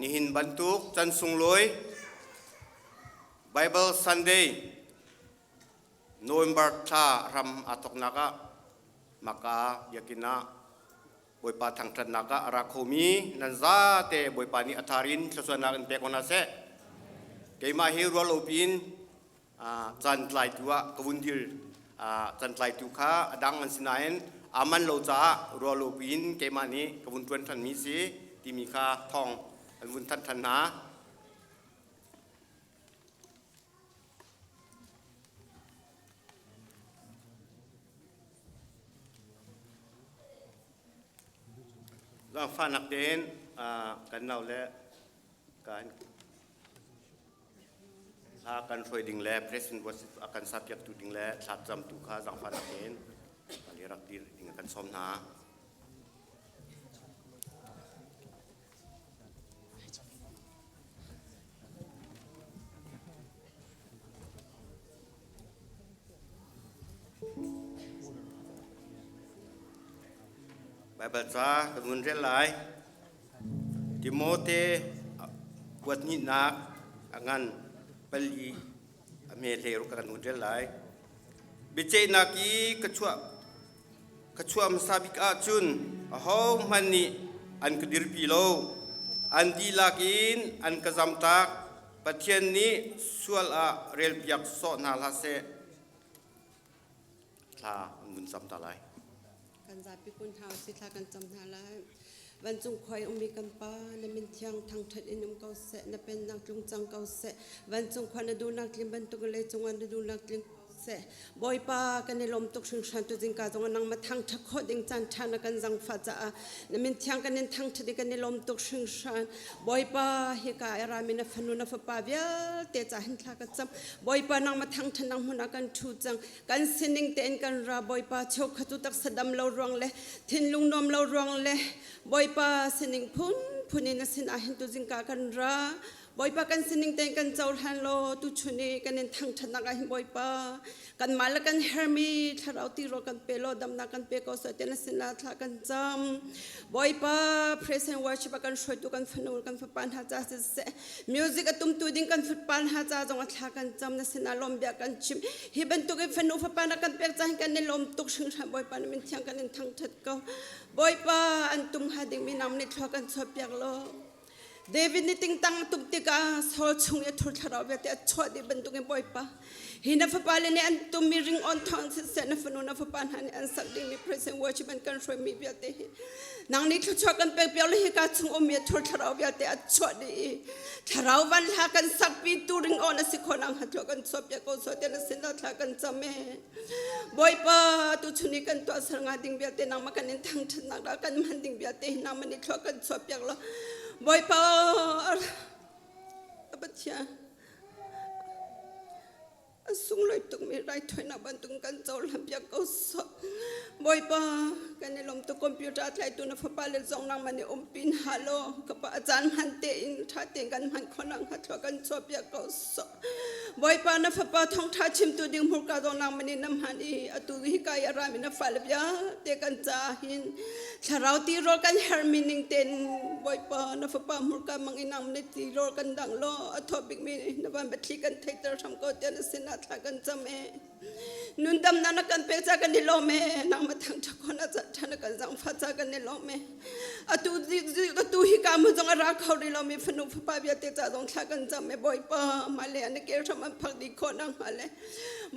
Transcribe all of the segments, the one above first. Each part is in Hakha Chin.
Nihin bantuk can sunglawi Bible Sunday November thla ram aa thawknak ah maka biakinn ah Bawipa thangṭhatnak ah a ra khomi nan zate Bawipa nih a thar in thluachuahnak in pek ko hna seh. Keimah hi rual lo piin caan tlaitu ah ka vun dir. Caan tlaitu kha a dang an si nain aa man lo caah rual lo piin keimah nih ka vun ṭuan ṭhanmi si timi kha thawng an vun thanh ṭhan hna. Zaangfahnak tein kan nau le kan hla kan hruai ding le President worship a kan sapiaktu ding le thlacamtu kha zaangfahnak tein rak dir ding kan sawm hna. Baibal ca kan vun rel lai. Timote kuat hnihnak a ngan pali a hme hlei ruk kan vun rel lai. Biaceihnak i ka chuah Ka chuah hmasa bik ahcun ahohmanh nih an ka dirpi lo. An dihlak in an ka zamtak. Pathian nih sual ah relpiak sawh hna hlah seh. Thla an vun cam ta lai. Kan zapi kun hna usih thla kan cam hna lai. Vancung khua i ummi kan Pa, na min thiang thangṭhat in um ko seh, na pennak tlung cang ko seh. Vancung khua na duhnak tlin bantuk in leicung ah na duhnak tling seh. Bawipa kan i lawm tuk hringhran tu zingka zong ah nangmah thangṭhat khawh ding caan ṭha na kan zangfah caah na min thiang kan in thangṭhat i kan i lawm tuk hringhran. Bawipa hika i rami na fanu na fapa vialte ca hin thla ka cam. Bawipa nangmah thangṭhat nang hmun ah kan ṭhu cang. Kan sining tein kan ra Bawipa cheukhat cu taksa dam lo ruang le thinlung nuam lo ruang le Bawipa sining phunphun in na sinah hin tu zingka kan ra. Bawipa kan sining tein kan cohlan law tuchun i kan in thangṭhatnak ah hin Bawipa kanmah le kan hermi thlarau tirawl kan pe law damnak kan pe ko seh tiah na sinah thla kan cam. Bawipa praise and worship a kan hruaitu kan fanu kan fapa hna ca siseh music a tumtu ding kan fapa hna ca zong a thla kan cam na sinah lawm bia kan chim hi bantuk in fanu fapa na kan pek ca hin kan i lawm tuk hringhran Bawipa na min thiang kan in thangṭhat ko. Bawipa an tum hnga dingmi nang nih thlua kan chuahpiak law David nih tingtang a tuk tikah Saul chung i a thur thlarau vialte a chuah dih bantukin Bawipa hi na fapa le nih an tummi ringawn thawng siseh na fanu na fapa hna nih an sak dingmi praise and worship an kan hruaimi vialte hi nang nih thluachuah kan pek piak le hika chung ummi a thur thlarau vialte a chuah dih i thlarau van hla kan sakpi tu ringawn a si khawh nang thlua kan chuah piak ko so te na sin thla kan cam e Bawipa tuchun i kan tuah ser nga ding vialte nangmah kan in thangṭhatnak dah kan hman ding vialte hi nangmah nih thlua kan chuah piak law Bawipa a Pathian a sunglawi tukmi raithawinak bantuk kan cohlan piak ko sawh Bawipa kan i lawm tuk computer a tlaitu na fapa le zong nangmah nih umpi hna law ka pa a caan hman tein ṭha tein kan hman khawh nakhnga thlua kan chuah piak ko sawh Bawipa na fapa thawngṭha chimtu ding hmurka zong nangmah nih na hman i atu hika i a rami na fale vialte kan caah hin thlarau tirawl kan herhmi ning tein Bawipa na fapa hmurka mang i nangmah nih tirawl kan dang law a thaw bikmi na van biathli kan theihter hram ko tiah na sinah thla kan cam e. Nundamnak na kan pek ca kan i lawm e nangmah thangṭhat khawhnak ca ṭha na kan zaangfah ca kan i lawm e atu atu hi ka hmun zong a ra kho rih lomi fanu fapa vialte ca zong thla kan cam e Bawipa mah le an ke hram an phak dih khawh nak hnga le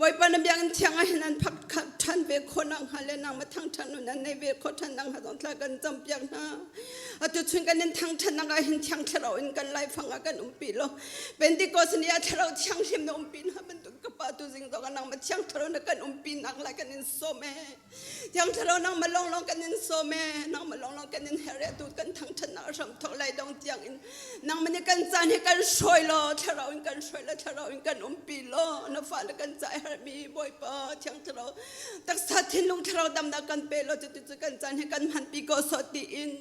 Bawipa na biakinn thiang ah hin an phak ṭhan ve khawh nak hnga le nangmah thangṭhat nun an nei ve khawh ṭhan nak hnga zong thla kan cam piak hna atu chun kan in thangṭhat nak ah hin thiang thlarau in kan laifang ah kan umpi lo Pentecost ni ah thlarau thianghlim na umpi hna bantuk ka pa tu zing zong nang ma thiang thlarau na kan umpi nak lai kan in sawm e thiang thlarau nang ma long long kan in sawm e nang ma long long kan in her e tu kan thangthat nak ram thok lai dong tiang in nang ma ni kan caan hi kan hruai lo thlarau in kan hruai lo thlarau in kan umpi lo na fa le kan ca her mi bawipa thiang thlarau taksa thinlung thlarau damnak kan pe lo cu cu kan caan hi kan hman pi ko so ti in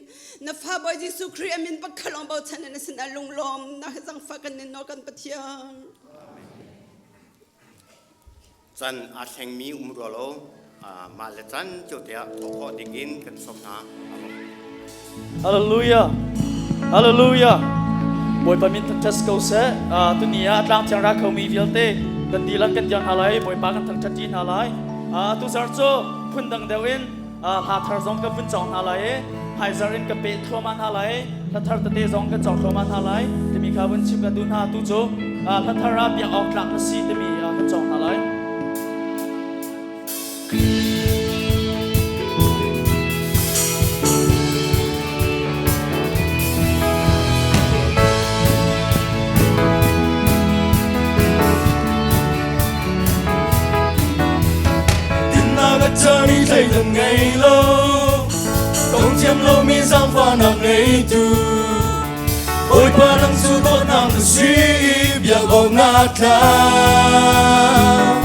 na fa Bawi Jesuh Khrih amin pakhalong bochan in sin a lunglawm na zangfa kan in nawl kan Pathian. Can aa thlengmi um rua lo mah le can cio te ah thawh khawh ding in kan sawm hna. Hallelujah. Hallelujah. Bawipa min thangṭhat si ko seh. Tuni ah tlangthiang ra khomi vialte kan dihlak kan dir hna lai. Bawipa kan thangṭhat ṭi hna lai. Tuzarh cu phundang deuh in hla thar zong kan vun cawng hna lai i hmaizarh in ka peh thluahmah hna lai. Hla thar tete zong kan cawng thluahmah hna lai timi kha vun chim ka duh hna. Tu cu hla thar ah biak awk tlak na si timi kan cawng hna lai. Cani thleidan ngei lo tong thiam lomi zaangfahnak ngeitu Bawipa nang cu dawtnak na si biak awk na tlak.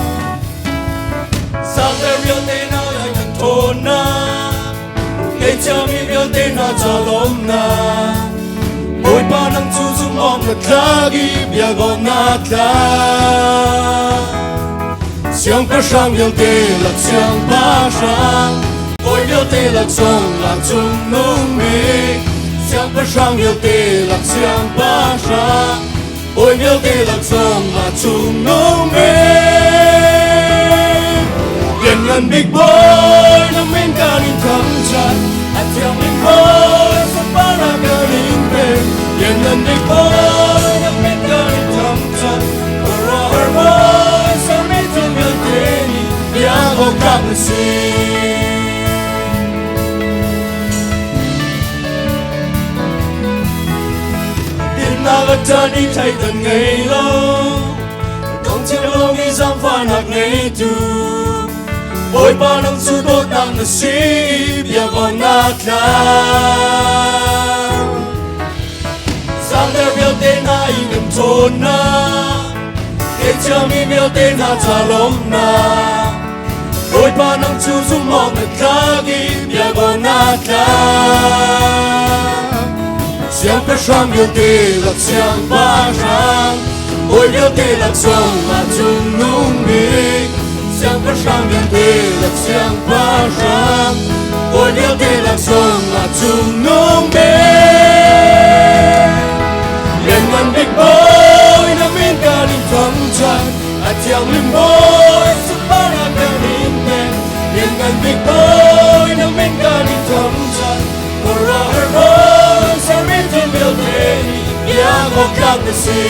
Sakter vialte na lai kan ṭhawnnak, Ngeihchiami vialte hna ca lawmnak. Bawipa nang cu zumh awk na tlak i biak awk na tlak. Siangpahrang vialte lak siangpahrang, bawi vialte lak zong lak cungnung bik. Siangpahrang vialte lak siangpahrang, bawi vialte lak zong lak cungnung bik. Lianngan bik bawi na min kan in thangṭhat, a thiangmi bawi sunparnak kan in pek. Lianngan bik bawi na min kan in thangṭhat, khuaruahhar bawi sermi thil vialte nih biak awk tlak na si. Dinnak a ṭan i thleidan ngei lo, dong thiam lomi zaangfahnak ngeitu. Bawipa nang cu dawtnak na si, biak awk na tlak. Zangder vialte hna i kan ṭhawnnak, Ngeihchiami vialte hna ca lawmnak. Bawipa nang cu zumh awk na tlak i biak awk na tlak. Siangpahrang vialte lak siangpahrang, bawi vialte lak zong ah cungnung bik. Siangpahrang vialte lak siangpahrang, bawi vialte lak zong ah cungnung bik. Lianngan bik bawi na min kan in thangṭhat, a thianghlim bawi sunparnak kan in pek. Lianngan bik bawi na min kan in thangṭhat, khuaruahhar bawi sermi thil vialte nih biak awk tlak na si.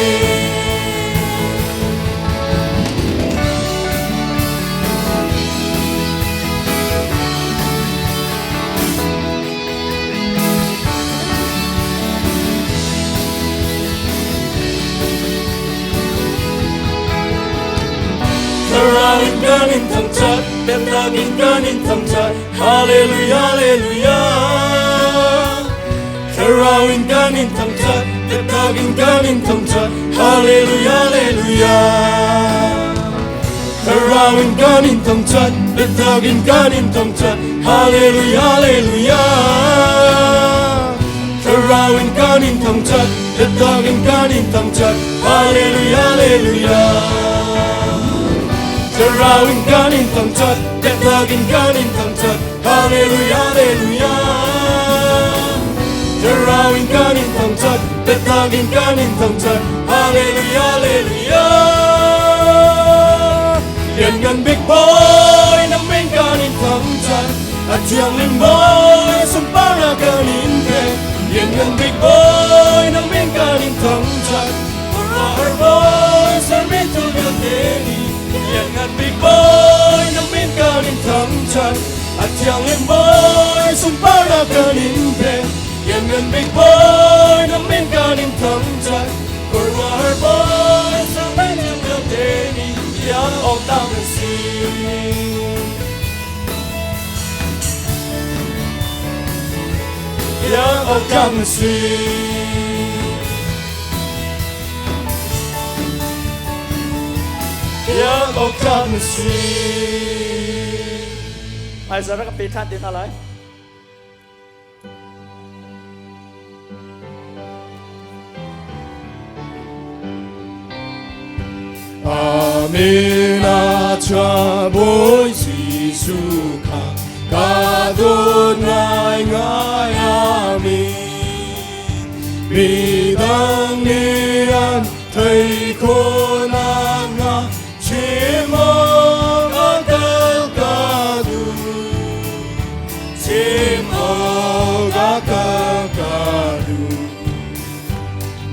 Thlarau in kan in thangṭhat, biaknak in kan in thangṭhat, Hallelujah, hallelujah. Thlarau in kan in thangṭhat, biaknak in kan in thangṭhat, Hallelujah, hallelujah. Thlarau in kan in thangṭhat, biaknak in kan in thangṭhat, Hallelujah, hallelujah. Thlarau in kan in thangṭhat, biaknak in kan in thangṭhat, Hallelujah, hallelujah. Thlarau in kan in thangṭhat, biaknak in kan in thangṭhat, Hallelujah, hallelujah. Thlarau in kan in thangṭhat, biaknak in kan in thangṭhat, Hallelujah, hallelujah. Lianngan bik bawi na min kan in thangṭhat, a thianghlim bawi sunparnak kan in pek. Lianngan bik bawi na min kan in thangṭhat, khuaruahhar bawi sermi thil vialte nih. Lianngan bik bawi na min kan in thangṭhat, a thianghlim bawi sunparnak kan in pek. Lianngan bik bawi na min kan in thangṭhat, khuaruahhar bawi sermi thil vialte nih biak awk tlak na si. Biak awk tlak na si. Biak awk tlak na si. Hmaizarh ka pe ṭhan te hna lai. Amen a cha Bawi Jesuh kha ka dawt ngaingai. Amen. Midang nih an theih khawh nakhnga chim awk a kal ka duh. Chim awk a kal ka duh.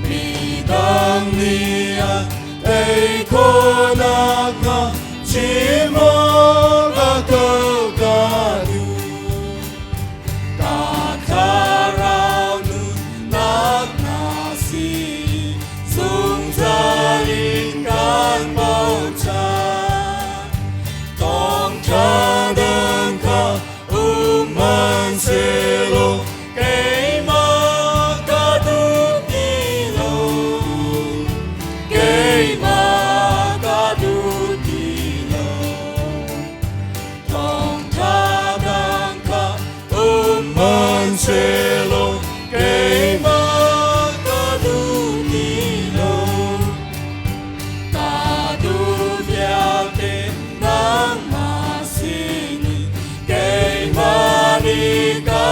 Midang nih an theih khawh nakhnga chim awk a kal ka duh. Ka thlarau nunnak na si, zungzal in kan bochan. Thawngṭha dang kha um hmanhsehlaw keimah ka duh ti lo. Keimah ka duh ti lo. Thawngṭha dang kha um hmanhsehlaw keimah ka duh ti lo. Ka duh vialte nangmah sinin keimah nih ka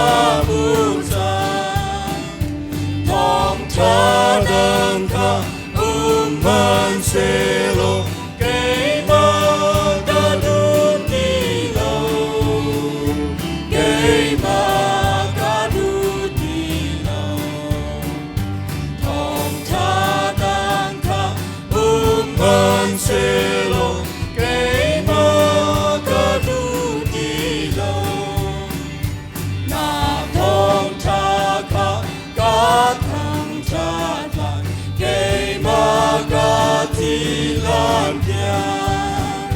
hmuh cang. Thawngṭha dang kha um hmanhsehlaw keimah ka duh ti lo. Keimah ka duh ti lo. Thawngṭha dang kha um hmanhsehlaw keimah ka duh ti lo. Na thawngṭha kha ka thangṭhat lai, keimah ka thih hlan tiang.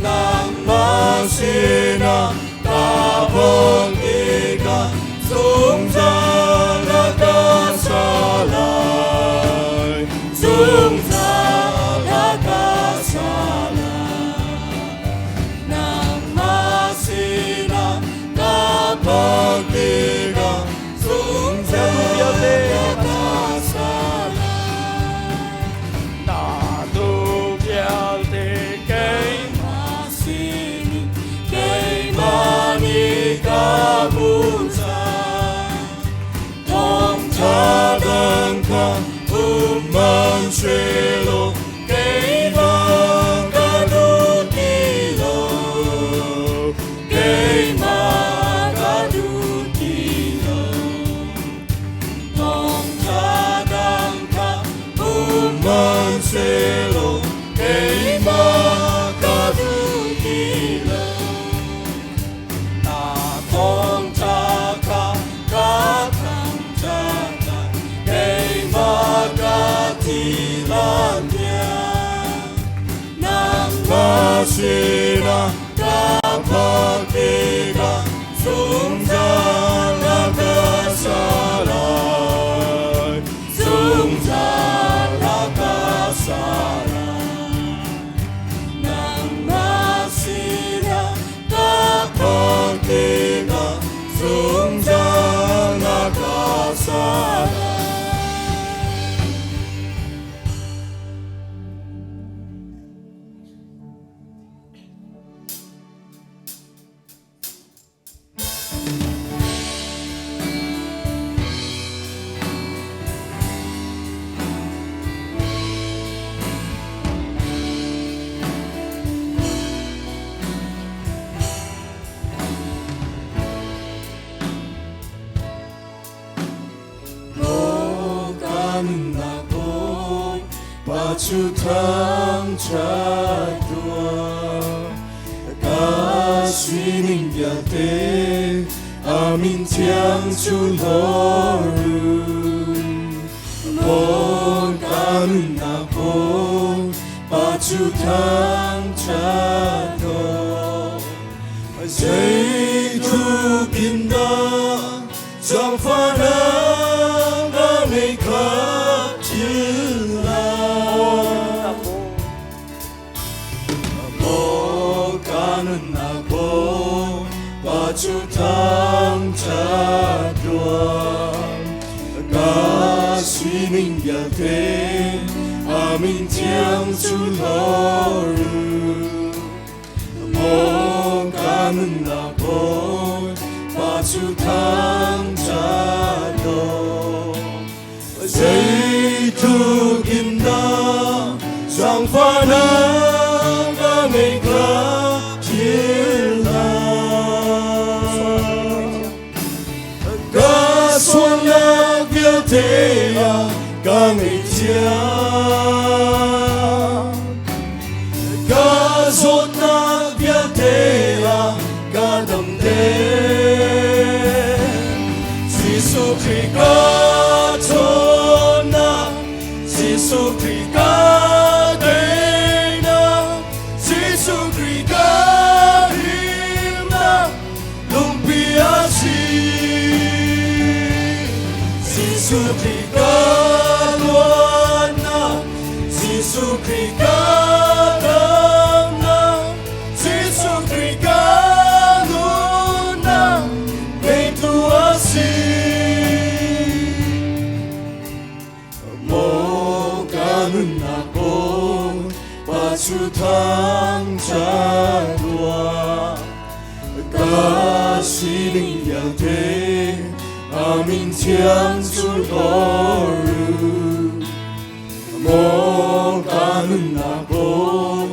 Nangmah sinah ka phanh tikah zungzal a ka sa lai. Zungzal a ka sa lai. Nangmah sinah ka phanh tikah zungzal a ka sa lai. Na duh vialte keimah sinin keimah nih ka hmuh cang. Thawngṭha dang kha um hmanhsehlaw keimah ka duh ti lo. Keimah ka duh ti lo. Thawngṭha dang kha um hmanhsehlaw keimah ka duh ti lo. Na thawngṭha kha ka thangṭhat lai, keimah ka thih hlan tiang. Nangmah sinah ka phak tikah zungzal a ka sa lai. Zungzal a ka sa lai. Nangmah sinah ka phak tikah zungzal a ka sa lai. Maw ka nunnak Bawipa cu thangṭhat tuah. Ka sining vialte a min thiang cu hlorh u. Maw ka nunnak Bawipa cu thangṭhat tuah. Zeitluk in dah zaangfahnak a ngei kha philh hlah. Maw ka nunnak Bawipa cu thangṭhat tuah. Ka sining vialte a min thiang cu hlorh u. Maw ka nunnak Bawipa cu thangṭhat tuah. Zeitluk in dah zaangfahnak a ngei kha philh hlah. Ka sualnak vialte ah ka ngaihthiam. Ka zawtnak vialte ah ka damter. Jesuh Khrih ka ṭhawnnak, Jesuh Khrih ka teinak, Jesuh Khrih ka himnak, lungpi a si. Jesuh Khrih ka luatnak, Jesuh Khrih ka damnak, Jesuh Khrih ka nunnak, ngeitu a si. Maw ka nunnak kong pa cu thangṭhat tuah. Ka sining vialte a min thiang cu hlawr u. Maw ka nunnak kong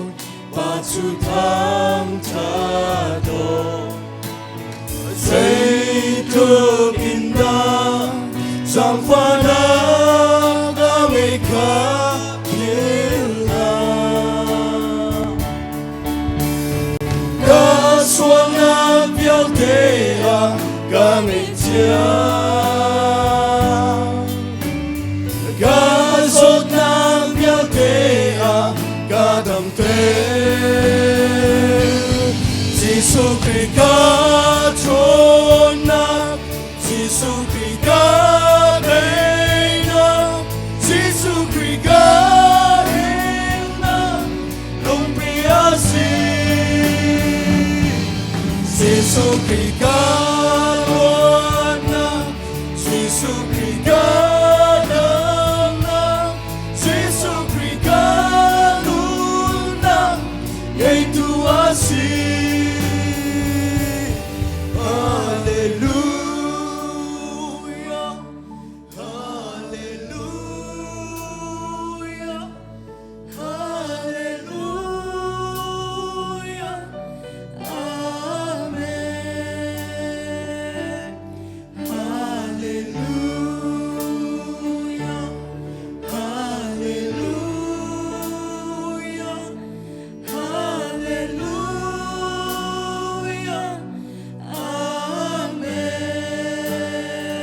pa cu thangṭhat tuah. Zeitluk in dah zaangfahnak a ngeih kha philh hlah. Ka sualnak vialte ah ka ngaihthiam. Ka zawtnak vialte ah ka damter. Jesuh Khrih ka ṭhawnnak, Jesuh Khrih ka teinak, Jesuh Khrih ka himnak, lungpi a si. Jesuh Khrih ka luatnak, Jesuh Khrih ka damnak, Jesuh Khrih ka nunnak, ngeitu a si. Hallelujah, Hallelujah, Hallelujah, Amen. Hallelujah, Hallelujah, Hallelujah, Amen.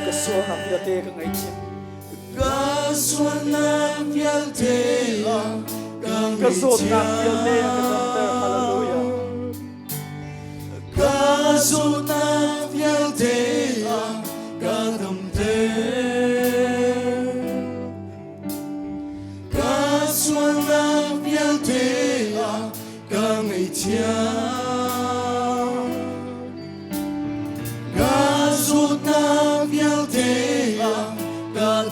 Ka sualnak vialte ka ngaihthiam. Ka sualnak vialte ka Ka zawtnak vialte a ka damter. Hallelujah. Ka zawtnak vialte ka damter. Ka sualnak vialte ka ngaihthiam. Ka zawtnak vialte ka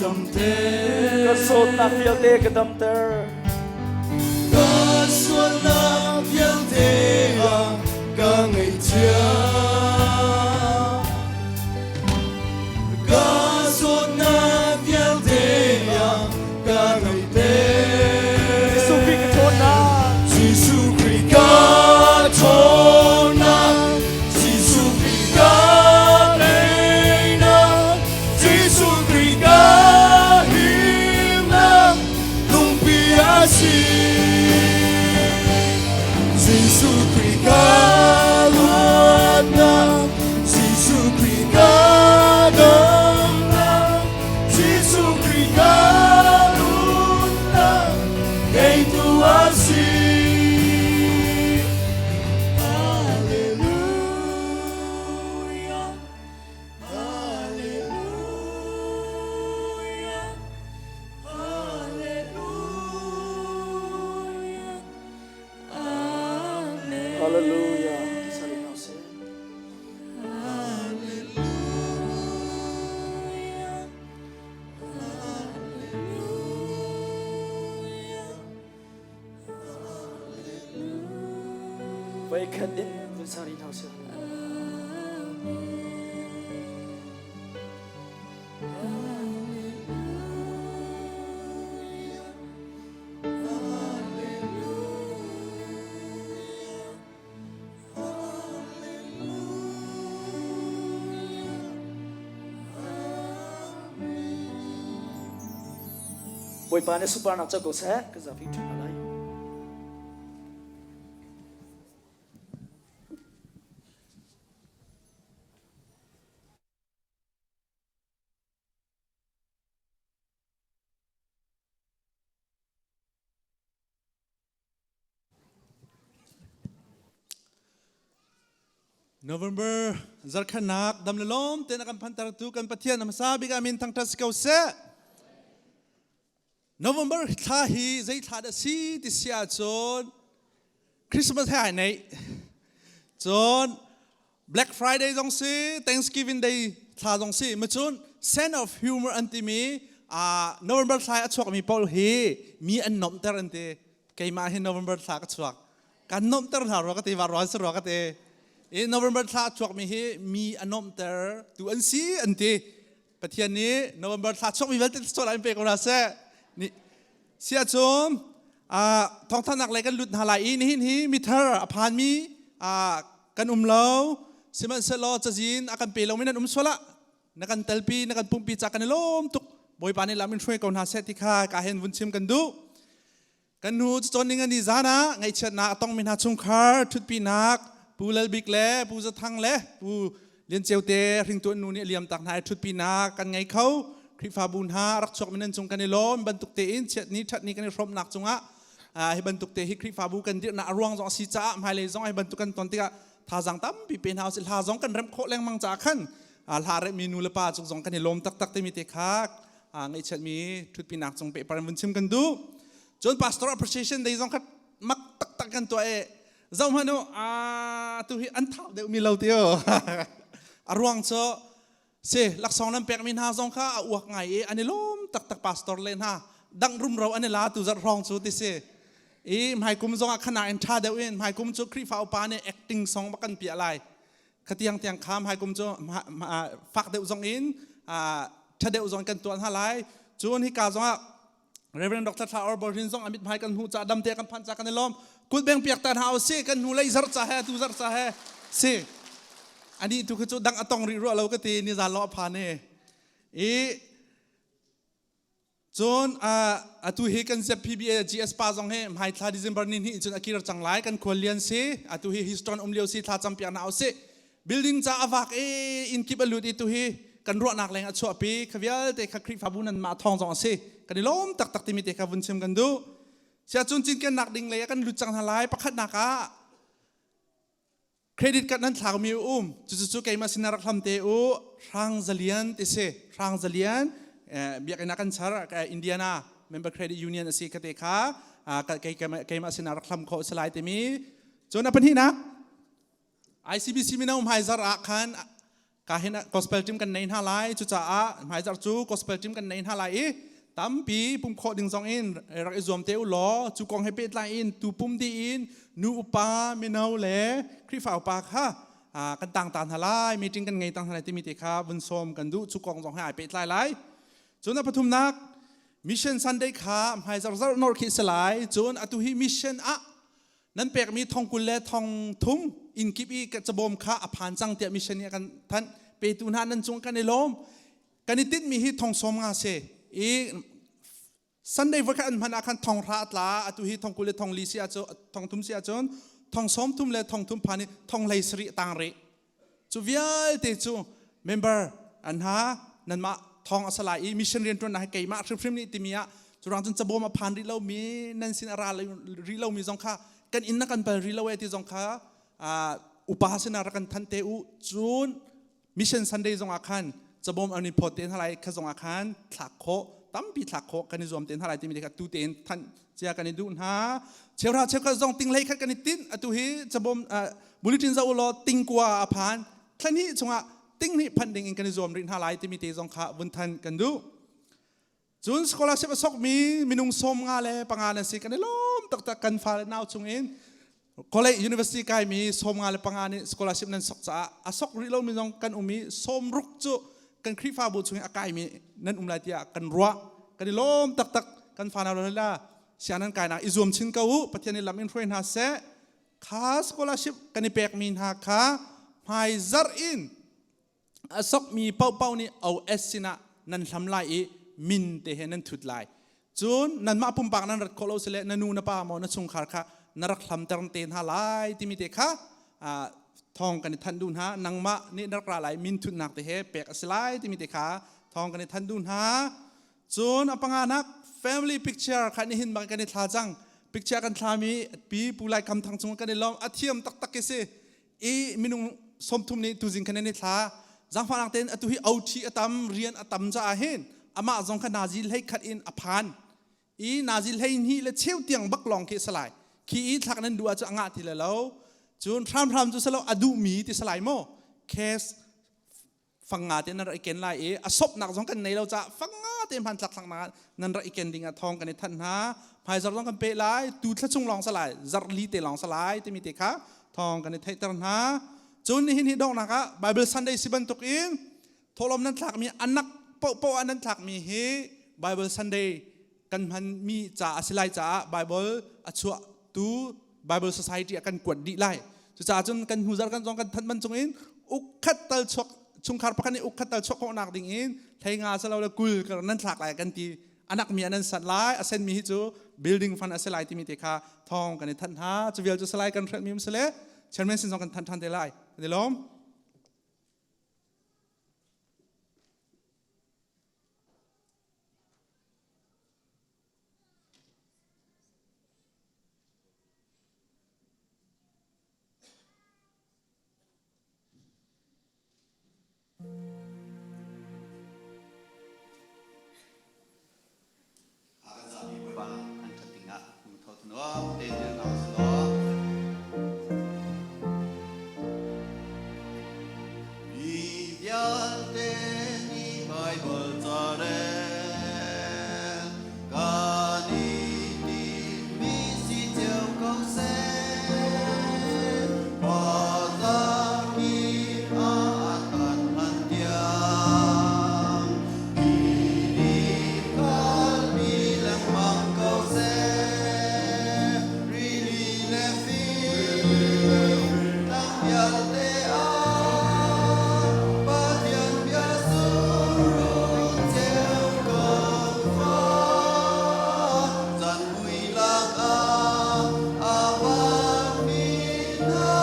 damter. Ka zawtnak vialte ka damter. Ka sualnak vialte ka ngaihthiam. Ka zawtnak vialte ka ngaihter. Jesuh Khrih ka ṭhawnnak. Jesuh Khrih ka ṭhawnnak. Jesuh Khrih ka teinak. Jesuh Khrih ka himnak. Lungpi a si. Jesuh Khrih ka luatnak. Jesuh Khrih ka damnak. Jesuh Khrih ka nunnak. Ngeitu a si. Hallelujah. Hallelujah. Hallelujah. Amen. Hallelujah. Sari hna usih. Hallelujah. Hallelujah. Voikhat in vun sari hna usih. Bawipa nih sunparnak co ko seh. Ka zapi ṭhu hna lai. November zarkhanak dam le lawm te na kan phantar tu kan Pathian hmasa bik amin thangthat si ko seh. November thla hi zei thla dah si ti si ahcun Christmas he ai neih. Cun Black Friday zong si, Thanksgiving Day thla zong si. Ma cun sense of humor an timi November thla i a chuakmi paoh hi mi an nomhter an ti. Keimah hi November thla ka chuak. Kan nomhter hna rua ka ti, va ruan si rua ka ti. I November thla a chuakmi hi mi a nomhter tu an si an ti. Pathian nih November thla chuakmi vialte sual in pe ko hna seh. Ni sia cun thawngthannak lei kan lut hna lai i nihin hi mithar a phanmi kan um lo. Sihmanhsehlaw cazin a kan pe lomi nan um sual ah na kan telpi na kan pumpi ca kan i lawm tuk. Bawipa nih lam in hruai ko hna seh ti kha ka hen vun chim kan duh. Kan hnu cawn ning ani zan ah ngaihchiatnak a tongmi hna chungkhar ṭhutpinak Pu Lal Bik le Pu Za Thang le Pu Lian Ceu te hringtu an nu nih a liam tak hna i ṭhutpinak kan ngei kho. Khrihfabu hna rak chuakmi nan cung kan i lawm bantuk tein chiatni ṭhatni kan i hrawmnak cungah hi bantuk te hi Khrihfabu kan dirhnak a ruang zong a si caah hmailei zong hi bantuk kan ton tikah thazaang tampi pe hna usih hla zong kan remh khawh lengmang caah khan hla remhmi nu le pa cung zong kan i lawm taktak timi te kha ngaihchiatmi ṭhutpinak cung pehpar in vun chim kan duh. Cun pastor appreciation day zong kha mak taktak kan tuah i zoh hmanh u tu hi an thau deuhmi lo ti u. A ruang cu si laksawng nan pekmi hna zong kha a uak ngai i an i lawm taktak pastor le hna dang rumro an i la tu zarh hrawng cu ti si. I hmaikum zong ah khana in ṭha deuh in hmaikum cu Khrihfa upa nih acting song bak kan piah lai. Khatiang tiang kha hmaikum cu fak deuh zong in ṭha deuh zong kan tuah hna lai. Cun hika zong ah Reverend Dr. Thla Or Borhin zong amit hmai kan hmuh ca dam te kan phan ca kan i lawm. Kut beng piak ta hna usih kan hnu lei zar ca he tu zar ca he si. Ani tu khi cu dang atong rih rua lo ka ti ni zan lo a phan e. I Cun atu hi kan ZPBA GS pa zong hi hmai thla December ni hnih cun a kir cang lai kan khual lian si atu hi Houston um lio si thla cam piak na usih building ca a vak i inn kip a lut i tu hi kan ruahnak leng a chuahpi kha vialte kha Khrihfabu nan mah thawng zong a si kan i lawm taktak timi te kha vun chim kan duh sia cun cinkennak ding lei ah kan lut cang hna lai pakhatnak ah Credit card nan thlakmi um. Cucu keimah sin rak hlam te u. Hrang Zalian ti si. Hrang Zalian biakinn ah kan char Indiana Member Credit Union a si ka te kha keimah sin rak hlam khawh si lai timi. Cun a pahnihnak ICBC mino hmaizar ah khan ka hin gospel team kan nei hna lai cucaah hmaizarh cu gospel team kan nei hna lai i tampi pum khawh ding zong in rak i zuam te u law cu kong he pehtlai in tu pum dih in nu upa mino le Khrihfa upa kha kan tang ta hna lai meeting kan ngei tang hna lai timi te kha vun sawm kan duh cu kong zong he ai pehtlai lai cun a pathumnak mission Sunday kha hmaizarh zarh nor khi si lai cun atu hi mission ah Nan pekmi thong 20 le thong 30 inn kip i cabawm kha a phan cang tiah mission nih a kan thanh. Petu hna nan cung kan i lawm. Kan i tinhmi hi thong 50 si. I Sunday voikhat an hman ah khan thong 10 a tla. Atu hi thong 20 le thong 4 si ahcun thong 30 si ahcun thong 30 le thong 30 phan i thong 17 tang rih. Cu vialte cu member an ha nanmah thawng a salai i mission rianṭuannak hi keimah hrimhrim nih timi ah curang cun cabawm a phan rih lomi nan sin a ra rih lomi zong kha kan inn na kan bal rih lo e ti zong kha upa sinah rak kan thanh te u cun mission Sunday zong ah khan cabawm an i phawt te hna lai kha zong ah khan thlak khawh tampi thlak khawh kan i zuam te hna lai timi te kha tu tein thanh cia kan i duh hna cheuhra cheukhat zong ting hlei khat kan i tinh atu hi cabawm bulletin zoh law tingkua a phan thlahnih chungah tinghnih phanh ding in kan i zuam rih hna lai timi te zong kha vun than kan duh cun scholarship a sokmi minung 55 nan si kan i lawm taktak kan fale nau chung in college university kaimi 55 nih scholarship nan sok caah a sok rih lomi zong kan um i 60 cu kan Khrihfabu chung i a kaimi nan um lai tiah kan ruah kan i lawm taktak kan fanau la siang nan kainak i zuam chin ko u Pathian nih lam in hruai hna seh kha scholarship kan i pekmi hna kha hmaizarh in a sokmi paohpaoh nih OS sinah nan hlam lai i min te he nan thut lai. Cun nanmah pumpak nan rat khawh lo sile na nu na pa maw na chungkhar kha na rak hlamter te hna lai timi te kha thawng kan i thanh duh hna. Nangmah nih na rak ra lai min thutnak te he pek a si lai timi te kha thawng kan i thanh duh hna. Cun a panganak family picture kha nihin bang kan i thla cang. Picture kan thlami pi Pu Lai Kam Thang cung kan i lawm a thiam taktak khi si. I minung 30 nih tuzing khan an i thla. Zaangfahnak tein atu hi OT a tam, rian a tam caah hin amah zong kha nazi hlei khat in a phan. I nazi hlei hnih le cheu tiang bak lawng khi a si lai. Khi i thlak nan duh ahcun a ngah ti le lo. Cun hramhram cu salo a duhmi ti salai maw? Cash fanga te nan rak i ken lai i a sopnak zong kan nei lo caah fanga te hman tlak thlaknak nan rak i ken ding ah thawng kan i thanh hna. Hmaizarh zong kan peh lai, tu thla chung lawng sa lai, zarh li te lawng sa lai timi te kha thawng kan i theihter hna. Cun nihin hi donghnak ah Bible Sunday si bantuk in thawhlawm nan thlakmi anak paohpaoh ah nan thlakmi hi Bible Sunday kan hmanmi ca a si lai caah Bible a chuah tu Bible Society ah kan kuat dih lai. Cucaah cun kan hnu zarh kan zong kan thanh ban chung in ukkhat tal chuak chungkhar pakhat nih ukkhat tal chuak khawhnak ding in hlei nga salo le kul nan thlak lai kan ti. Anak mi an sat lai, a sen mi hi cu building fund a si lai timi te kha thawng kan i thanh hna. Cu vial cu salai kan hrelh mi um sile chairman sin zong kan thanh than te lai. Kan i lawm. A kan zapi Bawipa an ṭhat dingah lungtho thanuam tein dir hna usih law. Mi vialte nih Baibal ca rel kan i tinhmi si cio ko seh. Khuazakip ah a kan hman tiang hi ni kalpi lengmang ko seh. Rili le fim tlang vialte ah Pathian bia surung ceu ko tuah. Chan mui lakah a vanmi hna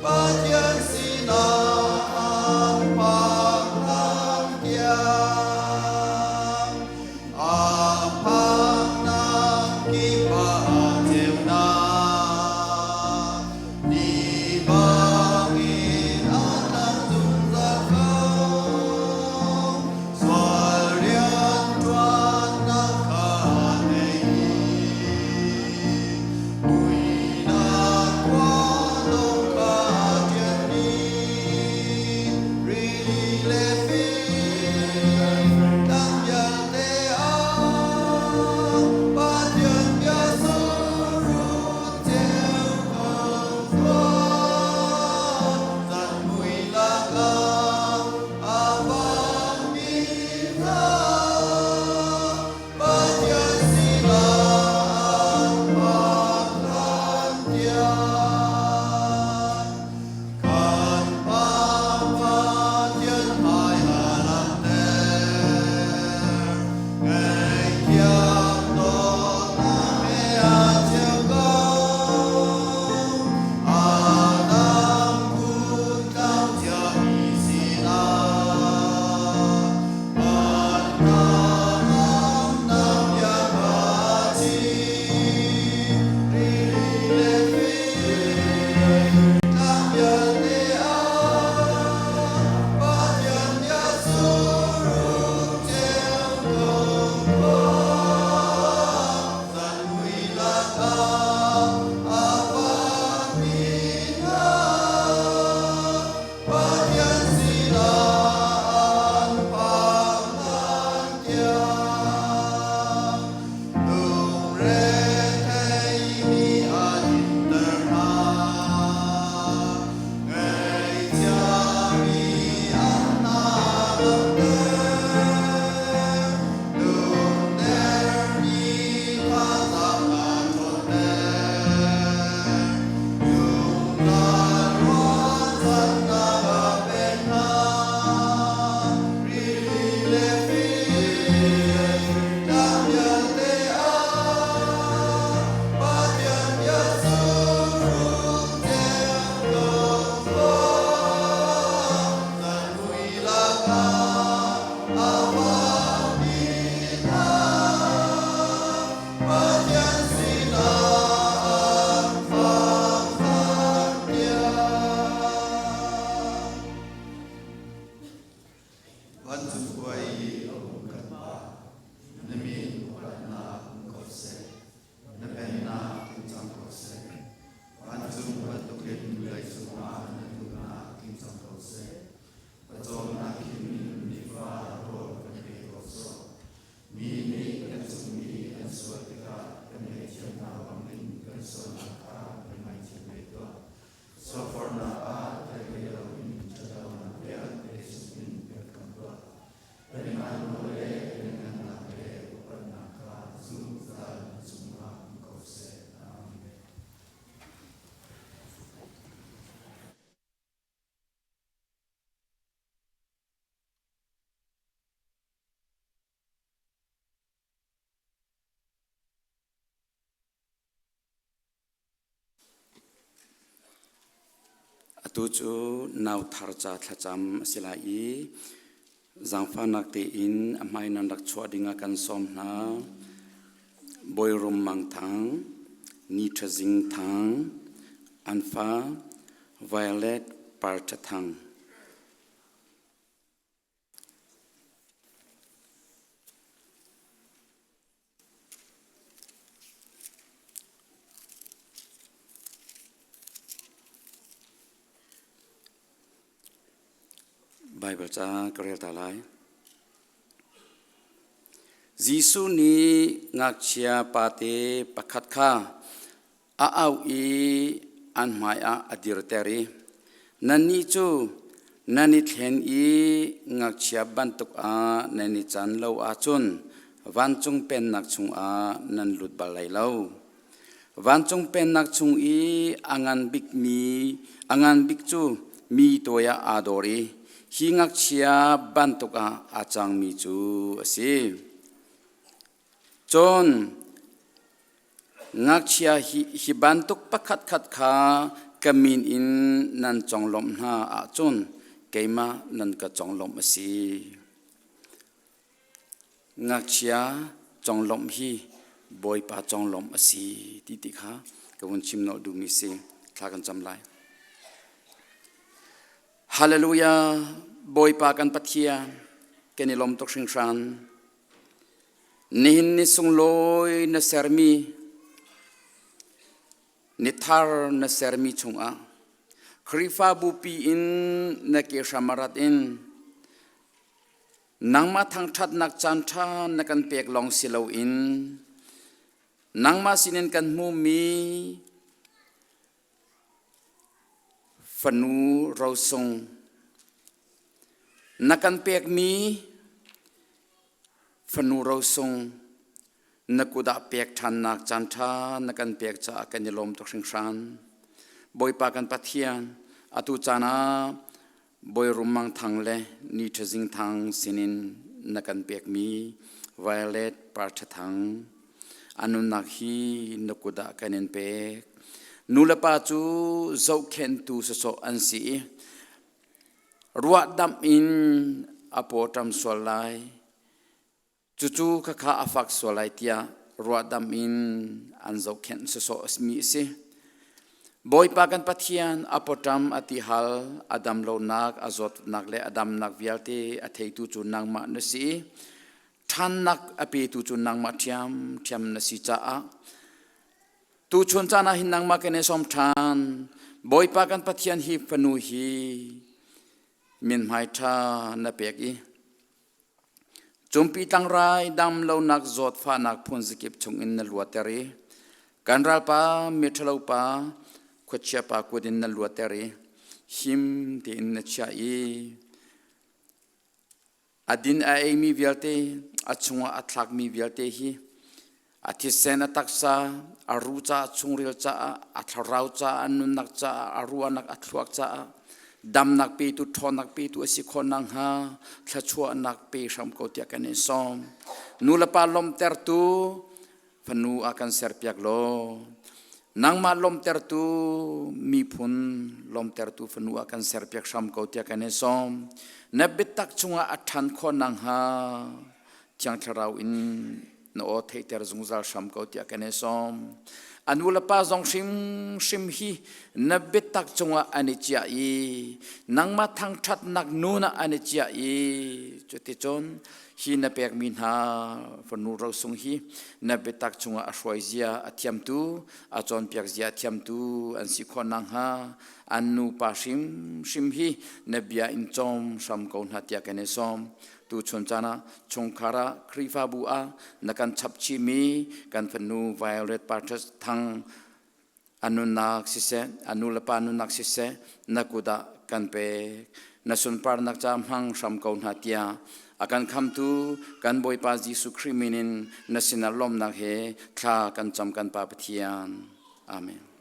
Pathian sinah an phak hlan tiang a phaknak kip ah ceunak ni bangin a tlang zungzal ko. Sual rianṭuannak kha nei muihnak khua dong kha ṭian dih. Rili le fing tlang vialte ah. Atu cu nauthar ca thlacam a si lai i zaangfahnak tein a hmai nan rak chuah dingah kan sawm hna. Bawi Rum Mang Thang, Ni Ṭha Zing Thang, an fa Violet Par Ṭha Thang. Baibal ca ka rel ta lai. Jesuh nih ngakchia pate pakhat kha a auh i an hmaiah a dirter i, Nannih cu nan i thlen i ngakchia bantuk ah nan i can lo ahcun vancung pennak chungah nan lut bal lai lo. Vancung pennak chung i a ngan bikmi a ngan bik cu mi toi ah aa dor i hi ngakchia bantuk ah aa cangmi cu a si. Cun Ngakchia hi bantuk pakhatkhat kha ka min in nan conglawmh hna ahcun keimah nan ka conglawmh a si. Ngakchia conglawmh hi Bawipa conglawmh a si ti ti kha ka vun chim nolh duhmi si. Thla kan cam lai. Hallelujah! Bawipa kan Pathian, kan i lawm tuk hringhran. Nihin ni sunglawi na sermi, ni thar na sermi chungah Khrihfabu pi in na ke hram a rat in nangmah thangṭhatnak caan ṭha na kan pek lawng si loin nangmah sinin kan hmumi fanu rosung na kan pekmi Fanu rosung na kut ah pek ṭhannak caanṭha na kan pek caah kan i lawm tuk hringhran. Bawipa kan Pathian, atu caan ah Bawi Rum Mang Thang le Ni Ṭha Zing Thang sinin na kan pekmi Violet Par Ṭha Thang a nunnak hi na kut ah kan in pek. Nu le pa cu zohkhenhtu sawsawh an si i Ruahdamh in a pawṭam sual lai. Cucu khakha a fak sual lai tiah ruahdamh in an zohkhenh sawsawh mi a si. Bawipa kan Pathian a pawṭam a tihal a damlonak a zawtnak le a damnak vialte a theitu cu nangmah na si i ṭhannak a petu cu nangmah ṭhiamṭhiam na si caah Tuchun caan ah hin nangmah kan i sawm ṭhan. Bawipa kan Pathian hi fanu hi mithmai ṭha na pek i cumpi tlangrai dam lonak zawtfahnak phun zakip chungin na luatter i kan ralpa miṭhalo pa khuachia pa kut in na luatter i him tein na chiah i A din a eimi vialte, a chungah a thlakmi vialte hi a thisen, a taksa, a ru caah, chungril caah, a thlarau caah, a nunnak caah, a ruahnak, a thluak caah damnak petu, ṭhawnnak petu a si khawh nakhnga thluachuahnak pe hram ko tiah kan in sawm. Nu le pa lawmhtertu fanu a kan serpiak law nangmah lawmhtertu miphun lawmhtertu fanu a kan serpiak hram ko tiah kan in sawm. Na biatak chungah a ṭhan khawh nakhnga Thiang Thlarau in na aw theihter zungzal hram ko tiah kan in sawm. A nu le pa zong hrimhrim hi na biatak cungah an i ciah i nangmah thangṭhatnak nun ah an i ciah i cuticun hi na pekmi hna fanu rosung hi na biatak chungah a hruai zia a thiamtu a cawnpiak zia a thiamtu an si khawh nakhnga an nupa hrimhrim hi na bia in cawm hram ko hna tiah kan i sawm. Tuchun caan ah chungkhar ah Khrihfabu ah na kan chapchihmi kan fanu Violet Partres Thang a nunnak siseh a nu le pa nunnak siseh na kut ah kan pek. Na sunparnak ca hmang hram ko hna tiah a kan khamtu kan Bawipa Jesuh Khrih min in na sinah lawmhnak he thla kan cam kan Pa Pathian. Amen.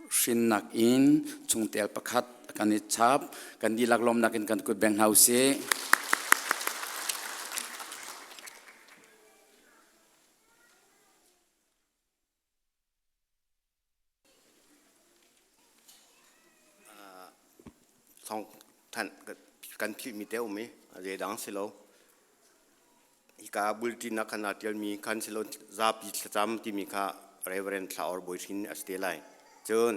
hrinnak in chungtel pakhat kan i chap. Kan dihlak lawmnak in kan kut beng hna usih. Thawng thanh kan philhmi te um i zeidang si lo. Hika bulletin ah khan aa ṭialmi khan si lo zapi thlacam timi kha Reverend Thla Or Bawi Hrin a si te lai. Cun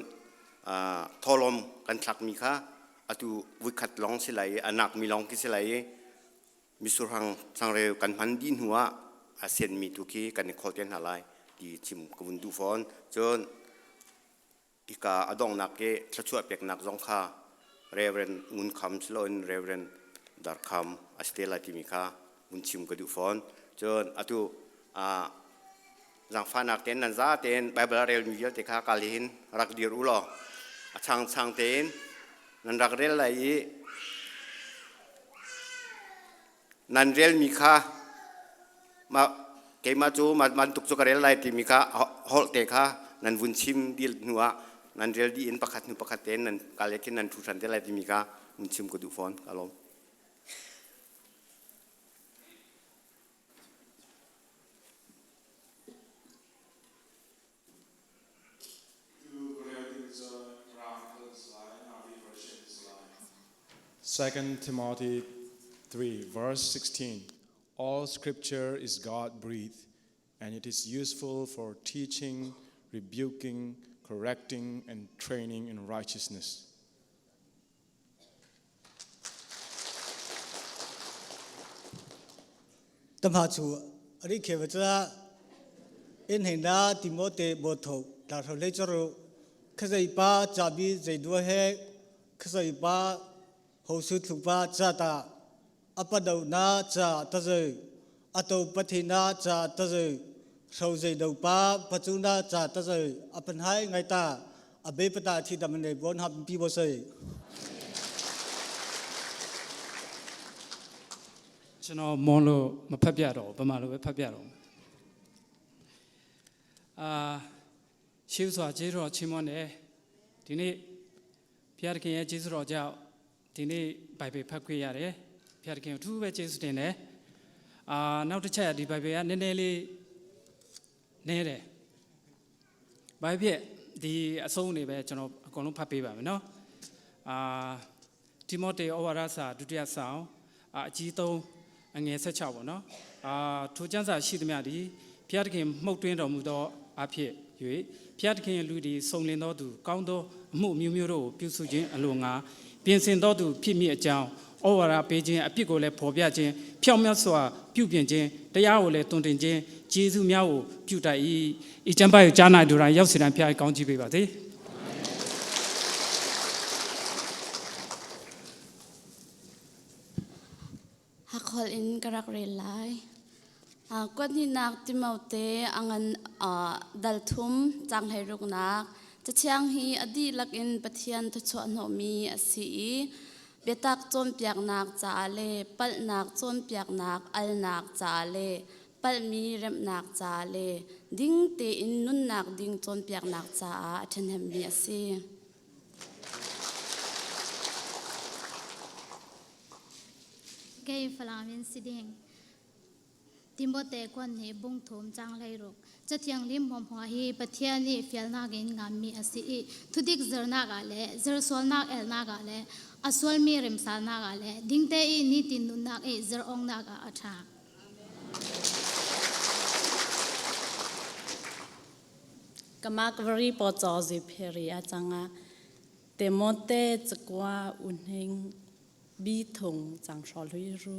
thawhlawm kan thlakmi kha atu vuikhat lawng si lai i a nakmi lawng khi si lai i misurhang changreu kan hman dih hnu ah a senmi tu khi kan i khawl te hna lai ti chim ka vun duh fawn. Cun hika a donghnak i thluachuah peknak zong kha Reverend Ngun Kham siloin Reverend Dar Kham a si te lai timi kha vun chim ka duh fawn. Cun atu zaangfahnak tein nan za tein Bible a relmi vialte kha kal hin rak dir u law a changchang tein nan rak rel lai i nan relmi kha mah keimah cu bantuk cu ka rel lai timi kha holh te kha nan vun chim dil hnu ah nan rel dih in pakhat hnu pakhat tein nan kal khin nan thu ṭhan te lai timi kha vun chim ka duh fawn ka lawm. Second Timothy 3 verse 16 All scripture is God breathed and it is useful for teaching, rebuking, correcting and training in righteousness. Tama chu ari khe cha in hei na Timote bo tho ta tho le charu khazai pa chabi zai dua he khazai pa ho su thu pa cha ta apa do na cha ta zai ato pathi na cha ta zai sho zai do pa pachu na cha ta zai apan hai ngai ta abe pata thi dam ne bon hap pi bo sei ကျွန်တော်မွန်လို့မဖတ်ပြတော့ဘူးဗမာလိုပဲဖတ်ပြတော့အာရှေးစွာကျေးဇူးတော်ချီးမွမ်းတယ်ဒီနေ့ဘုရားသခင်ရဲ့ကျေးဇူးတော်ကြောင့်ဒီနေ့ဘိုင်ဘယ်ဖတ်ခွင့်ရတယ်ဘုရားသခင်အထူးပဲကျေးဇူးတင်တယ်အာနောက်တစ်ချက်ဒီဘိုင်ဘယ်ကနည်းနည်းလေးနည်းတယ်ဘာဖြစ်ဒီအဆုံးနေပဲကျွန်တော်အကုန်လုံးဖတ်ပေးပါမယ်နော်အာတိမောသေဩဝါဒစာဒုတိယဆောင်အကြီး3အငယ်16ပေါ့နော်အာထိုကျမ်းစာရှိသမျှသည်ဘုရားသခင်မှုတ်တွင်းတော်မူသောအဖြစ်၍ဘုရားသခင်လူသည်စုံလင်သောသူကောင်းသောအမှုမျိုးမျိုးတို့ကိုပြုစုခြင်းအလိုငါပြင်ဆင်သောသူဖြစ်မိအကြောင်းဩဝါဒပေးခြင်းအပြစ်ကိုလည်းဖော်ပြခြင်းဖြောင့်မတ်စွာပြုပြင်ခြင်းတရားကိုလည်းတွင်တင်ခြင်းကျေးဇူးများကိုပြုတတ်၏ဤကျမ်းပိုက်ကြားနာသူတိုင်းရောက်စီတန်ဖျားကောင်းချီးပေးပါစေ Hakhol in ka rak rel lai. Kuat hnihnak Timote a ngan dal thum cang hlei ruknak Cathiang hi a dihlak in Pathian thawchuah hnawhmi a si i biatak cawnpiaknak caah le palhnak cawnpiaknak alnak caah le palhmi remhnak caah le ding tein nunnak ding cawnpiaknak caah a ṭhahnemmi a si. Kei Falam in si ding. Timote kuan nih bungthum cang hleiruk. Cathianghlim hmuamhua hi Pathian nih fialnak in ngammi a si i thudik zernak ah le zersualnak elnak ah le a sualmi remsalnak ah le dingte i nitin nunnak i zerongnak ah a ṭha. Kamak vari po chaw zi pheri a changa Timote chakwa unhing bi thung chang hro hlui ru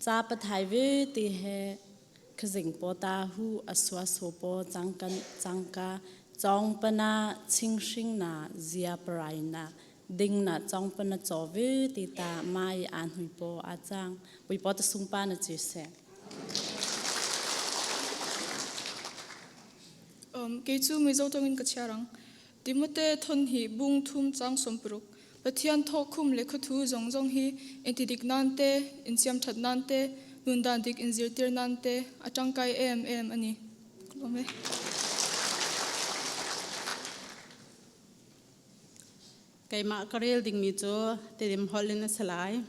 cha pathai ve ti he khazing po ta hu aswa so po chang kan changka chong pana ching hring na zia parai na ding na chong pana chaw ve ti ta mai an hui po a chang pui po ta sung pa na chi se Kei cu Mizo tawngin ka chia rang. Timote thon hi bung thum chang sompruk. Pathian thaw khum le khuathu zong zong hi intidik nan te, insiam that nan te, nundan dik inzirtir nan te a tangkai em em ani. Lome. Keimah ka rel dingmi cu Tedim holh in a si lai.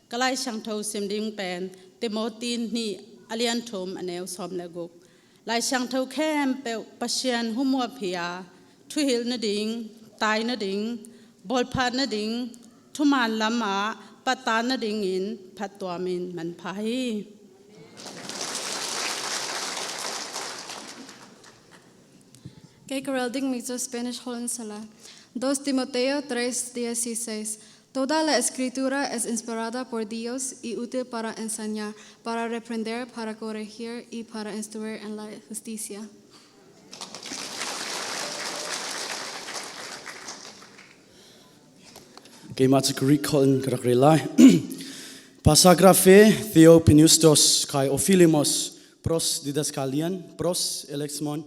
Kalay Siangtho sim ding pen Timothy nih alian thum aneu som le guk. Lai Siangtho khem pe Pasian humua phia thuhil na ding tai na ding bolphat na ding thuman lam ah pata na ding in phat tuamin man pha hi. Kay karel ding mi cu Spanish holh in sala. 2 Timoteo 3:16 Toda la escritura es inspirada por Dios y útil para enseñar, para reprender, para corregir y para instruir en la justicia. Keimah cu Greek holh in ka rak rel lai. Pasagrafe Theopneustos kai Ophilimos pros didaskalian pros elexmon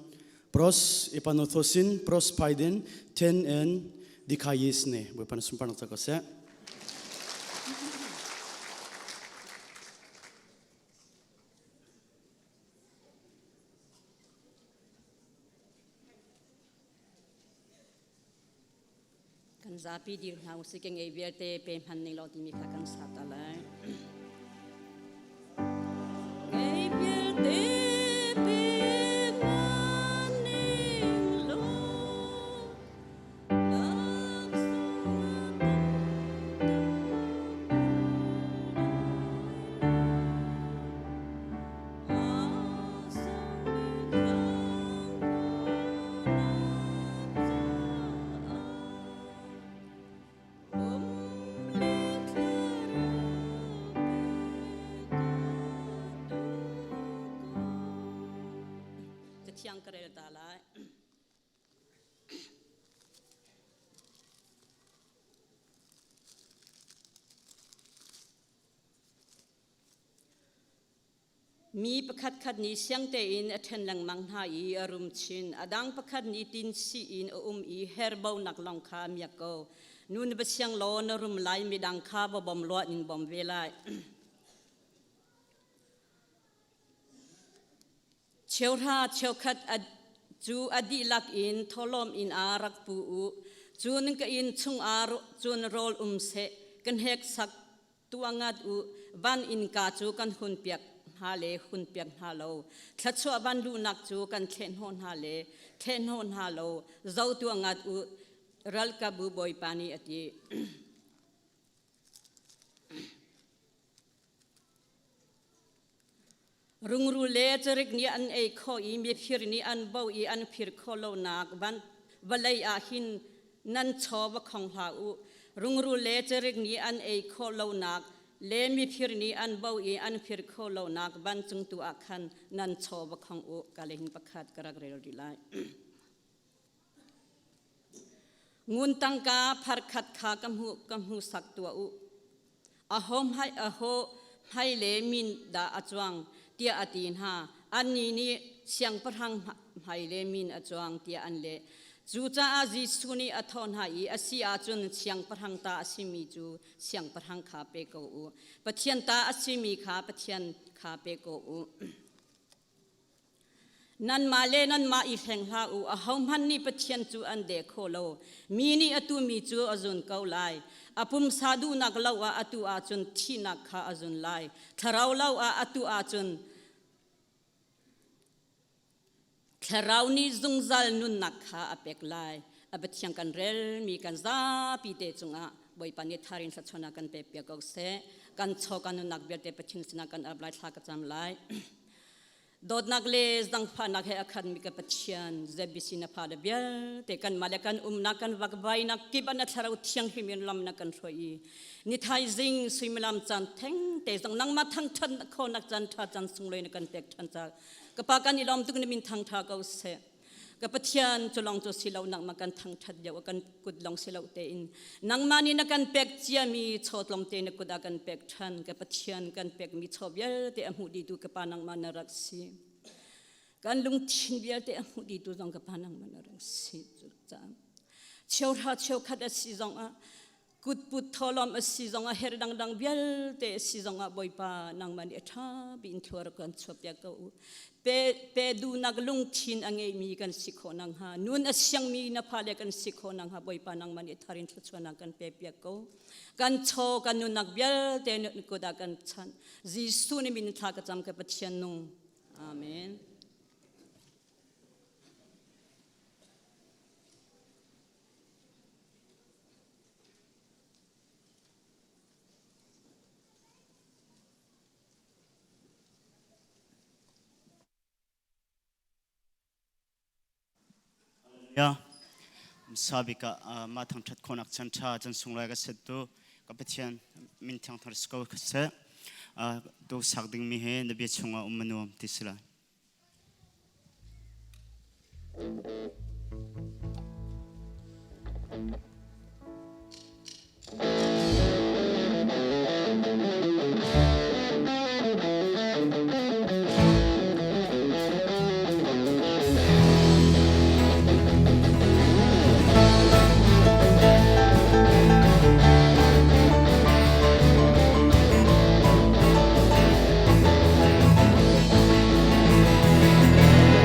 pros epanothosin pros paiden ten en dikayis ne Bawipa na sunparnak ca ko seh. Kan zapi dir hna usih ke ngei vialte pe hman ning lo timi kha kan sa ta lai. Ngei vialte pe hman ning lo Cathiang ka rel ta lai. Mi pakhatkhat nih siang tein a ṭhen lengmang hna i a rum chin. A dang pakhat nih tinsi in a um i herbonak lawng kha a miak ko. Nu na va siang law na rum lai, midang kha va bawm law in bawm ve lai. Cheuhra cheukhat cu a dihlak in thawhlawm inn ah rak pu u. Cun ka inn chungah cun rawl um seh, ka hneksak tuah ngat u van innka cu kan hun piak hna le hun piak hna lo thluachuah van luhnak cu kan thlehhnawh hna le thlehhnawh hna lo zo tuah ngat u ralkabu bawipa nih a ti Rungrul le carik nih an ei kho i mifir nih an bo i an fir khawh lonak van vawlei ah hin nan chaw va khong hlah u. Rungrul le carik nih an ei khawh lonak le mifir nih an bo i an fir khawh lonak vancung tu ah khan nan chaw va khong u. Ka le hin pakhat ka rak rel rih lai. Ngun tangka pharkhat kha ka hmuh ka hmuhsak tuah u. Aho hmai aho hmai le min dah a cuang tiah a ti hna. Annih nih siangpahrang hmai le min a cuang tiah an leh. Cucaah Jesuh nih a thawh hna i a si ahcun siangpahrang ta a simi cu siangpahrang kha pe ko u. Pathian ta a simi kha Pathian kha pe ko u. Nanmah le nanmah i hleng hlah u, ahohmanh nih Pathian cu an deh kho lo. Mi nih a tumi cu a zun ko lai. A pumsa duhnak lo ah atu ahcun thihnak kha a zun lai. Thlarau lo ah atu ahcun Thlarau nih zungzal nunnak kha a pek lai. A Pathian kan relmi kan zapi te cungah Bawipa nih tharin thlachuan kan pek piak ko seh. Kan chaw kan nunnak vialte Pathian sinah kan ap lai thla ka cam lai. Dawtnak le zangfahnak he a khatmi ka Pathian ZBC na fa le vialte kanmah le kan umnak kan vakvainak kip ah na thlarau thianghlim in lam na kan hruai i ni thaizing suimilam caan theng te zong nangmah thangṭhat khawhnak caan ṭha caan sunglawi na kan pek ṭhan ca ka pa kan i lawm tuk na min thangṭha ko seh. Ka Pathian cu lawng cu si lo nangmah kan thangṭhat lio kan kut lawng si lo tein nangmah nih na kan pek ciami chaw tlawmte na kut ah kan pek ṭhan ka Pathian kan pekmi chaw vialte a hmuh dihtu ka pa nangmah na rak si kan lungthin vialte a hmuh dihtu zong ka pa nangmah na rak si cu caah cheuhra cheukhat a si zongah. Kutput tholom a si zong ah her dangdang vialte a si zong ah Bawipa nangmah nih a ṭha bin thluar kan chuahpiak ko u. Pe pe duhnak lungthin a ngeimi kan si khawh nakhnga nun a siangmi na fale kan si khawh nakhnga Bawipa nangmah nih thar in thluachuahnak kan pe piak ko. Kan chaw kan nunnak vialte kut ah kan chanh. Jesuh nih min thla ka cam ka Pathian nung. Amen. Ya sabika ma thang that khonak chan tha chan sunglai ka set tu ka Pathian min thiang thar sko ka se tu sak ding mi he na bia chungah um manuam ti sila.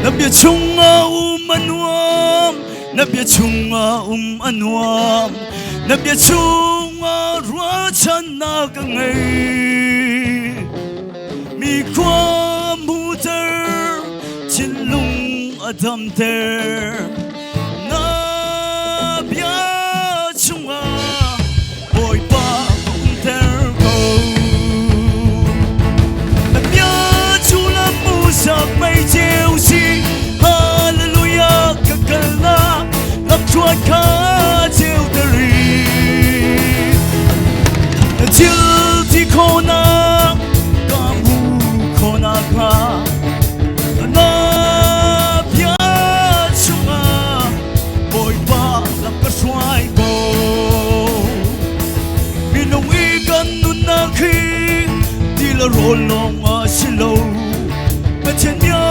Na bia chungah um a nuam, na bia chungah um a nuam, na bia chungah ruahchannak ka ngei. Mi khua hmuter, thinlung a damter. Na bia chungah Bawipa ka umter ko. Na bia cu lam musak mei ceu si, Hallelujah ka kalnak lamthluan kha ceuter i. Na thil ti khawhnak ka hmu khawhnak hnga na bia chungah Bawipa lam ka hruai ko. Minung i kan nunnak hi ti le rawl lawng a si lo. Pathian bia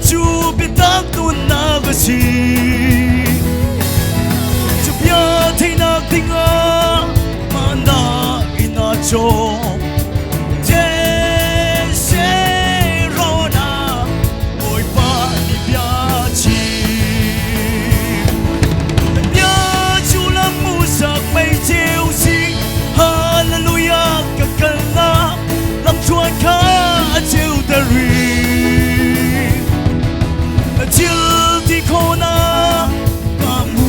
cu biatak nunnak a si. Cu bia theihnak dingah mana in a cawm. Jesse Rona Bawipa nih bia chim. Bia cu lam musak mei ceu si. Hallelujah ka kalnak lamthluan kha a ceuter rih. Thil ti khawhnak ka hmu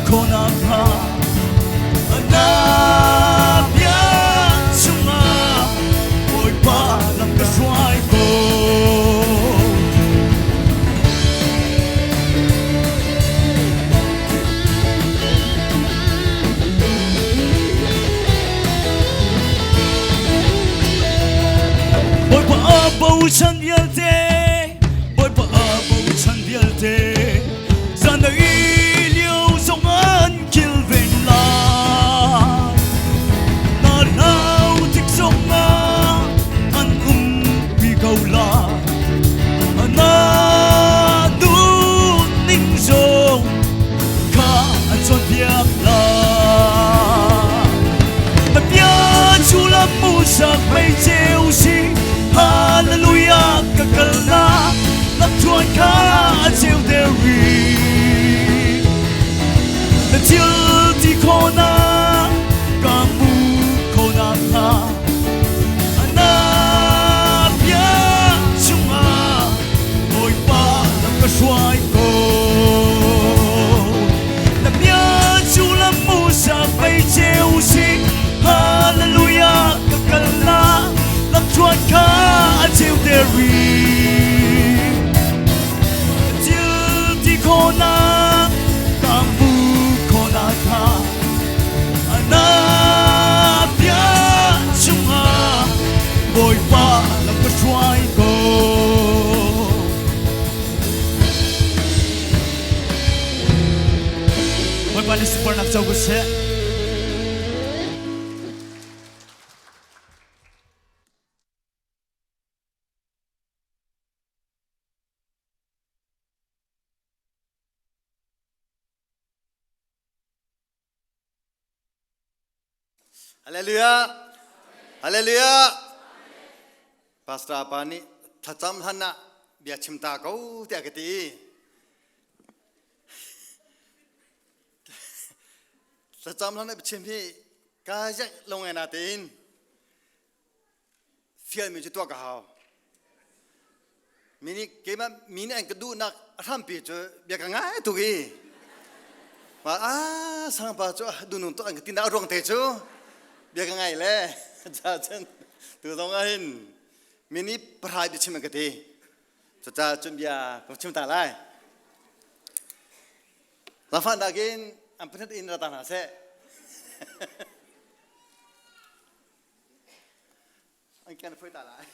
khawhnak hnga na bia chungah Bawipa lam ka hruai ko. Bawipa a bochan vialte, Bawipa a bochan vialte, zan a i lio zong an kilven lai. Na lau tik zong ah an umpi ko lai. Na duhning zong kha an cawnpiak lai. Na bia cu lam musak mei ceu si, Hallelujah ka kalnak lamthluan kha a ceuter rih. Na thil ti khawhnak ka hmu khawhnak hnga na bia chungah Bawipa lam ka hruai ko. Na bia cu lam musak mei ceu si, Hallelujah ka kalnak lamthluan kha a ceuter rih. Thil ti khawhnak ka hmu khawhnak hnga na bia chungah Bawipa lam ka hruai ko. Bawipa nih sunparnak co ko seh. Hallelujah. Hallelujah. Pastor pa nih thlacam hlan ah bia chim ta ko tiah ka ti. Thlacam hlan ah chim hi ka yak lo ngai na tein fialmi cu tuah ka hau. Mi nih keimah mi nih an ka duhnak a hrampi cu bia ka ngai tuk i ma a sangpa cu dunung tuk an ka tinak a ruang te cu bia ka ngai le ca cun tu zong ah hin mi nih pahrai bia chim an ka ti cucaah cun bia ka chim ta lai Lafan in an pahnih in ra ta hna seh. An kan foi ta lai.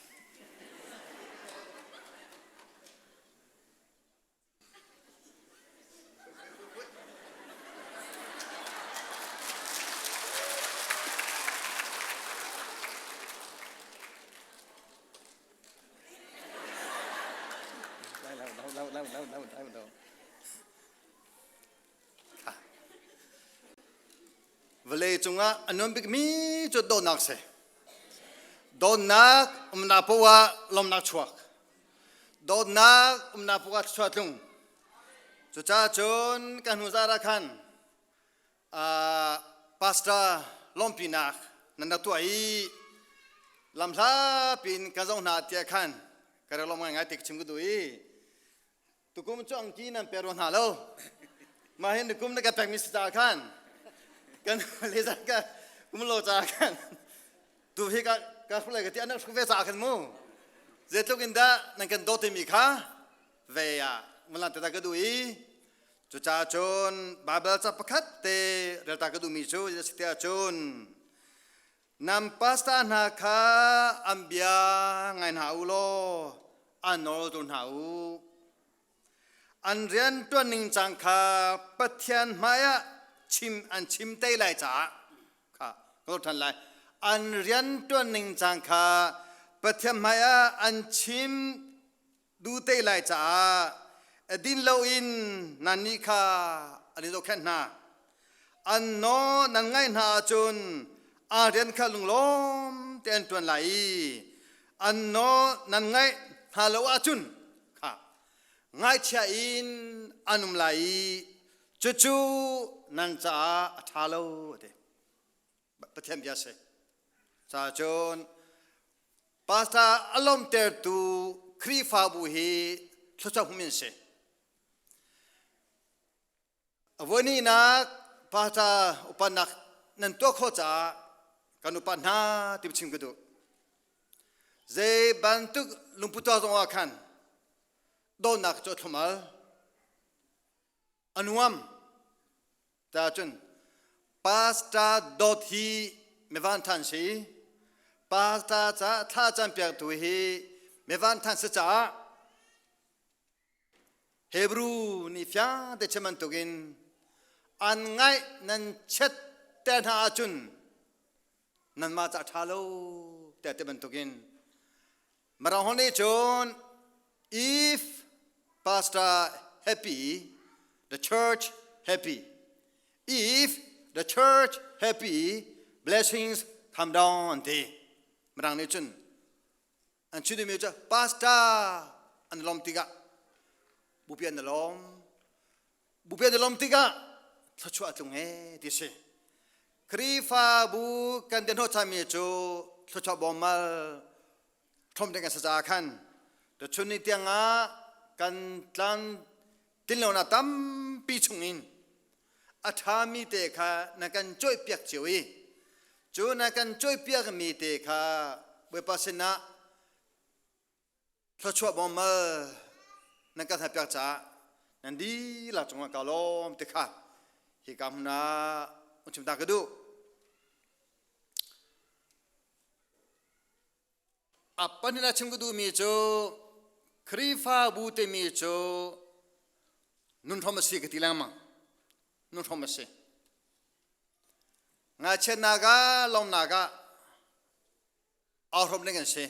Vawlei cungah a nuam bikmi cu dawtnak si. Dawtnak umnak paoh ah lawmnak chuak. Dawtnak umnak paoh ah thluachuah tlung. Cucaah cun kan hnu zarh ah khan pastor lawmpinak nan rak tuah i lamhla piin ka zoh hna tiah khan ka rak lawm ngaingai ti ka chim ka duh i tukum cu angki nan pe rua hna lo mah hin kum na ka pekmi si caah khan kan le ka kum lo caah khan tu hi ka ka hrulai ka ti an hruk ve caah khan mu zeitluk in dah nan kan dawt timi kha ve ah mulan te ka duh i cucaah cun Bible ca pakhat te relta ka duhmi cu si tiah cun Nan pastor hna kha an bia ngai hna u law an nawl tu hna u. An rian ṭuan ning cang kha Pathian hmaiah chim an chim te lai caah kha ka ṭhan lai. An rian ṭuan ning cang kha Pathian hmaiah an chim duh te lai caah din loin nannih kha an i zohkhenh hna. An naw nan ngaih hna ahcun aa rian kha lunglawm te an ṭuan lai i an naw nan ngaih hna lo ahcun kha ngaihchia in an um lai i cucu nan caah a ṭha lo a ti. Pathian bia si. Caah cun pastor a lawmtertu Khrihfabu hi thluachuah hum in si. A voihnihnak pastor upanak nan tuah khawh caah kan upat hna ti chim ka duh. Zei bantuk lungput tuah zong ah khan dawtnak cu a thlum al. A nuam. Ta cun pastor dawt hi mivan than si pastor ca thla cam piak tu hi mivan than si caah Hebrew nih fiang te chim bantukin an ngaih nan chet te hna ahcun nanmah ca ṭha lo tiah ti bantukin Mirang holh nih cun if pastor happy the church happy if the church happy blessings come down an ti Mirang nih cun an chim duhmi cu pastor an lawm tikah bupi an lawm bupi an lawm tikah thluachuah a tlung ee ti si Khrihfabu kan den hnawhchanmi cu thluachuah bawmmal ṭhom ding a si caah khan tuchun ni tiangah kan tlan tinlonak tampi chungin a ṭhami te kha na kan cawihpiak cio i cu na kan cawihpiakmi te kha Bawipa sinah thluachuah bawmmal nan kan halpiak caah nan dihlak cungah ka lawm ti kha hika hmun ah chim ta ka duh. A pahnihnak chim ka duhmi cu Khrihfabu timi cu nunhrawm a si ka ti lengmang. Nunhrawm a si. Ngaichiatnak ah lawmnak ah aa hrawm ding an si.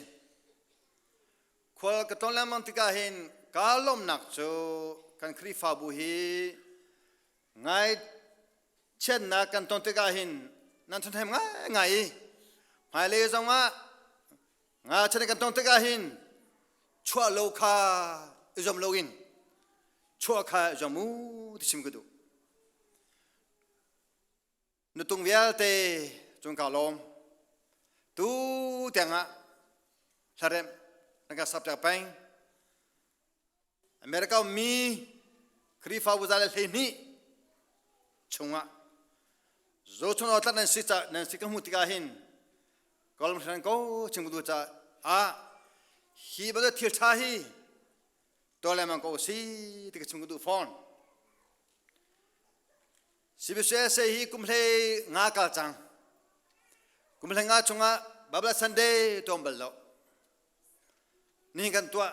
Khual ka tlawn lengmang tikah hin kaa lawmnak cu kan Khrihfabu hi ngaichiatnak kan ton tikah hin Nan ṭhahnem ngaingai i hmailei zongah nga chan kan tong tikah hin chuah lo kha i zuam loin chuah kha i zuam u ti chim ka duh. Nutung vialte cung ka lawm. Tu tiangah hlaremh nan ka sap peng. America mi Khrihfabu za le 12 chungah zochun awtlat nan si ca nan si ka hmuh tikah hin kolom hran ko chim du ca ah hi bantuk thil tha hi tuah lengmang ko si ti ka chim ka duh fawn. CBCUSA hi kum hlei nga kal cang. Kum hlei nga chungah Bible Sunday tuam bal lo. Nihin kan tuah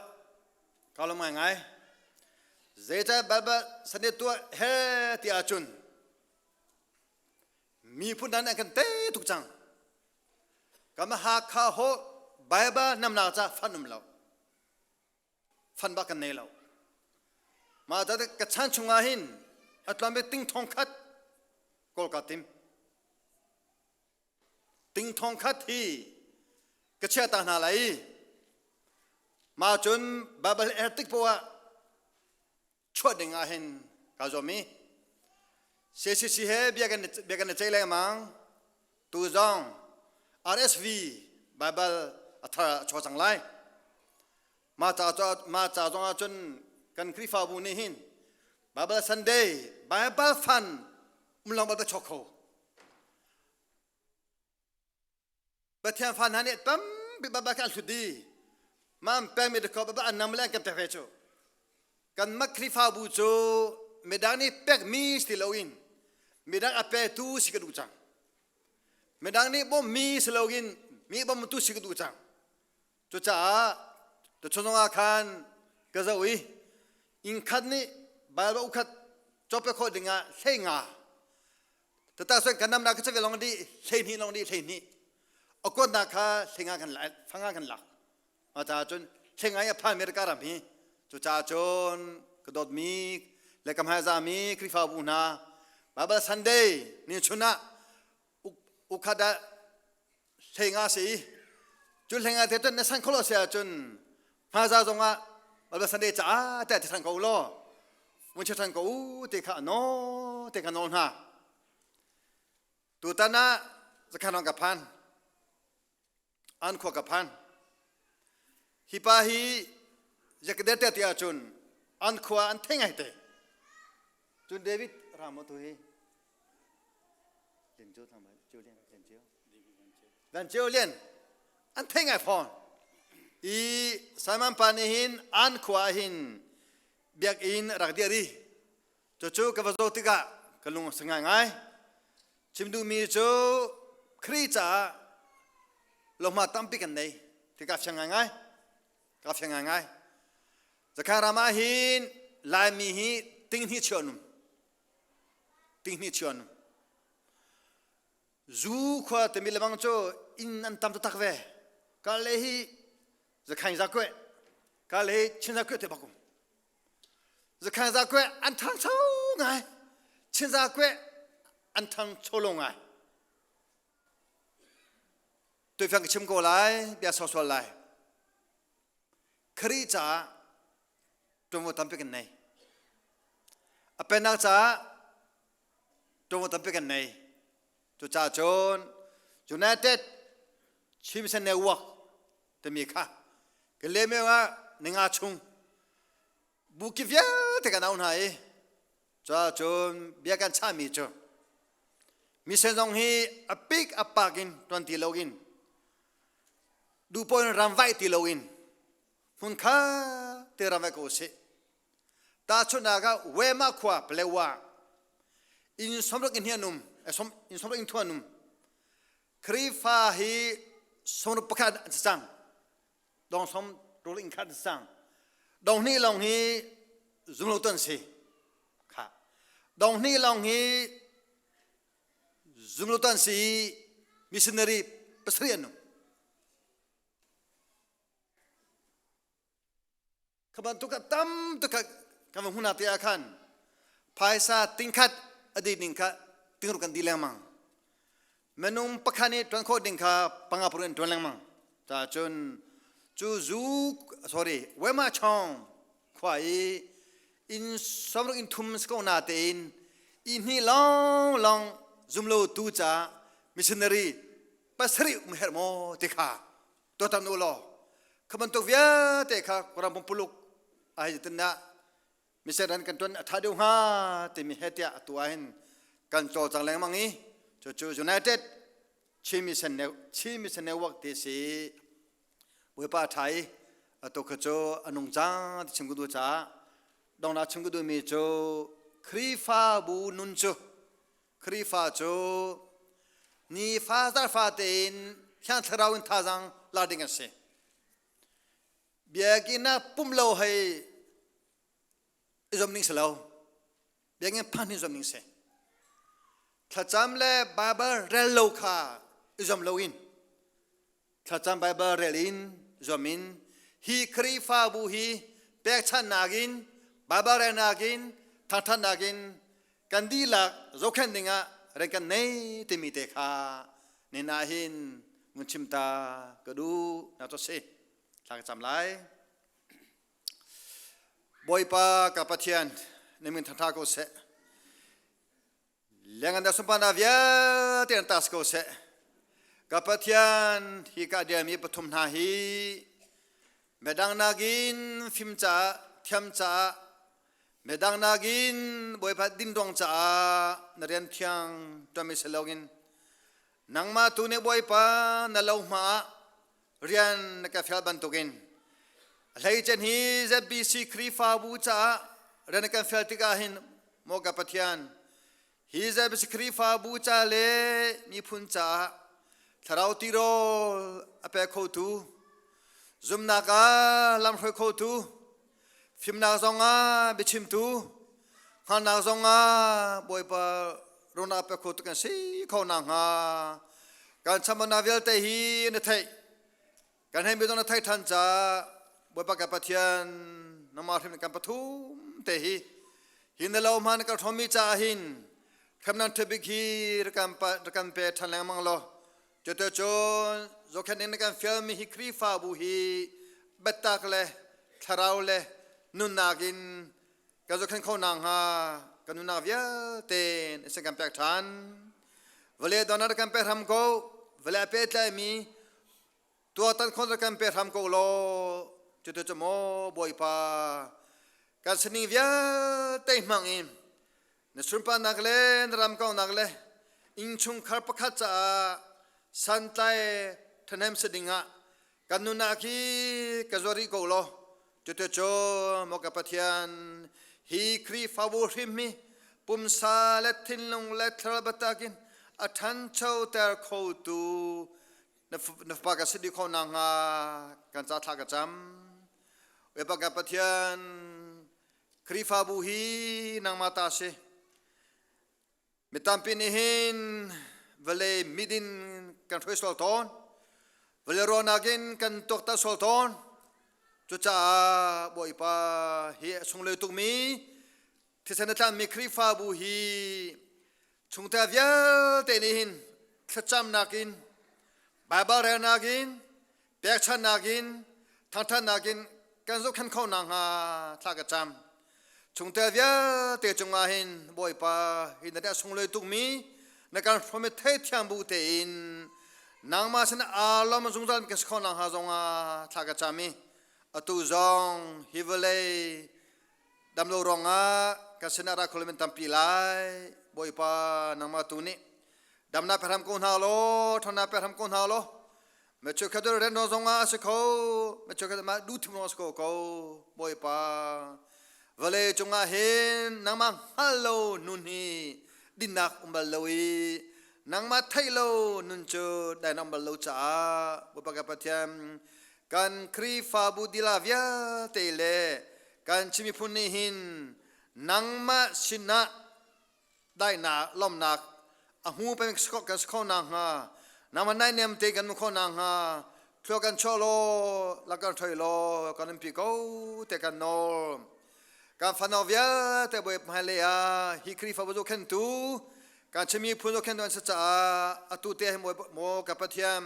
ka lawm ngaingai. Zeicah Bible Sunday tuah he ti ahcun miphun dang nih an kan tei tuk cang. Kam Hakha ho Bible namnak ca fan um lo. Fan bak kan nei lo. Mah ta ka chan chungah hin a tluan bik ting thong khat kawl ka tim. Ting thong khat hi ka chia ta hna lai i mah cun Bible er tik poah chuah ding ah hin ka zuam i CCC he bia kan bia kan i ceih lengmang tu zong RSV Bible a thar a chuak cang lai mah ca mah ca zong ah cun kan Khrihfabu nih hin Bible Sunday Bible fan um lawng bal chuak kho Pathian fa hna nih tampi baba kha an hlut i mam pengmi dakaw baba an nam le an kan pek ve cu kanmah Khrihfabu cu midang nih pekmi si loin midang a petu si ka duh cang midang nih bawmmi si loin mi bawmtu si ka duh cang cucaah tuchun zong ah khan ka zoh i inn khat nih Bible ukhat cawpe khawh dingah hlei nga tata soi kan namnak ka chave long di 12 long di 12 akon na kha hlenga kan la fanga kan lak ma cha chun hlenga ya pha America ram hi chu cha chun ka dot mi le kam ha za mi Khrifa bu hna Bible Sunday ni chuna ukhada hlenga si chu hlenga te tun na san kholo se chun hma za zongah Bible Sunday cha te te than ko lo mun che than ko u te kha no te kha no hna tutan ah zakhan ka phan an khua ka phan hi pa hi zakde te ti ahcun an khua an thei ngai te cun David ramo tu hi Lin Chiu thang Chiu Lian Lin Chiu Van Chiu Lian an thei ngai fawn i Simon pa nih hin an khua hin biakinn rak dir i cucu ka va zoh tikah ka lung a si ngaingai chim duhmi cu Khrih caah lohma tampi kan nei ti ka fiang ngaingai ka fiang ngaingai Zakhan ram ah hin Laimi hi tinghnih chiah an um tinghnih chiah an um zu khua timi lebang cu inn an tam taktak ve ka le hi zakhain za kwe ka le hi chin za kwe te bakum zakhain za kwe an thang cho ngai chin za kwe an thang cho lo ngai tuifang ka chim ko lai bia so sual lai Khrih caah ṭuanvo tampi kan nei a pennak caah ṭuanvo tampi kan nei cucaah cun United Chin Network timi kha ka lemeu ah ninga chung bu ki vialte kan au hna i cucaah cun bia kan chahmi cu mission zong hi a pik a pak in ṭuan ti loin duhpaoh in ram vaih ti loin hmun kha te ram vai ko usih tahchunhnak ah Wema khua Palewa inn somruk in hi an um inn somruk in thu an um Khrihfa hi somruk pakhat an si cang dong som rul in khat an si cang dong hnih lawng hi zumlo tu an si kha dong hnih lawng hi zumlo tu an si missionary pasarih an um Kha bantuk ah tam tuk kan va hmun te ah khan phaisa tingkhat a dih ning kha tingruk kan di lengmang. Minung pakhat nih ṭuan khawh ding kha panga paruk in ṭuan lengmang. Ca cun cu zu sorry wema chong khua i inn 60 inn thum si ko na tein i hni lawng lawng zumlo tu ca missionary pasarih um herh maw ti kha tuatan u law kha bantuk vialte kha Kawlram pumpuluk ai tin ah mission kan tuan a tha deuh hnga timi he tiah atu ah hin kan cawlcang lengmang i cucu United Chin Mission Chin Mission Network ti si. Bawipa tha i atu kha cu a nung cang ti chim ka duh caah dongnak chim ka duhmi cu Khrihfabu nun cu Khrihfa cu nifa zarfa tein Thiang Thlarau in thazaang la ding an si. Biakinn ah pum lo hei i zuam ding si lo. Biakinn phan hi zuam ding si. Thlacam le Bible rel lo kha i zuam lo in thlacam Bible rel in zuam in hi Khrihfabu hi pekchanhnak in Bible relnak in thangthatnak in kan dihlak zohkhenh dingah rian kan nei timi te kha nin ah hin mun chim ta ka duh na to si thla ka cam lai. Bawipa ka Pathian na min thangtha ko seh. Lengan da sunparnak vialte an tas ko seh. Ka Pathian hi ka diami pathum hna hi medang nakin fim caah thiam caah medang nakin Bawipa din ruang caah na rian thiang tuanmi si loin nangmah tu nih Bawipa na lo hma ah rian na ka fial bantukin a hleicen hi ZBC Khrihfabu caah rian na kan fial tikah hin maw ka Pathian hi ZBC Khrihfabu ca le miphun caah thlarau tirawl a pe khotu zumnak ah lamhruai khotu fimnak zongah biachimtu hngalhnak zongah Bawipa ruahnak pe khotu kan si kho nakhnga kan chambaunak vialte hi na theih kan hei mi zong na theih ṭhan caah Bawipa kan Pathian nangmah hrim kan pathum te hi hi na lo hman kan hrawmmi caah hin hremnak ṭhabik hi rak kan pe ṭhan lengmang law Cuticun zohkhenh in na kan fialmi hi Khrihfabu hi biatak le thlarau le nunnak in kan zohkhenh kho nakhnga kan nunnak vialte in sin kan pek ṭhan. Vawlei donnak kan pek hram ko, vawlei a pehtlaimi tuaktan khon kan pek hram ko law cuticun maw Bawipa kan sining vialte hmang in Na sunparnak le na ram kaunak le innchungkhar pakhat caah santlai ṭhahnem si dingah kan nunnak hi ka zuar rih ko law cuticun maw ka Pathian hi Khrihfabu hrim hi pumsa le thinlung le thlarau biatak in a ṭhanchoter khotu na fapa ka si dih kho nakhnga kan ca thla ka cam. Bawipa ka Pathian Khrihfabu hi nangmah ta si. Mi tampi nih hin vawlei midin kan hruai sual tawn. Vawlei ruahnak in kan tuakter sual tawn. Cucaah Bawipa hi a sunglawi tukmi thisen a tlanmi Khrihfabu hi chungtel vialte nih hin thlacamnak in Baibal relnak in pekchanhnak in thangthatnak in kan zohkhenh kho nakhnga thla ka cam. Chungtel vialte cungah hin Bawipa hi na dah sunglawi tukmi na kan hrawm i theithiam bu tein nangmah sin aa lawm zungzal kan si kho nakhnga zongah thla ka cam i atu zong hi vawlei damlo ruangah kan sinah ra kholo men tampi lai. Bawipa nangmah tu nih damnak pe hram ko hna law ṭhawnnak pe hram ko hna law me cheukhat cu rian zong ah a si kho me cheukhat mah duh thim a si ko ko Bawipa vawlei cungah hin nangmah hngal lo nun hi dinnak um bal lo i nangmah theih lo nun cu dainak um bal lo caah Bawipa ka Pathian kan Khrihfabu dila vialte le kan Chin miphun nih hin nangmah sinah daihnak lawmhnak a hmu peng kan si kho nakhnga nangmah naihniam te kan hmu kho nakhnga thlua kan chuah law la kan hroi law kan umpi ko te kan nawl. Kan fanau vialte Bawipa hmailei ah hi Khrihfabu zohkhenhtu. Kan chimi phun khen don sa caah atu te hi maw ka Pathian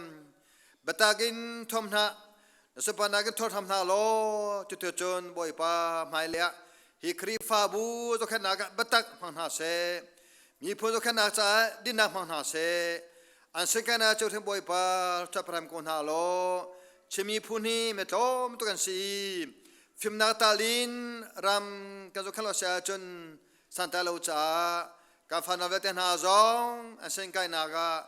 biatak in thom hna na sunparnak in thor hram hna law cutu cun Bawipa hmailei ah hi Khrihfabu zohkhenhnak ah biatak hmang hna seh miphun zohkhenhnak caah dinnak hmang hna seh an sinkan ah cu Bawipa ṭhaphram ko hna law Chin miphun hi mi tlawm tuk an si fimnak talin ram kan zohkhenh lo si ahcun santlai lo caah kan fanau vialte hna zong an sengkainak ah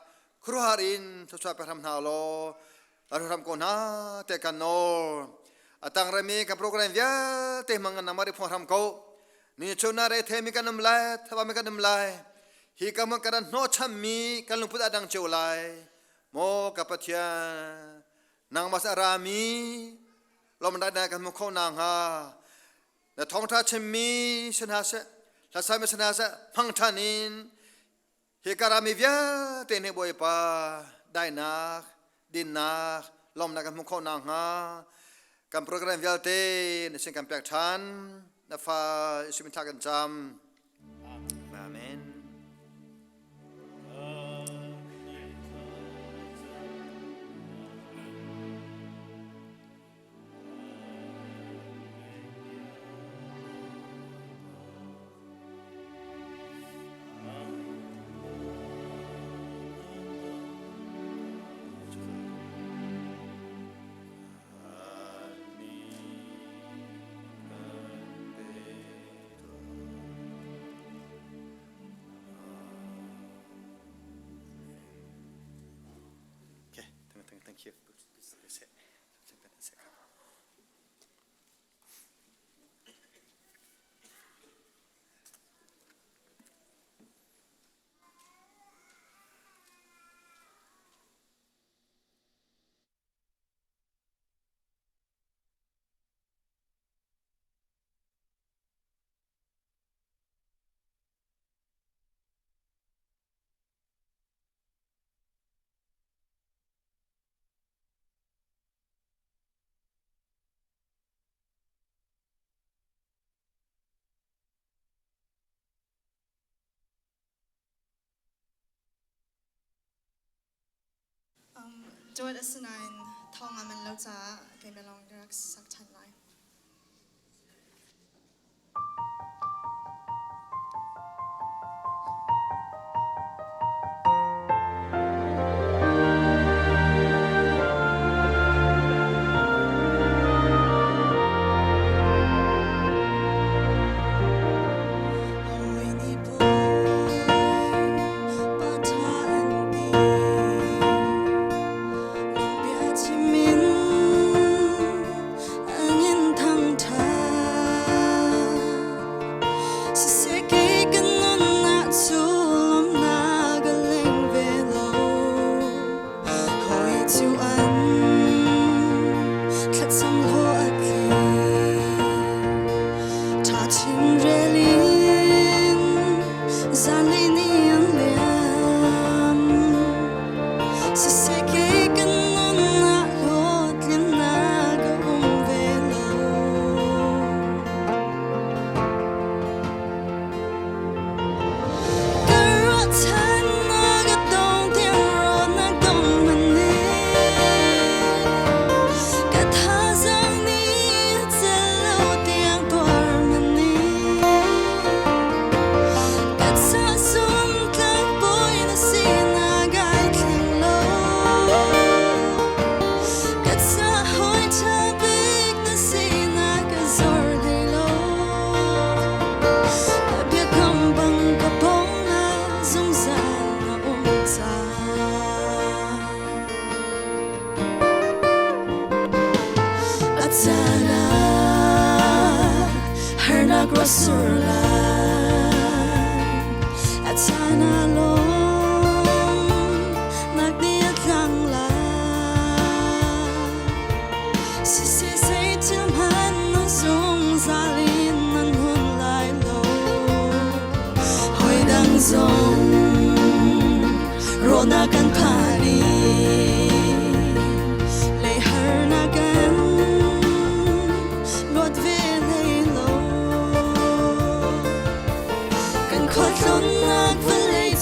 khuaruahhar in thluachuah pe hram hna law hram ko hna te kan nawl. A tang rami kan program vialte hmang nangmah ri phuang hram ko. Ni chun na re themi kan um lai, thaba mi kan um lai. Hi ka mun kan hnawh chammi kan lungput a dang cio lai. Maw ka Pathian, nangmah sa rami lawmnak na kan hmu kho na hnga. Na thawngṭha chimmi si hna seh, hlasami si hna seh, hmang ṭhan in hi karami vialte nih Bawipa dainak, dinnak, lawmnak kan hmuh khawh nakhnga kan program vialte na sin kan pek ṭhan. Na fa Jesuh min thla kan cam. Amen. Okay, thank you. Dawt asinain thawng aa manh lo caah keimah lawng ka rak sak ṭhan lai.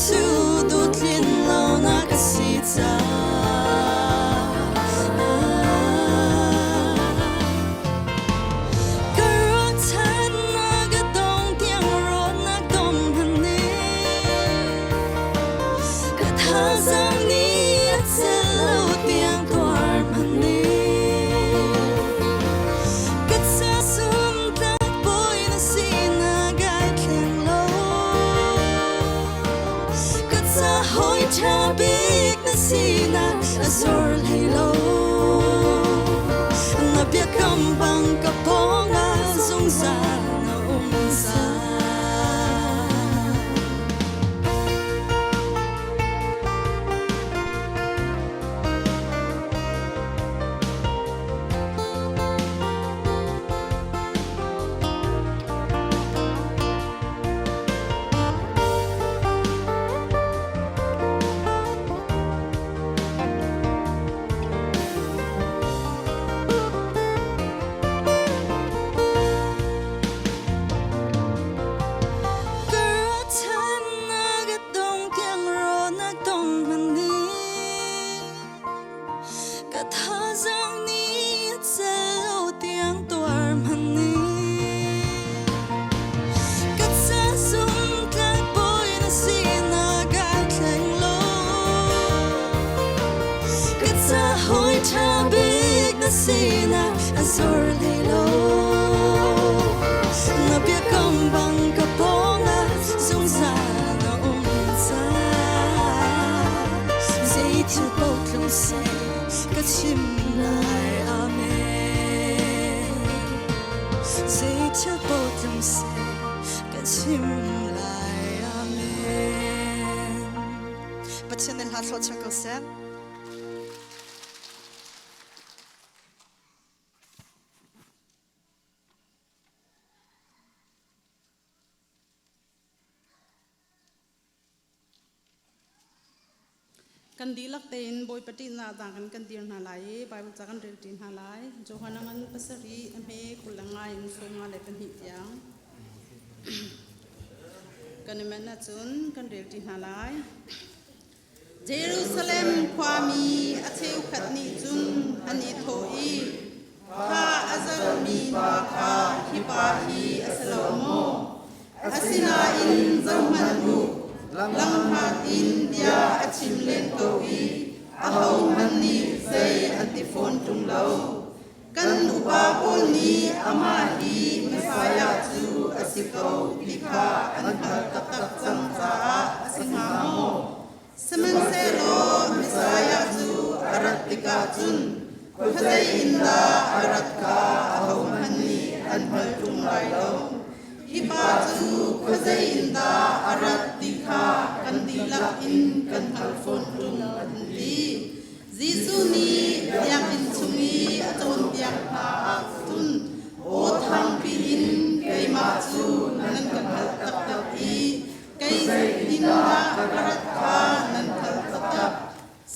cu duhtlin lo na ka si caah. Ka ruahchannak a dong tiang rawhnak dong hmanh nih ka thazaang nih a celh lo tiang tuar hmanh nih ka ca sumtlak bawi na sinak ai thleng lo. Ka ca hawi ṭha bik na sinak a zor hlei lo. Na biakam bang ka pawngah zungzal na um zan. Ka ruahchannak a dong tiang rawhnak dong hmanh nih ka thazaang nih a celh lo tiang tuar hmanh nih ka ca zumtlak bawi na sinak ai thleng lo. Ka ca hawi ṭha bik na sinak a zor hlei lo. Na biakam bang ka pawngah zungzal na um caah zei thil paoh tlung seh ka chim lai. Amen. Zei thil paoh tlung seh ka chim lai. Amen. Pathian nih hla thlawh ko seh. Kan dihlak tein Bawipa ṭihnak zang kan dir hna lai i Baibal ca kan rel ṭi hna lai. Johan a ngan pasarih a hme 25 in 32 tiang. Kan i manh ahcun kan rel ṭi hna lai. Jerusalem khuami a cheukhat nih cun an i thawh i, Kha a zalmi hna kha hi pa hi a si lo maw? Asinain zohhmanh u, langhlat in bia a chim len ko i ahohmanh nih zei an ti fawn ṭung lo. Kan upa pawl nih amah hi Messiah cu a si ko ti kha an hngalh taktak cang caah a si hnga maw? Sihmanhsehlaw Messiah cu a rat tikah cun khuazei in dah a rat kha ahohmanh nih an hngal ṭung lai lo. Hi pa cu khuazei in dah a rat ti kha kan dihlak in kan hngal fawn ṭung, an ti. Jesuh nih biakinn chung i a cawnpiak hna ah cun aw thangpi in, Keimah cu nan ka hngalh taktak i kei zeitindah ka rat kha nan hngalh taktak.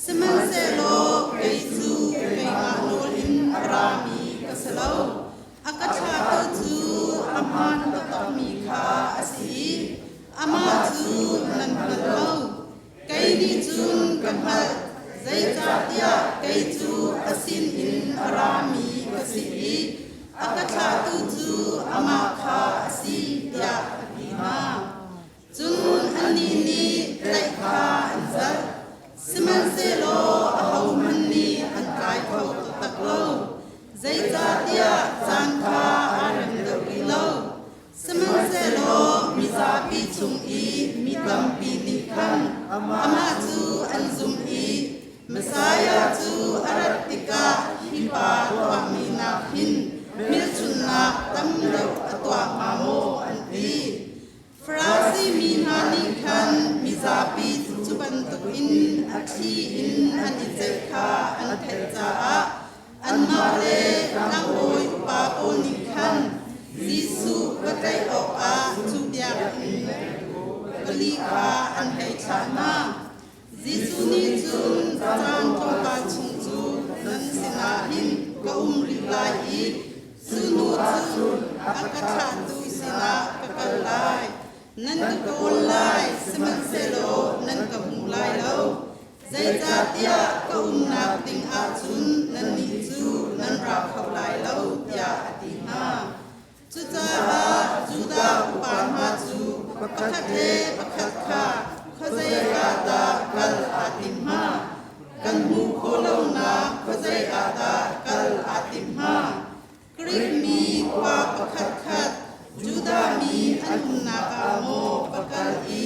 Sihmanhsehlaw kei cu keimah nawl in a rami ka si lo. A ka thlahtu cu a hmaan taktakmi kha a si i amah cu nan hngal lo. Kei nih cun ka hngalh, zeicahtiah kei cu a sinin a rami ka si i a ka thlahtu cu amah kha a si, tiah a ti hna. Cun annih nih tlaih kha an zalh, sihmanhsehlaw ahohmanh nih an tlai kho taktak lo, zeicahtiah caan kha aa rem deuh rih lo. Sihmanhsehlaw mizapi chung i mi tampi nih khan amah cu an zumh i Messiah cu a rat tikah hi pa tuahmi nak hin hmelchunhnak tam deuh a tuah hnga maw an ti. Farasi mi hna nih khan mizapi cu bantukin a thli in an i ceih kha an theih caah anmah le tlangbawi upa pawl nih khan Jesuh va tlaih awkah cu biakinn pali kha an hei thlah hna. Jesuh nih cun caan tlawmpal chung cu nan sinah hin ka um rih lai i cu hnu cun a ka thlahtu sinah ka kal lai. Nan ka kawl lai, sihmanhsehlaw Zeicahtiah ka umnak ding ahcun nannih cu nan ra kho lai lo, tiah a ti hna. Cucaah Judah upa hna cu pakhat le pakhat kha khuazei ah dah kal aa tim hnga? Kan hmuh khawh lonak khuazei ah dah kal aa tim hnga? Grik mi khua pakhatkhat Judah mi an umnak ah maw va kal i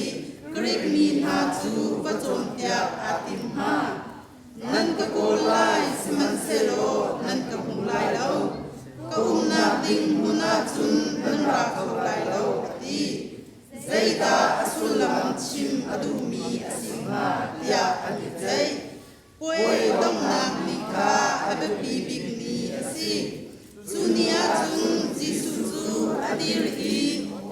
Grik mi hna cu va cawnpiak aa tim hnga? Nan ka kawl lai, sihmanhsehlaw nan ka hmu lai lo. Ka umnak ding hmun ah cun nan ra kho lai lo, a ti. Zeidah a sullam chim a duhmi a si hnga tiah an i ceih. Puai donghnak ni kha a biapi bik ni a si. Cu ni ah cun Jesuh cu a dir i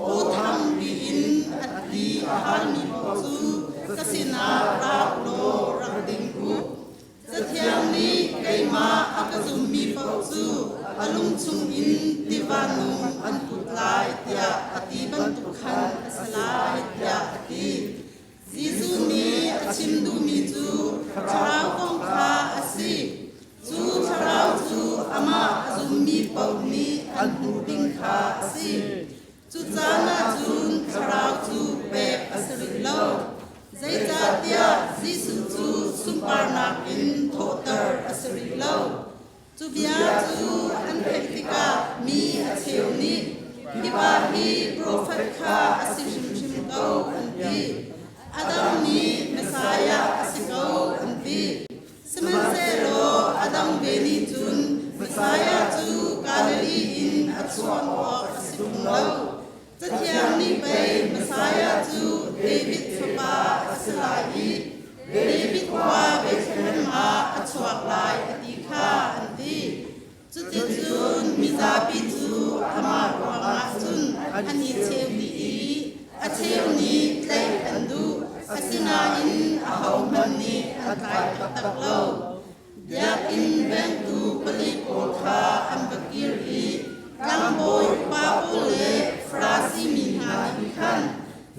aw thangpi in a ti a halmi paoh cu ka sinah ra u law rak ding u. Cathiang nih keimah a ka zummi paoh cu a lung chungin tiva nung an put lai tiah a ti bantuk khan a si lai tiah a ti. Jesuh nih a chim duhmi cu thlarau kong kha a si. Cu thlarau cu amah a zummi paoh nih an hmuh ding kha a si. Cu caan ah cun thlarau cu pek a si rih lo. Zeicahtiah Jesuh cu sunparnak in thawhter a si rih lo. Cu bia cu an theih tikah mi a cheu nih, Hi pa hi profet kha a si hrimhrim ko, an ti. A dang nih Messiah a si ko, an ti. Sihmanhsehlaw a dang ve nih cun Messiah cu Galilee in a chuah awk a si ṭung lo. Cathiang nih pei Messiah cu David fapa a si lai i David khua Bethlehem ah a chuak lai a ti kha an ti. Cuticun mizapi cu amah ruangah cun an i cheu dih i a cheu nih tlaih an duh, asinain ahohmanh nih an tlai taktak lo. Biakinn vengtu palik pawl kha an va kir i tlangbawi upa pawl le Farasi mi hna nih khan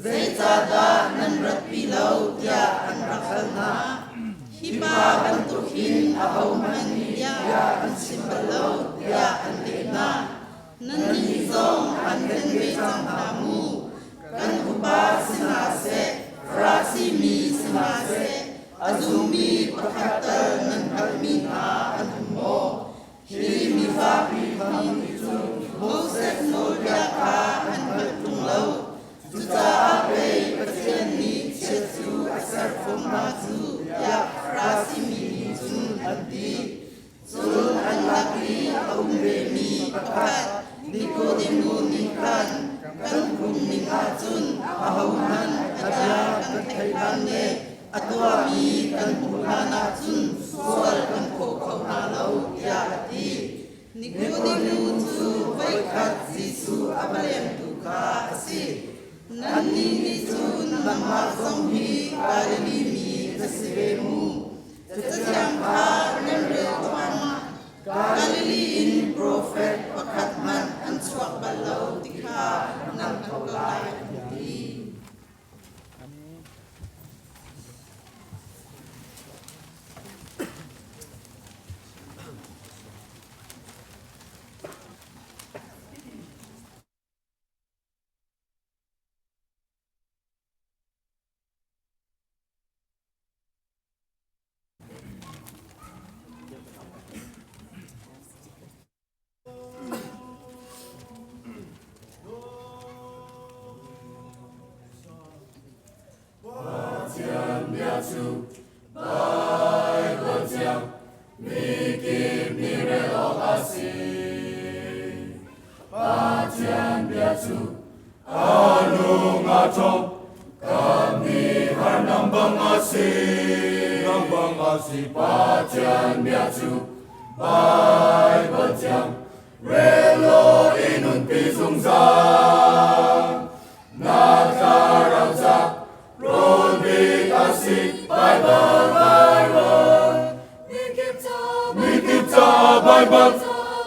zeicahdah nan ratpi lo tiah an rak hal hna. Hi pa bantuk hin ahohmanh bia an chim bal lo tiah an leh hna. Nannih zong an hlen ve cang hna mu. Kan upa si hna seh, Farasi mi si hna seh, a zummi pakhat tal nan hngalhmi hna an um maw? Hi mizapi hi cu Moses nawlbia kha an hngalh ṭung lo. Cucaah pei Pathian nih chiat cu a ser fawn hna cu, tiah Farasi mi nih cun an ti. Cun an lak i a um vemi pakhat Nikodemu nih khan kan phungning ahcun ahohmanh a bia kan theih hlan le a tuahmi kan hmuh hlan ahcun sual kan phaw kho hna lo tiah a ti. Nikodemu cu voikhat Jesuh a va lengtu kha a si. Nannih nih cun nangmah zong hi Galilee mi na si ve mu. Cathiang kha nan rel thluahmah. Galilee in profet pakhat hmanh an chuak bal lo ti kha nan hngalh ko lai, an ti. Pathian bia cu Baibal thiang mikip nih rel awk a si. Pathian bia cu a lung a ṭhawng, kan mi har nang bang a si, nang bang a si. Pathian bia cu Baibal thiang rel law i nunpi zungzal. Na thlarau ca rawl bik a si, Baibal, Baibal. Mikip caah Baibal,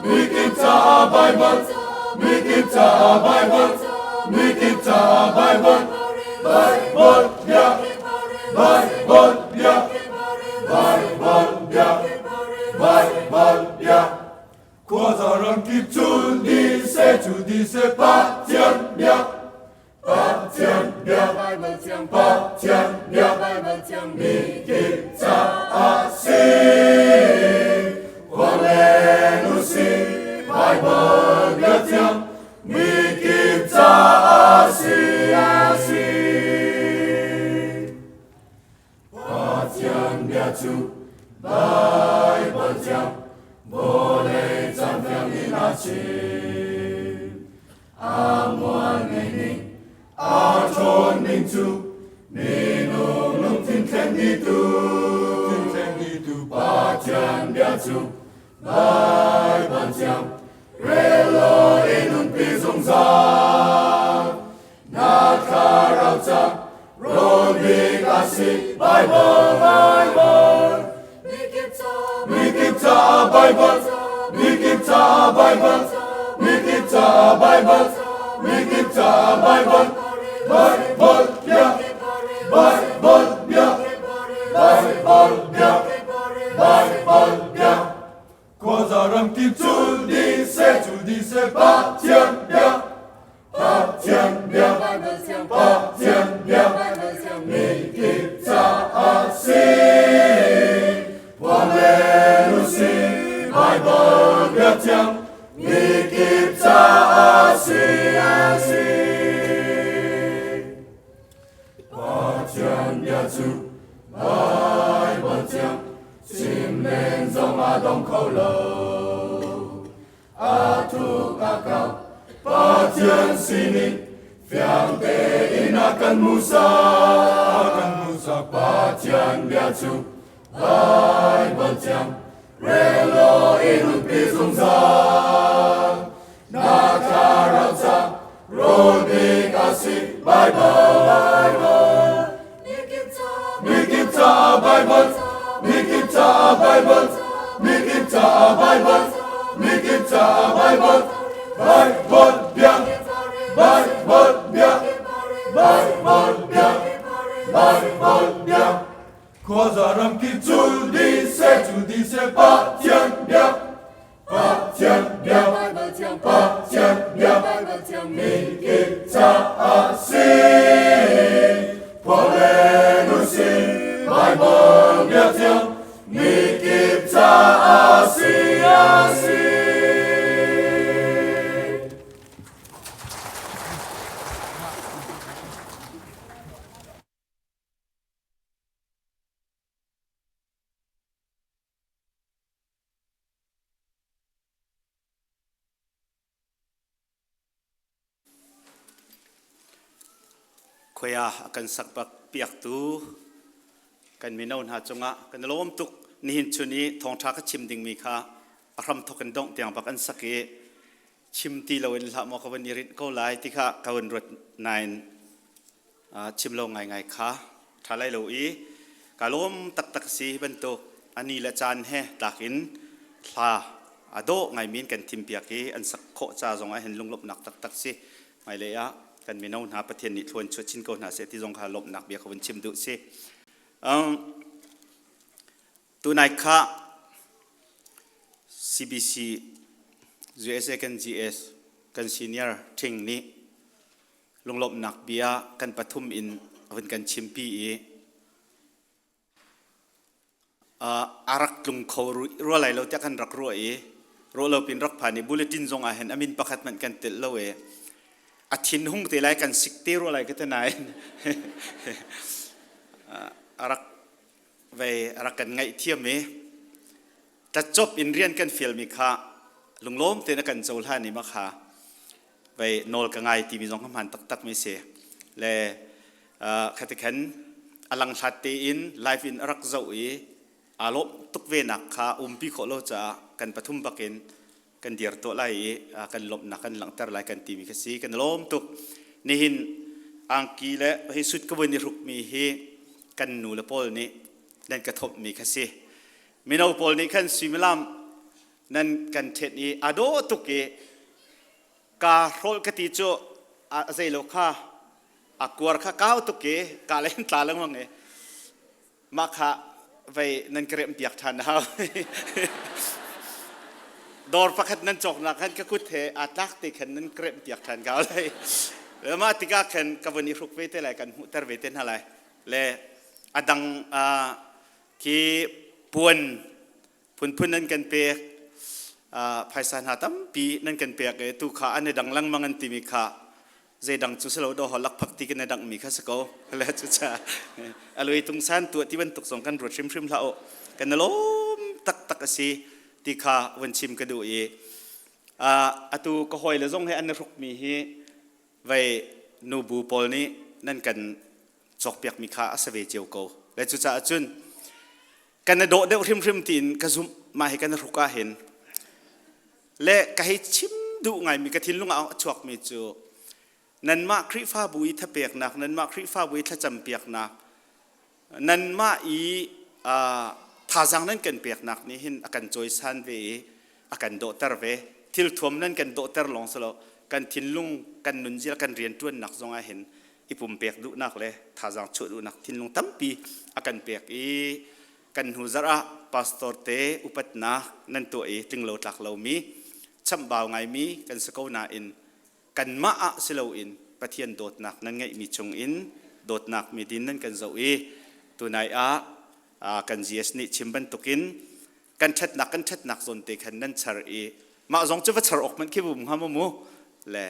mikip caah Baibal, mikip caah Baibal, mikip caah Baibal, Baibal bia, Baibal bia. bia Bible bia Khuaza ram kip cun di seh cu di seh Pathian bia Pathian bia Pathian bia mi kip caah si. Khualen usih Bible bia thiang mi kip caah si a si. Pathian bia cu Baibal thiang vawlei cangfiang in a chim. A mual ngei ning, a ṭhawn ning cu minung lungthin thlen dihtu, thlen dihtu Pathian bia cu Baibal thiang rel law i nunpi zungzal. Na thlarau ca rawl bik a si Bible Bible Mikip ca Bible Mikip ca Bible Mikip ca Bible Mikip ca Bible Bible bia Bible bia Bible bia Bible bia Khuaza ram kip cu di seh cu di seh Pathian bia Pathian bia Pathian bia mi kip caah si Phuan len usih Bible bia thiang mi kip caah si a si Pathian bia cu Bible thiang Chim len zong a dong kho lo. A thuk a kau Pathian sining fiang tein a kan hmuhsak. A kan hmuhsak Pathian bia cu Baibal thiang rel law i nunpi zungzal. Na thlarau ca rawl bik a si Baibal Baibal Mikip caah Baibal Mikip caah Baibal Mikip caah Baibal Mikip caah Baibal Baibal bia Baibal bia Baibal bia Baibal bia Khuaza ram kip cu di seh cu di seh Pathian bia Pathian bia Pathian bia mikip caah si Phuan usih Bible bia thiang mikip caah si a si. Khoia a kan sak bak piaktu kan mino hna cungah kan i lawm tuk. Nihin chun i thawngṭha ka chim dingmi kha a hram thok in dongh tiang bak an sak i chim ti loin hlah maw ka van i rinh ko lai ti kha ka van ruat nain chim lo ngaingai kha ṭha lai lo i ka lawm taktak si. Hi bantuk a ni le caan he tlak in hla a dawh ngaimi in kan thimpiak i an sak khawh ca zong ah hin lunglawmhnak taktak si. Hmailei ah kan mino hna Pathian nih thluan chuah chin ko hna seh ti zong kha lawmhnak bia ka vun chim duh si. Tunai kha CBC USA kan GS kan senior ṭhing nih lunglawmhnak bia kan pathum in a vun kan chimpi i a rak tlung kho rua lai lo tiah kan rak ruah i ruah lo pin rak phan i bulletin zong ah hin a min pakhat hmanh kan telh lo i a thin hung te lai kan sik te rua lai ka te nain a rak vei a rak kan ngaihthiam i tlatcop in rian kan fialmi kha lunglawm tein a kan cohlan i mah kha vei nawl ka ngai timi zong ka hmaan taktak mi si le khati khan a langhlat tein live in a rak zoh i aa lawm tuk ve nak kha umpi khawh lo caah kan pathum bakin kan dir tuah lai i kan lawmhnak kan langhter lai kan timi kha si. Kan lawm tuk. Nihin angki le hi sut ka vun i hrukmi hi kan nu le pawl nih nan ka thawpmi kha si. Mino pawl nih khan suimilam nan kan ṭhen i a dawh tuk i ka hrawl ka ti cu a zei lo kha a kuar kha kau tuk i ka len tla lengmang i mah kha. Vei nan ka remh piak ṭhan hau. Dawr pakhat nan cawknak khan ka kut he aa tlak te khan nan ka remh piak ṭhan ko lai. Le mah tikah khan ka vun i hruk ve te lai, kan hmuhter ve te hna lai. Le a dang khi puan phunphun nan kan pek phaisa hna tampi nan kan pek i tu kha an i dang lengmang an timi kha zeidang cu silo do ho lakphak ti kan i dangh mi kha si ko le cu cha alui tungsan tuah ti bantuk zong kan ruat hrimhrim hlah u kan lawm taktak a si ti kha vun chim ka duh i atu ka hawi le zong he an i hruk mi hi vei nubu pawl nih nan kan cawkpiak mi kha a si ve cio ko le cucaah cun kan i dawh deuh hrimhrim tiin ka zumh mah hi kan i hruk ah hin le ka hei chim duh ngaimi ka thinlung ah a chuakmi cu nanmah Khrihfabu i thapeknak nanmah Khrihfabu i thlacampiaknak nanmah i thazaang nan kan peknak nih hin a kan cawisan ve i a kan dawhter ve thil thuam nan kan dawhter lawng si lo kan thinlung kan nunzia kan rianṭuannak zong ah hin i pumpek duhnak le thazaang chuah duhnak thinlung tampi a kan pek i kan hnu zarh ah pastor te upatnak nan tuah i tlinglo tlak lomi chamhbau ngaimi kan si ko nain kanmah ah si loin Pathian dawtnak nan ngeihmi chungin dawtnak midin nan kan zoh i tunai ah kan GS nih chim bantukin kan ṭhatnak kan ṭhatnak zawn te khan nan char i mah zong cu va char awk hmanh khi bum hnga maw mu le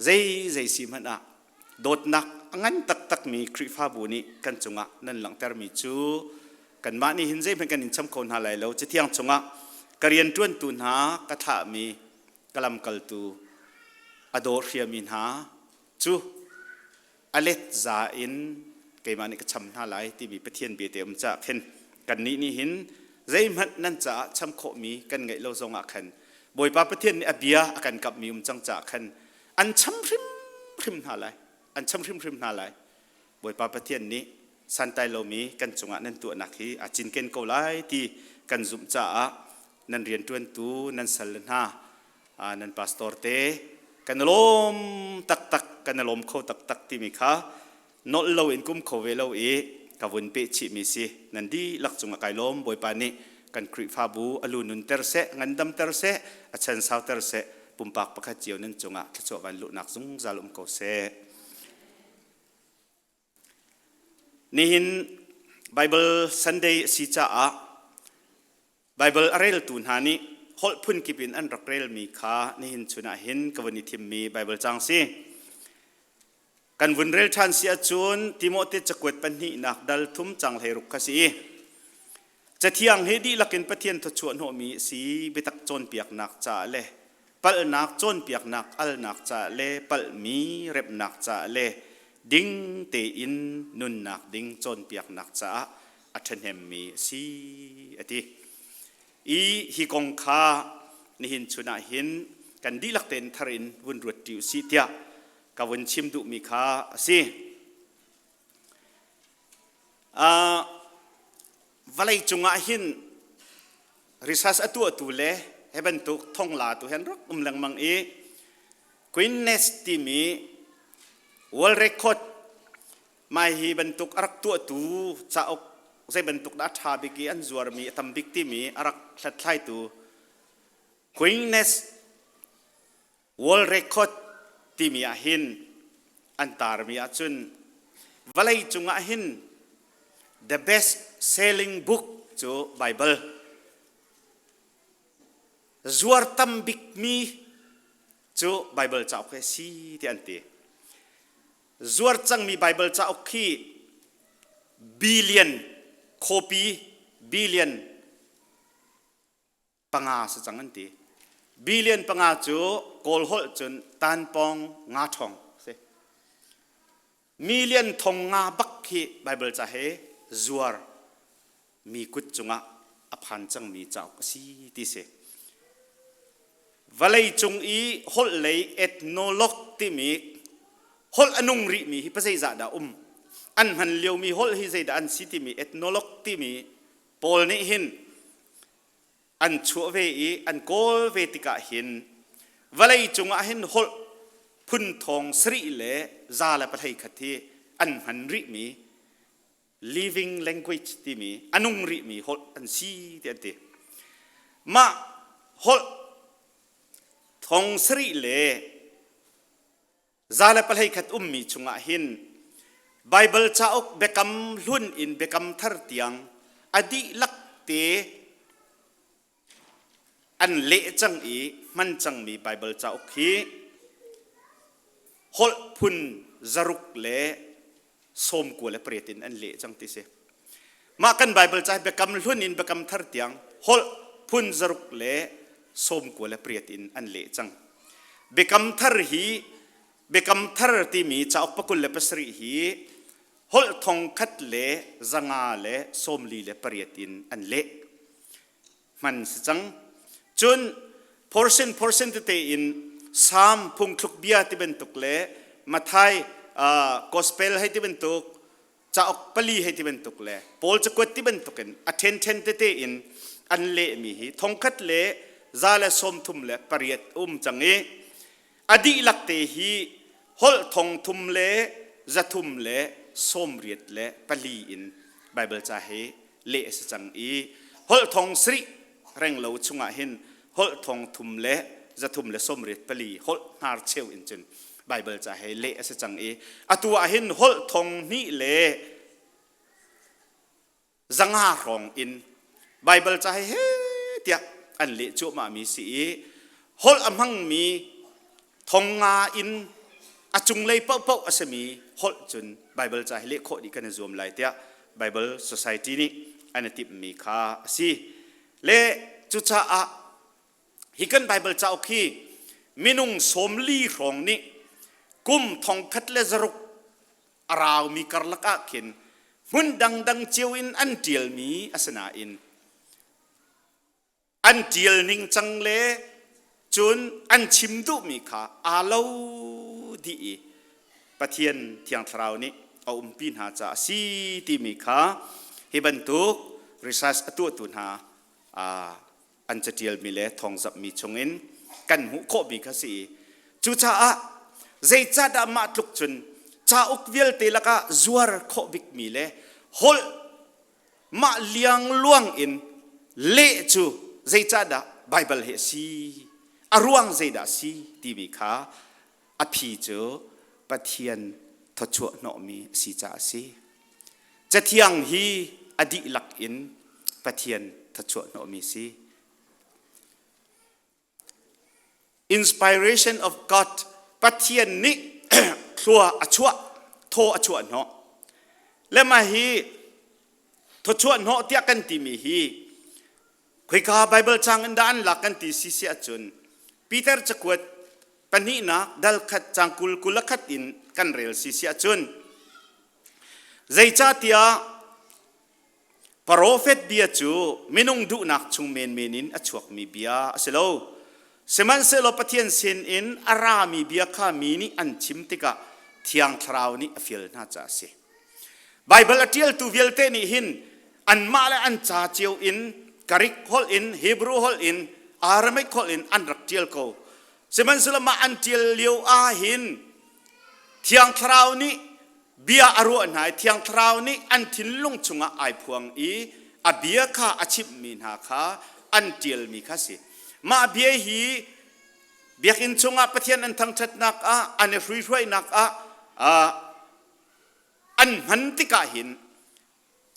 Zei zei si hmanh ah dawtnak a ngan taktakmi Khrihfabu nih kan cungah nan langhtermi cu kanmah nih hin zeihmanh kan in cham kho hna lai lo. Cathiang chungah ka rianṭuantu hna ka thlahmi ka lamkaltu a daw hriami hna cu a let za in keimah nih ka cham hna lai timi Pathian bia te um caah khin kannih nih hin zeihmanh nan caah cham khawhmi kan ngeih lo zongah khan Bawipa Pathian nih a bia a kan kamhmi um cang caah khan an cham hrimhrim hna lai an cham hrimhrim hna lai Bawipa Pathian nih santai lomi kan cungah nan tuahnak hi a cinken ko lai ti kan zumh caah nan rianṭuantu nan sal le hna nan pastor te kan lawm taktak kan lawm kho taktak timi kha nolh loin kum kho ve lo i ka vun peh chihmi si nan dihlak cungah kai lawm Bawipa nih kan Khrihfabu a lu nunter seh ngandamter seh a chan sauter seh pumpak pakhat cio nan cungah thluachuah van luhnak zungzal um ko seh nihin Bible Sunday a si caah Bible a reltu hna nih holh phun kip in an rak relmi kha nihin chun ah hin ka vun i thimmi Bible cang si. Kan vun rel ṭhan si ahcun Timote cakuat pahnihnak dal thum cang 16 kha si. Cathiang hi dihlak in Pathian thawchuah hnawhmi a si biatak cawnpiaknak caah le palhnak cawnpiaknak alnak caah le palhmi remhnak caah le ding tein nunnak ding cawnpiaknak caah a ṭhahnemmi a si a ti. I hi kong kha nihin chun ah hin kan dihlak tein thar in vun ruat ṭi usih tiah ka vun chim duhmi kha a si. Uh, vawlei cungah hin research a tuahtu le he bantuk thonglatu hen rak um lengmang i Guinness timi world record Mai hi bantuk a rak tuahtu cauk zei bantuk dah a ṭha bik i an zuarmi a tam bik timi a rak hlathlaitu Guinness World Record timi ah hin an tarmi ahcun vawlei cungah hin the best selling book cu Bible zuar tam bikmi cu Bible cauk hi a si ti an ti. Zuar cangmi Baibal cauk khi billion copy billion panga si cang an ti. Billion panga cu Kawl holh cun tanpawng nga ṭhawng si. Million thong nga bak khi Baibal ca he zuar mi kut cungah a phan cangmi cauk a si ti si. Vawlei cung i holh lei ethnologue timi holh a nung rihmi hi pazeizah dah um an hman liomi holh hi zeidah an si timi ethnologue timi pawl nih hin an chuah ve i an kawl ve tikah hin vawlei cungah hin holh phun thong sarih le za le pahlei khat hi an hman rihmi. Living language timi a nung rihmi holh an si ti an ti. Mah holh thong sarih le za le pahlei khat ummi chungah hin Bible cauk biakam hlun in biakam thar tiang a dihlak te an leh cang i hman cangmi Bible cauk hi holh phun zaruk le 98 in an leh cang ti si. Mah kan Bible ca biakam hlun in biakam thar tiang holh phun 698 in an leh cang. Biakam thar hi biakam thar timi cauk 27 hi holh 1148 in an leh. Hman si cang. Cun portion portion tete in Psalm phungthluk bia ti bantuk le Mathai gospel hei ti bantuk cauk pali hei ti bantuk le Paul cakuat ti bantuk in a ṭhen tete in an lehmi hi 1138 um cang i a dihlak te hi holh 3384 in Bible ca hi leh a si cang i holh thong sarih renglo chungah hin holh 3384 holh hnar cheu in cun Bible ca he leh a si cang i atu ah hin holh thong hnih le zanga hrawng in Bible ca he he tiah an leh cuahmah mi si i holh a hmangmi thong nga in a cunglei paohpaoh a simi holh cun Bible ca hi leh khawh dih kan i zuam lai tiah Bible Society nih an i timhmi kha a si. Le cucaah hi kan Bible cauk hi minung 40 hrawng nih kum 1600 a raumi karlak ah khin hmun dangdang cio in an ṭialmi a si nain an ṭial ning cang le cun an chim duhmi kha aa lo dih i Pathian Thiang Thlarau nih a umpi hna caah a si timi kha hi bantuk research a tuahtu hna an caṭialmi le thawngzamhmi chungin kan hmuh khawhmi kha si i cucaah zeicahdah mah tluk cun cauk vialte lakah zuar khawh bikmi le holh mah liangluang in leh cu zeicahdah Baibal hi a si a ruang zeidah a si timi kha a phi cu Pathian thawchuah hnawhmi a si caah a si. Cathiang hi a dihlak in Pathian thawchuah hnawhmi a si. Inspiration of God Pathian nih thlua a chuah thaw a chuah hnawh. Le mah hi thawchuah hnawh tiah kan timi hi khoika Bible chang in dah an lak kan ti si si ahcun Peter cakuat pahnihnak dal khat cang kul kul a khat in kan rel si si ahcun zeicahtiah Profet bia cu minung duhnak chung menmen in a chuakmi bia a si lo. Sihmanhsehlaw Pathian sinin a rami bia kha mi nih an chim tikah Thiang Thlarau nih a fial hna caah a si. Baibal a ṭialtu vialte nih hin anmah le an ca cio in Greek holh in Hebrew holh in Aramaic holh in an rak ṭial ko. Sihmanhsehlaw mah an ṭial lio ah hin Thiang Thlarau nih bia a ruah hna i Thiang Thlarau nih an thinlung chungah ai phuang i a bia kha a chimhmi hna kha an ṭialmi kha si. Mah bia hi biakinn chungah Pathian an thangṭhatnak ah an i hruihruainak ah an hman tikah hin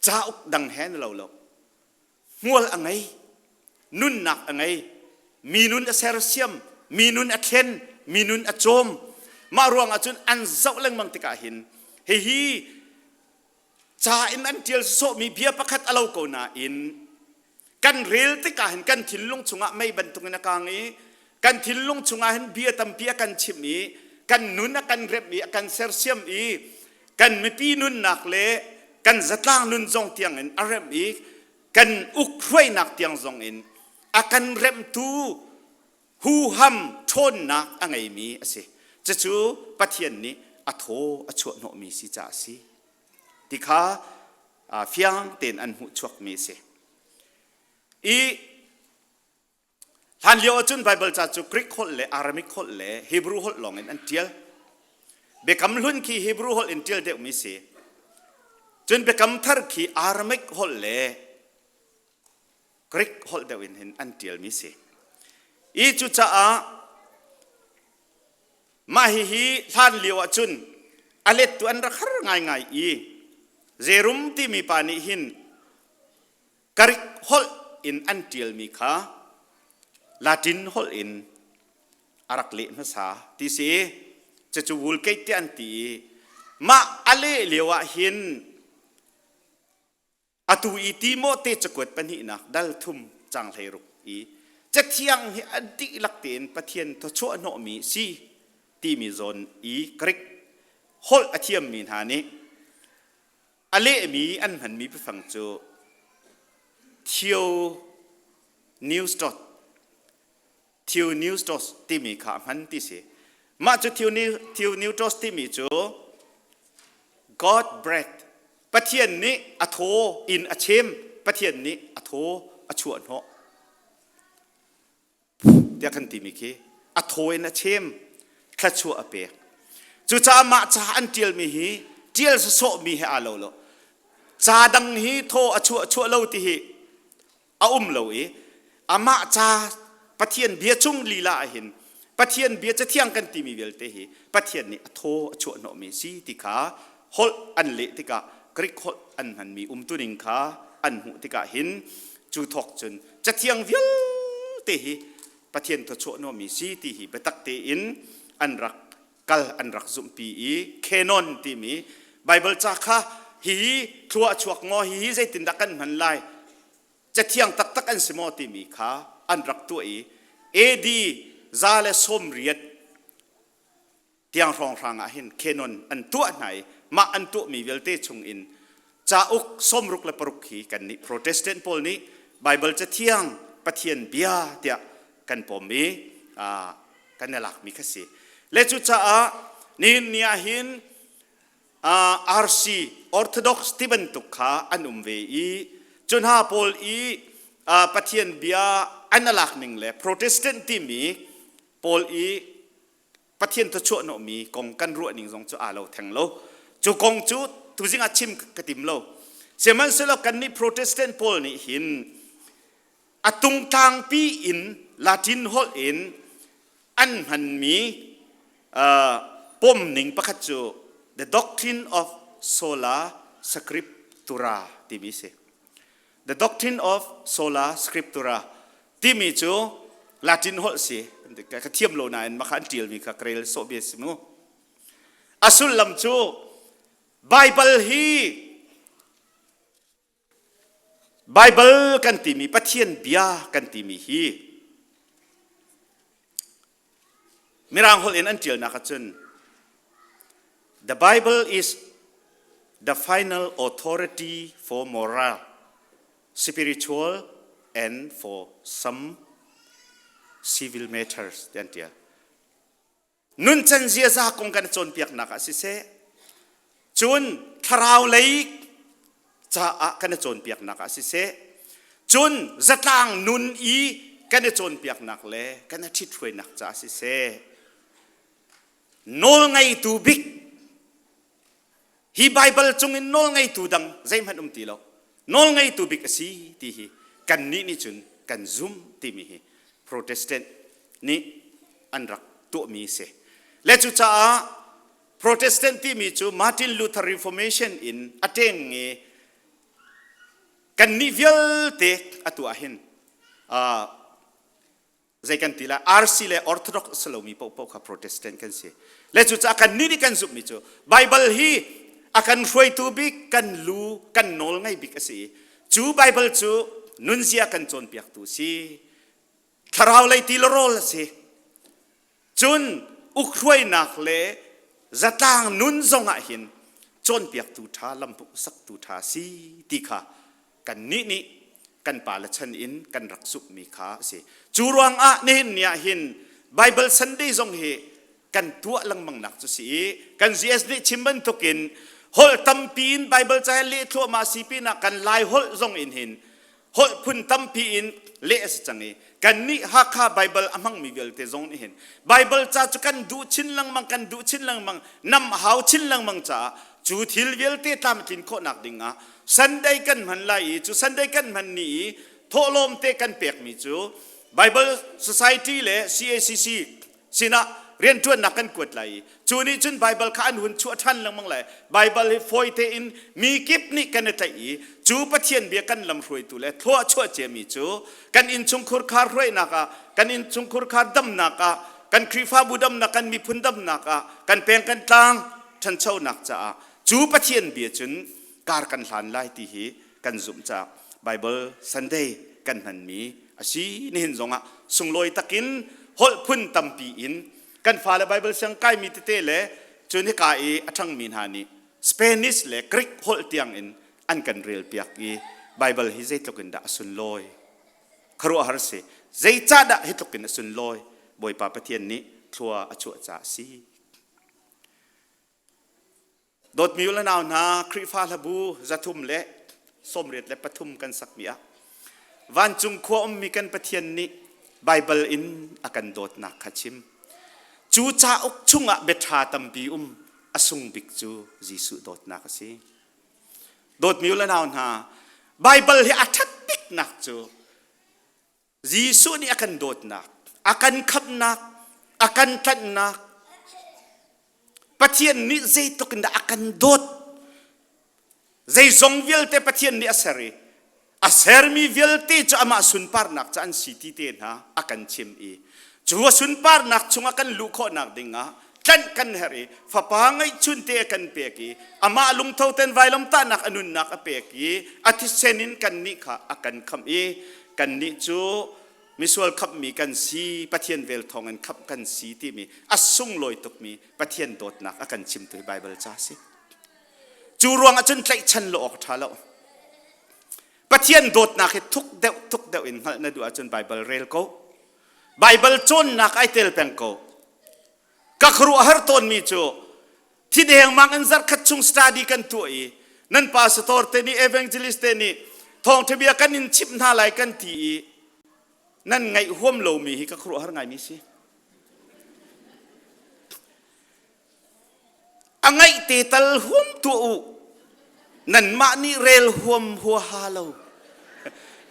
cauk dang he na lo lo. Hmual a ngei, nunnak a ngei, mi nun a sersiam, mi nun a thlen, mi nun a cawm. Mah ruangah cun an zoh lengmang tikah hin hihi ca in an ṭial sawhmi bia pakhat a lo ko nain kan rel tikah hin kan thinlung chungah mei bantukin a kang i kan thinlung chungah hin bia tampi a kan chimh i kan nun a kan remh i a kan sersiam i kan mipi nunnak le kan zatlang nun zong tiang in a remh i kan ukhruainak tiang zong in a kan remhtu huham ṭhawnnak a ngeimi a si. Cucu Pathian nih a thaw a chuah hnawhmi si caah a si. Ti kha fiang tein an hmuh chuakmi a si. I Hlan lio ahcun Baibal ca cu Greek holh le Aramaic holh le Hebrew holh lawng in an ṭial. Biakam Hlun khi Hebrew holh in ṭial deuhmi si. Cun Biakam Thar khi Aramaic holh le Greek holh deuh in hin an ṭialmi si. I cucaah mah hihi hlan lio ah cun a lettu an rak har ngaingai i Jerum timi pa nih hin Greek holh in an ṭialmi kha Latin holh in a rak leh hmasa ti si. Cucu Vulgate tiah an ti i mah a leh lio ah hin Atu i Timote cakuat pahnihnak dal thum cang 16 i Cathiang hi a dihlak tein Pathian thawchuah hnawhmi si timi zawn i Greek holh a thiammi hna nih a lehmi an hmanmi biafang cu Theopneustos Theopneustos timi kha a hman ti si. Mah cu Theopneustos timi cu God breath Pathian nih a thaw in a chem Pathian nih a thaw a chuah hnawh tiah kan timi khi a thaw in a chem thluachuah a pek. Cucaah mah ca an ṭialmi hi ṭial sawsawhmi he aa lo lo. Ca dang hi thaw a chuah chuah lo ti hi a um lo i amah ca Pathian bia chung lila ah hin Pathian bia cathiang kan timi vialte hi Pathian nih a thaw a chuah hnawhmi si ti kha holh an leh tikah Greek holh an hmanmi umtuning kha an hmuh tikah hin cu thawk cun cathiang vialte hi Pathian thawchuah hnawhmi si ti hi biatak tein an rak kal an rak zumhpi i canon timi Bible ca kha hihi thlua a chuak maw hihi zeitindah kan hman lai cathiang taktak an si maw timi kha an rak tuah i AD 190 tiang hrawnghrang ah hin canon an tuah hna i mah an tuahmi vialte chung in cauk 66 hi kan nih Protestant pawl nih Bible cathiang Pathian bia tiah kan pom i kan i lakmi kha si. Le cucaah nihin ni ah hin RC Orthodox ti bantuk kha an um ve i cu hna pawl i Pathian bia an alak ning le Protestant timi pawl i Pathian thawchuah hnawhmi kong kan ruah ning zong cu aa lo theng lo. Cu kong cu tuzing ah chim ka tim lo. Sihmanhsehlaw kannih Protestant pawl nih hin a tungtlangpi in Latin holh in an hmanmi pomning pakhat cu the doctrine of sola scriptura timi si. The doctrine of sola scriptura timi cu Latin holh si. Ka thiam lo nain maka an ṭialmi kha ka rel sawh bia si mu. A sullam cu Bible hi Baibal kan timi Pathian bia kan timi hi Mirang holh in an ṭialnak ahcun The Bible is the final authority for moral, spiritual and for some civil matters ti an ṭial. Nuncan ziaza kong kan cawnpiaknak ah siseh, cun thlarau lei caah kan i cawnpiaknak ah siseh, cun zatlang nun i kan i cawnpiaknak le kan i ṭhithruainak caah siseh, nawlngeitu bik Hi Baibal cungin nawlngeitu dang zeihmanh um ti lo. Nawlngeitu bik a si ti hi kannih nih cun kan zum timi hi Protestant nih an rak tuahmi a si. Le cucaah Protestant timi cu Martin Luther Reformation in a ṭeng i kannih vialte atu ah hin zei kan ti lai RC le Orthodox a si lomi paohpaoh kha Protestant kan si le cucaah kan nih nih kan zumhmi cu Bible hi a kan hruaitu bik kan lu kan nawl ngei bik a si i cu Bible cu nunzia kan cawnpiaktu si thlarau lei ti le rawl a si Cun ukhruainak le zatlang nun zongah hin cawnpiaktu ṭha lamhmuhsaktu ṭha si ti kha kannih nih kan pale chan in kan rak zumhmi kha a si. Cu ruangah nihin ni ah hin Bible Sunday zong hi kan tuah lengmang nak cu si i kan GS nih chim bantukin holh tampi in Bible ca leh thluahmah si pinah kan Lai holh zong in hin holh phun tampi in leh a si cang i kannih Hakha Bible a hmangmi vialte zong nih hin Bible ca cu kan duh chin lengmang kan duh chin lengmang nam hau chin lengmang caah Cu thil vialte tlamtlin khawhnak ding ah Sunday kan hman lai i cu Sunday kan hman ni i thawhlawm te kan pekmi cu Bible Society le CACC sinah rianṭuannak kan kuat lai i cu nih cun Bible kha an hun chuah ṭhan lengmang lai. Bible hi fawi tein mi kip nih kan i tlaih i cu Pathian bia kan lamhruaitu le thlua chuah ciami cu kan innchungkhur khar hruainak ah kan innchungkhur khar damnak ah kan Khrihfabu damnak kan miphun damnak ah kan peng kan tlang ṭhanchonak caah cu Pathian bia cun kar kan hlan lai ti hi kan zumh caah Bible Sunday kan hmanmi a si. Nihin zongah sunglawi takin holh phun tampi in kan fale Bible siang kaimi tete le cun hika i a ṭhangmi hna nih Spanish le Greek holh tiang in an kan relpiak i Bible hi zeitluk in dah a sunlawi khuaruahhar si zeicahdah hi tluk in a sunlawi Bawipa Pathian nih thlua a chuah caah a si. Dawtmi u le nau hna, Khrihfa hlabu 383 kan sakmi ah vancung khua ummi kan Pathian nih Baibal in a kan dawtnak kha chim. Cu cauk chungah biaṭha tampi um, a sung bik cu Jesuh dawtnak a si. Dawtmi u le nau hna, Baibal hi a ṭhat biknak cu Jesuh nih a kan dawtnak, a kan khamhnak, a kan tlanhnak, Pathian nih zeitluk in dah a kan dawt. Zeizong vialte Pathian nih a ser i a sermi vialte cu amah sunparnak cu an si ti te hna a kan chim i cu a sunparnak chungah kan luh khawhnak dingah tlanh kan herh i fapa ngeihchun te a kan pek i amah lungtho ten vailamtahnak a nunnak a pek i a thisen in kannih kha a kan khamh i kannih cu misual khamhmi kan si Pathian vel thawngin khamh kan si timi a sunglawi tukmi Pathian dawtnak a kan chimtu hi Baibal ca a si. Cu ruangah cun tlaihchan lo awk ṭha lo. Pathian dawtnak hi thuk deuh thuk deuh in hngalh na duh ahcun Baibal rel ko. Baibal cawnnak ai tel peng ko. Ka khuaruahhar tawnmi cu thi dengmang in zarkhat chung study kan tuah i nan pastor te nih evangelist te nih thawngtha bia kan in chimh hna lai kan ti i nan ngaih huam lomi hi ka khuaruahhar ngaimi si. A ngaih te tal huam tuah u. Nanmah nih rel huam huaha lo.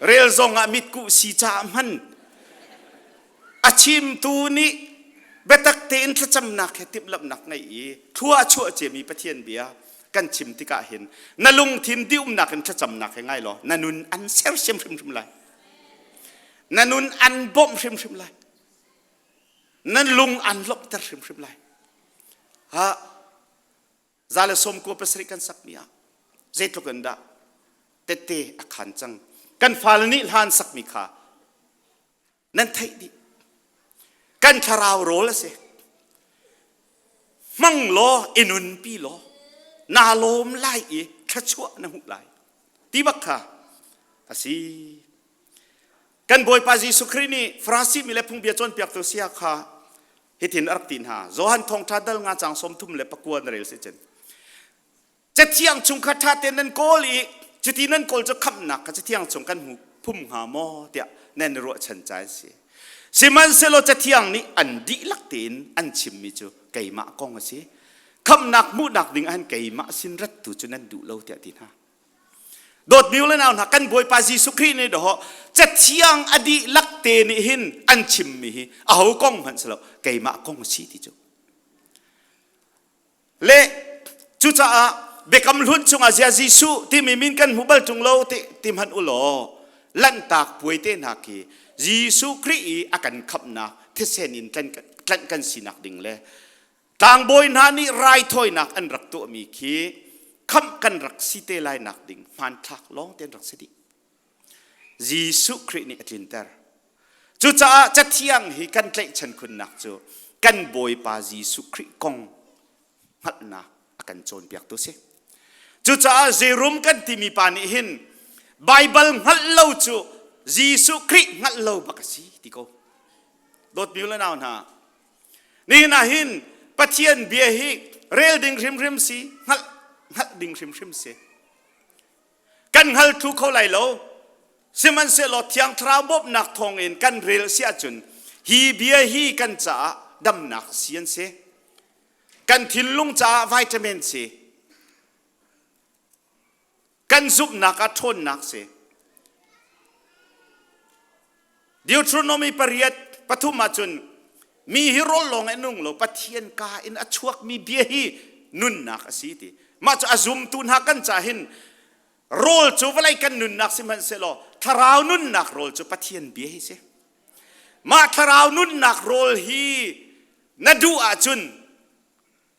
Rel zong ah mitkuh si caah hman. A chimtu nih biatak tein thlacamnak he timhlamhnak ngeih i thlua a chuah ciami Pathian bia kan chim tikah hin na lungthin dihumnak in thlacamnak he ngai law na nun an sersiam hrimhrim lai. Na nun an bawmh hrimhrim lai. Nan lung an lawmhter hrimhrim lai. Ha 117 kan sakmi ah zeitluk in dah tette a khan cang. Kan fale nih hlan sakmi kha nan theih dih. Kan thlarau rawl a si. Hmang law i nunpi law naa lawm lai i thluachuah na hmuh lai. Ti bak kha a si. Kan Bawipa Jesuh Khrih nih Farasi mi le phungbia cawnpiaktu saya kha hitin a rak ti hna. Johan thawngṭha dal nga cang 39 na rel si cun. Cathiang chung kha ṭha tein nan kawl i cuti nan kawl cu khamhnak kha cathiang chung kan hmu phum hnga maw tiah nan i ruahchan ca an si. Sihmanhsehlaw cathiang nih an dihlak tein an chimmi cu keimah kong a si. Khamhnak hmuhnak ding ah hin keimah sin rat tu cu nan duh lo tiah ti hna. Dawtmi u le nau hna kan Bawipa Jesuh Khrih nih dawh cathiang a dihlak te nih hin an chimmi hi aho kong hmanh si lo keimah kong a si ti cu. Le cucaah Biakam Hlun chungah zia Jesuh timi min kan hmu bal ṭung lo ti, ti hmanh u law Lanhtak puai te hna khi Jesuh Khrih i a kan khamhnak thisen in tlanh kan sinak ding le tlangbawi hna nih raithawinak an rak tuahmi khi khamh kan rak si te lai nak ding hmanthlak lawng te an rak si dih. Jesuh Khrih nih a tlinter. Cucaah Cathiang hi kan tlaihchan khunnak cu kan Bawipa Jesuh Khrih kong hngalhnak a kan cawnpiaktu si. Cucaah Jerum kan timi pa nih hin Baibal hngalh lo cu Jesuh Khrih hngalh lo bak a si ti ko. Dawtmi le nau hna, nihin ah hin Pathian bia hi rel ding hrimhrim si, hngalh hngalh ding hrimhrim si. Kan hngal thlu kho lai lo. Sihmanhsehlaw Thiang Thlarau bawmhnak thawngin kan rel si ahcun hi bia hi kan caah damnak si an si. Kan thinlung caah vitamin si. Kan zumhnak ah ṭhawnnak si. Deuteronomy pariat pathum ahcun mi hi rawl lawng in nung lo Pathian ka in a chuakmi bia hi nunnak a si ti. Mah cu a zumtu hna kan ca hin rawl cu vawlei kan nunnak sihmanhsehlaw thlarau nunnak rawl cu Pathian bia hi si. Mah thlarau nunnak rawl hi na duh ahcun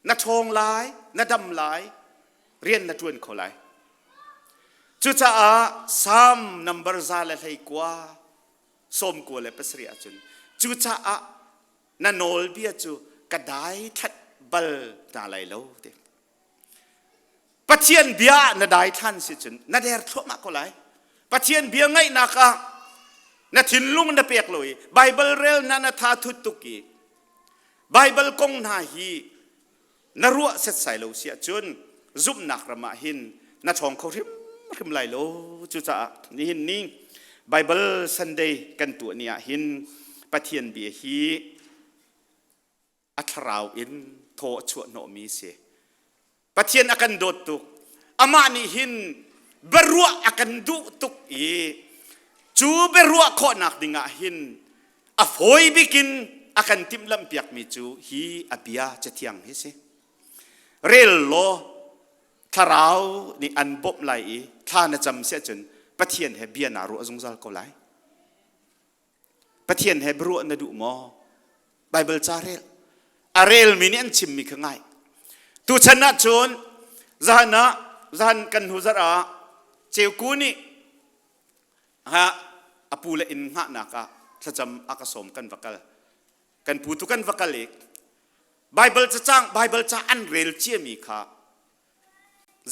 na ṭhawng lai, na dam lai, rian na ṭuan kho lai. Cucaah Psalm number 129 97 ahcun cucaah na nawlbia cu ka dai thlat bal hna lai lo ti. Pathian bia ah na daithlan si cun na der thluahmah ko lai. Pathian bia ngaihnak ah na thinlung na pek lo i Bible rel na na tha thut tuk i Bible kong hna hi na ruah setsai lo si ahcun zumhnak ram ah hin na ṭhawng kho hrimhrim lai lo. Cucaah nihin ni Bible Sunday kan tuah ni ah hin Pathian bia hi a thlarau in thaw a chuah hnawhmi si. Pathian a kan dawt tuk. Amah nih hin biaruah a kan duh tuk i cu biaruah khawhnak dingah hin a fawi bikin a kan timhlamh piakmi cu hi a bia cathiang hi si. Rel law thlarau nih an bawmh lai i thla na cam si ahcun Pathian he bia naa ruah zungzal ko lai. Pathian he biaruah na duh maw? Bible ca rel. A relmi nih an chimmi kha ngai. Tuchan ah cun zahan ah zahan kan hnu zarh ah Ceuku nih ha a pu le inn hngahnak ah thlacam a ka sawm kan va kal. Kan pu tu kan va kal i Bible cacang Bible ca an rel ciami kha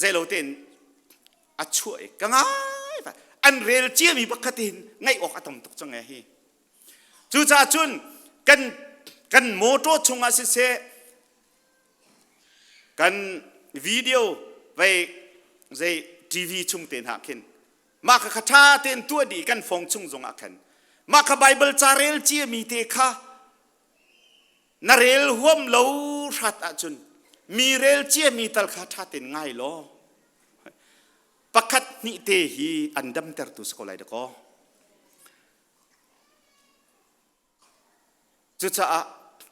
zeilo tein a chuah i ka ngai an rel ciami pakhat hin ngaih awk a tam tuk cang e hi cucaah cun kan kan motor chungah siseh kan video vei zei TV chung te hna khin mah kha kha tha tein tuah dih kan fong chung zongah khan mah kha Bible ca rel ciami te kha Na rel huam lo hrat ahcun mi rel ciami tal kha ṭha tein ngai law pakhat hnih te hi an damtertu si ko lai dakaw. Cucaah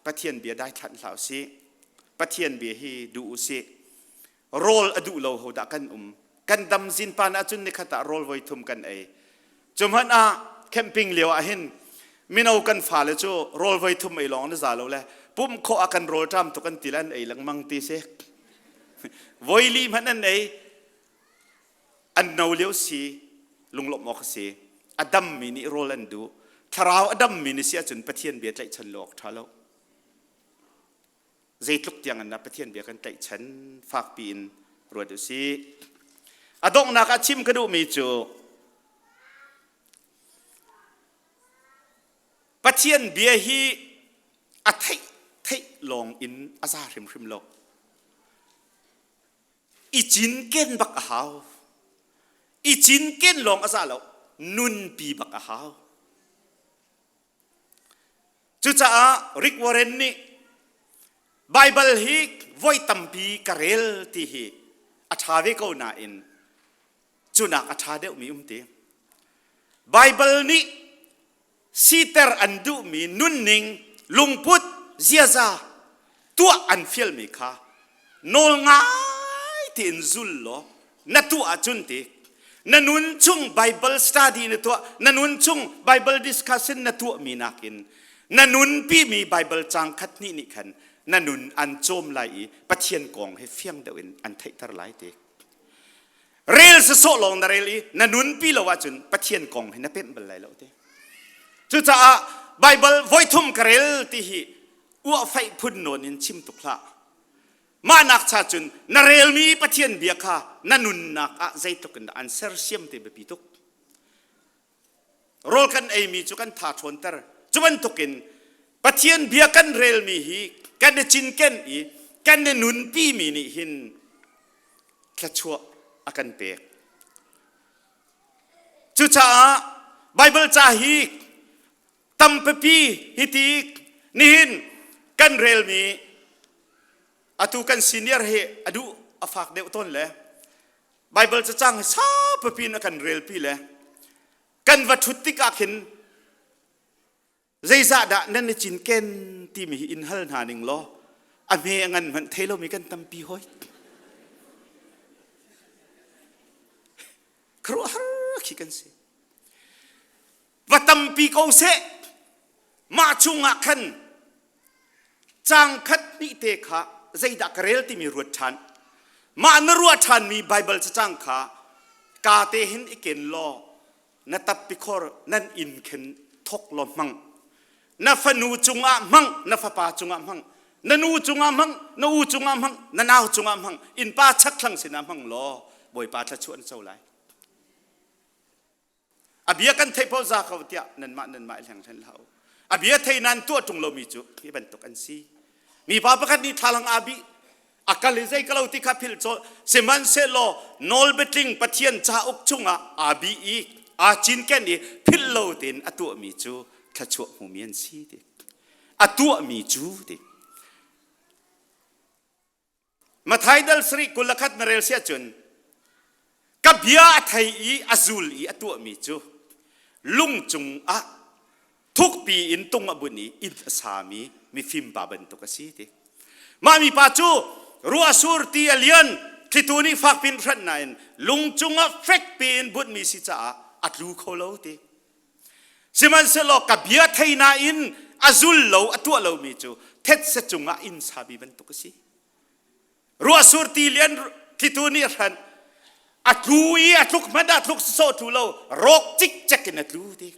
Pathian bia daithlanh hlah usih. Pathian bia hi duh usih. Rawl a duh lo ho dah kan um. Kan dam zinpan ahcun nikhat ah rawl voi thum kan ei. Cu hmanh ah camping lio ah hin mino kan fale cu rawl voi thum ei lawng na za lo le pumh khawh ah kan rawl ṭam tuk an ti le an ei lengmang ti si. Voi li hmanh an ei. An no lio si lunglawmh awk a si. A dammi nih rawl an duh. Thlarau a dammi ni si ahcun Pathian bia tlaihchan lo awk ṭha lo. Zeitluk tiang in dah Pathian bia kan tlaihchan fakpi in ruat u sih. A donghnak ah chim ka duhmi cu Pathian bia hi a theih theih lawng in a za hrimhrim lo. I cinken bak a hau. I cinken lawng a za lo. Nunpi bak a hau. Cucaah Rick Warren nih Baibal hi voi tampi ka rel ti hi a ṭha ve ko nain cunak a ṭha deuhmi um ti. Baibal nih siter an duhmi nunning, lungput, ziaza tuah an fialmi kha nawl ngai tein zul law na tuah ahcun ti na nun chung Bible study na tuah na nun chung Bible discussion na tuahmi nakin na nunpimi Bible caang khat hnih nih khan na nun an cawm lai i Pathian kong he fiang deuh in an theihter lai ti rel sasawh lawng na rel i na nunpi lo ahcun Pathian kong he na pemh bal lai lo ti cucaah Bible voithum ka rel ti hi uahfaih phun nawn in chim tuk hlah mah nak cha cun na relmi Pathian bia kha na nunnak ah zeitluk in dah an sersiam te biapi tuk rawl kan eimi cu kan tha ṭhawnter cu bantukin Pathian bia kan relmi hi kan i cinken i kan i nunpimi nih hin thluachuah a kan pek cucaah Bible ca hi tampipi hiti nihin kan relmi atu kan senior hi a duh a fak deuh tawn le. Bible cacang hi saupi in a kan relpi le kan va ṭhut tikah khin zeizah dah nan i cinken timi hi in hal hna ning law a hme a ngan hmanh thei lomi kan tampi hoi. Khuaruahhar khi kan si. Va tampi ko seh mah chungah khan caang khat hnih te kha zeidah ka rel timi ruat ṭhan. Mah na ruah ṭhanmi Baibal cacang kha ka te hin i ken law na tappi khor nan inn khin thok law hmang. Na fanu cungah hmang, na fapa cungah hmang, na nu cungah hmang, na u cungah hmang, na nau cungah hmang, innpa chakthlang sinah hmang law Bawipa thluachuah na co lai. A bia kan theih paoh za ko tiah nanmah nanmah i hleng hlen hlah u. A bia thei nan tuah ṭung lomi cu hi bantuk an si. Mipa pakhat nih thlalang aa bih a kal i zei ka lo ti kha philh cawl sihmanhsehlaw nawlbiatling Pathian cauk chungah aa bih i aa cinken i philh lo tein a tuahmi cu thluachuah hmumi an si ti. A tuahmi cu ti. Mathai dal sarih 21 na rel siah cun ka bia a thei i a zul i a tuahmi cu lung cungah thukpi in tung a bunh i inn a sami mifim pa bantuk a si ti. Mah mipa cu ruah sur ti a lian thlitu nih fak pin hranh nain lung cungah fek piin bunhmi si caah a tlu kho lo ti. Sihmanhsehlaw ka bia thei nain a zul lo a tuah lomi cu thetse cungah inn sami bantuk a si. Ruahsur ti lian thlitu nih a hranh a tlu i a tluk hmanh ah tluk sawh tlu lo rawk cikcek in a tlu ti.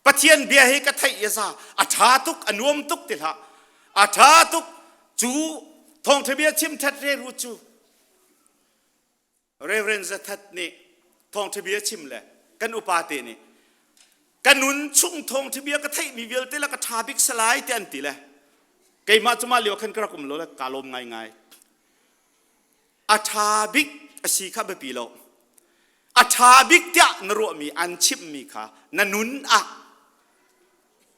Pathian bia hi ka theih i za a ṭha tuk a nuam tuk ti hlah a ṭha tuk cu thawngṭha bia chim ṭhat re ru cu Reverend Zathat nih thawngṭha bia chim le kan upa te nih ka nun chung thawngṭha bia ka theihmi vialte le ka ṭha bik salai te an ti le keimah cu mah lio khan ka rak um lo le kaa lawm ngaingai. A ṭha bik a si kha biapi lo. A ṭha bik tiah na ruahmi an chimhmi kha na nun ah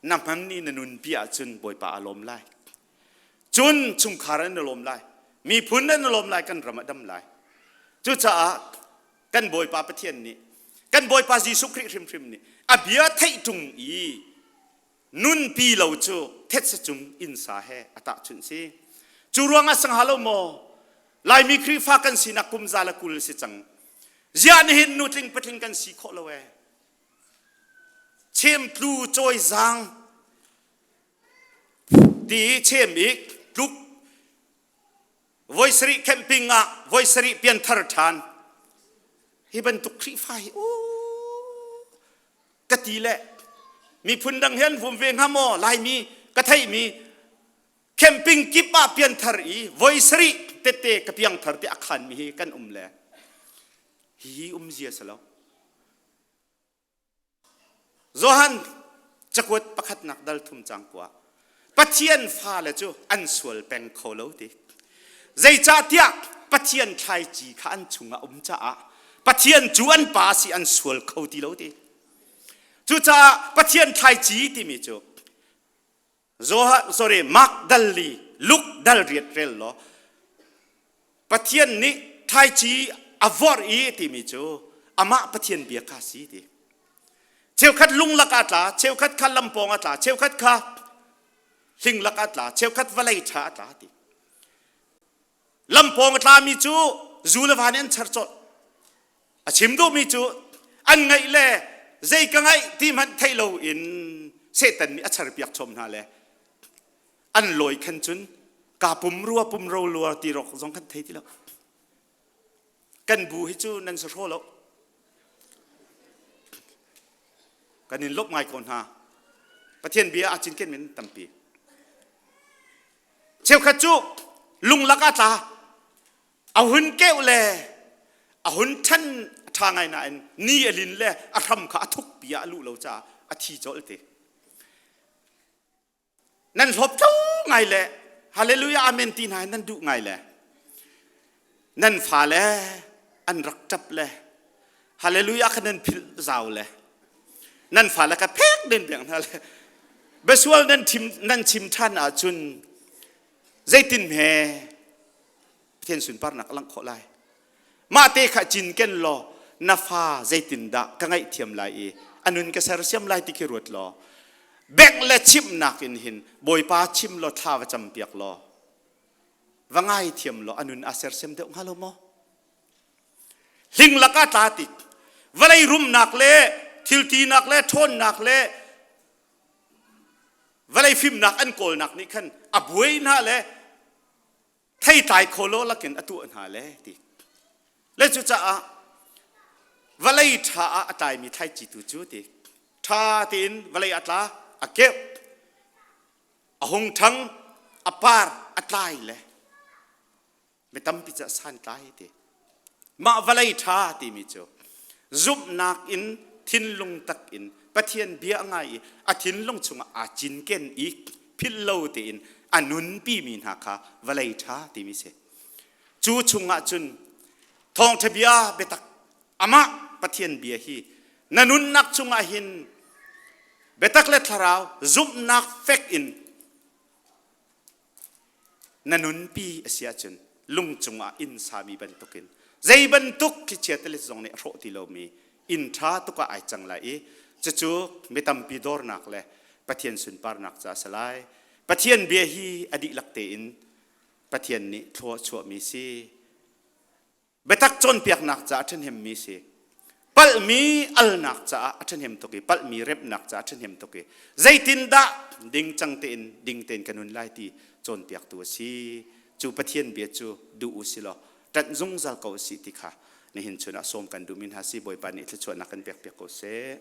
na hman i na nunpi ahcun Bawipa a lawm lai. Cun chungkhar an i lawm lai. Miphun an i lawm lai, kan ram a dam lai. Cucaah kan Bawipa Pathian nih, kan Bawipa Jesuh Khrih hrimhrim nih a bia theih ṭung i nunpi lo cu thetse cung innsa he a tahchunh si. Cu ruangah sangha lo maw? Laimi Khrihfa kan sinak kum za le 20 si cang. Ziah nihin nutling patling kan si khawh lo ee? Chemtlu cawizang ti chem i tluk voi sarih camping ah voi sarih pianthar ṭhan hi bantuk Khrihfa hi u ka ti le miphun dang hian vum ve hnga maw Laimi ka theihmi camping kip ah pianthar i voi sarih tette ka piangthar te a khanmi hi kan um le hi um zia si lo Johan cakuat pakhatnak dal thum cang kua Pathian fale cu an sual peng kho lo ti. Zeicahtiah Pathian thlaici kha an chungah um caah Pathian cu an pa si an sual kho ti lo ti. Cucaah Pathian thlaici timi cu Johan sorry Mark dal li Luke dal riat rel law Pathian nih thlaici a vorh i timi cu amah Pathian bia kha si ti. Cheukhat lung lak ah tla, cheukhat kha lampawng a tla, cheukhat kha hling lak ah tla, cheukhat vawlei ṭha a tla ti. Lampawng a tlami cu zu le va nih an char colh. A chim duhmi cu an ngaih le zei ka ngaih ti hmanh theih loin Satan nih a charpiak chom hna le an lawi khan cun ka pum rua pum ro lua ti rok zong kan thei ti lo. Kan bu hi cu nan si hraw lo. Kan in lawmh ngai ko hna. Pathian bia aa cinken men tampi. Cheukhat cu lunglak ah tla a hun keuh le a hun ṭhan ṭha ngai nain ni a lin le a hram kha a thukpi ah a luh lo caah a thi colh te. Nan hlawp tlo ngai le hallelujah amen ti hna nan duh ngai le nan fale an rak ṭap le hallelujah kha nan philh zau le nan fale kha phek den piak hna le biasual nan thim nan chim ṭhan ahcun zeitin he Pathian sunparnak a langh khawh lai. Mah te kha cinken law na fa zeitindah ka ngaihthiam lai i a nun ka sersiam lai ti khi ruat law bengh le chimhnak in hin Bawipa chim law thla va campiak law va ngaithiam law a nun aa sersiam deuh hnga lo maw? Hling lakah tla tik vawlei rumnak le thiltinak le ṭhawnnak le vawlei fimnak an kawlnak nih khan a buai hna le theitlai kho lo lakin a tuah hna le ti le cucaah vawlei ṭha ah a tlaimi thlaici tu cu ti ṭha tein vawlei a tla a keuh a hung ṭhang a par a tlai le mi tampi cu a santlai ti mah vawlei ṭha timi cu zumhnak in thinlung tak in Pathian bia a ngai i a thinlung chungah aa cinken i philh lo tein a nunpi mi hna kha vawlei ṭha timi si. Cu chungah cun thawngṭha bia biatak amah Pathian bia hi na nunnak chungah hin biatak le thlarau zumhnak fek in na nunpi a si ahcun lung cungah inn sami bantukin zei bantuk thlichia tilet zong nih a hrawh ti lomi inn ṭha tuk ah ai cang lai i cucu mi tampi dawrnak le Pathian sunparnak ca a si lai. Pathian bia hi a dihlak tein Pathian nih thlua chuahmi si. Biatak cawnpiaknak caah a ṭhahnemmi si. Palhmi alnak caah a ṭhahnem tuk i palhmi remhnak caah a ṭhahnem tuk i zeitindah dingcang tein ding tein ka nun lai ti cawnpiaktu a si. Cu Pathian bia cu duh u si law ṭanh zungzal ko u sih ti kha nihin chun ah sawm kan duhmi hna si. Bawipa nih thluachuahnak kan pekpiak ko seh.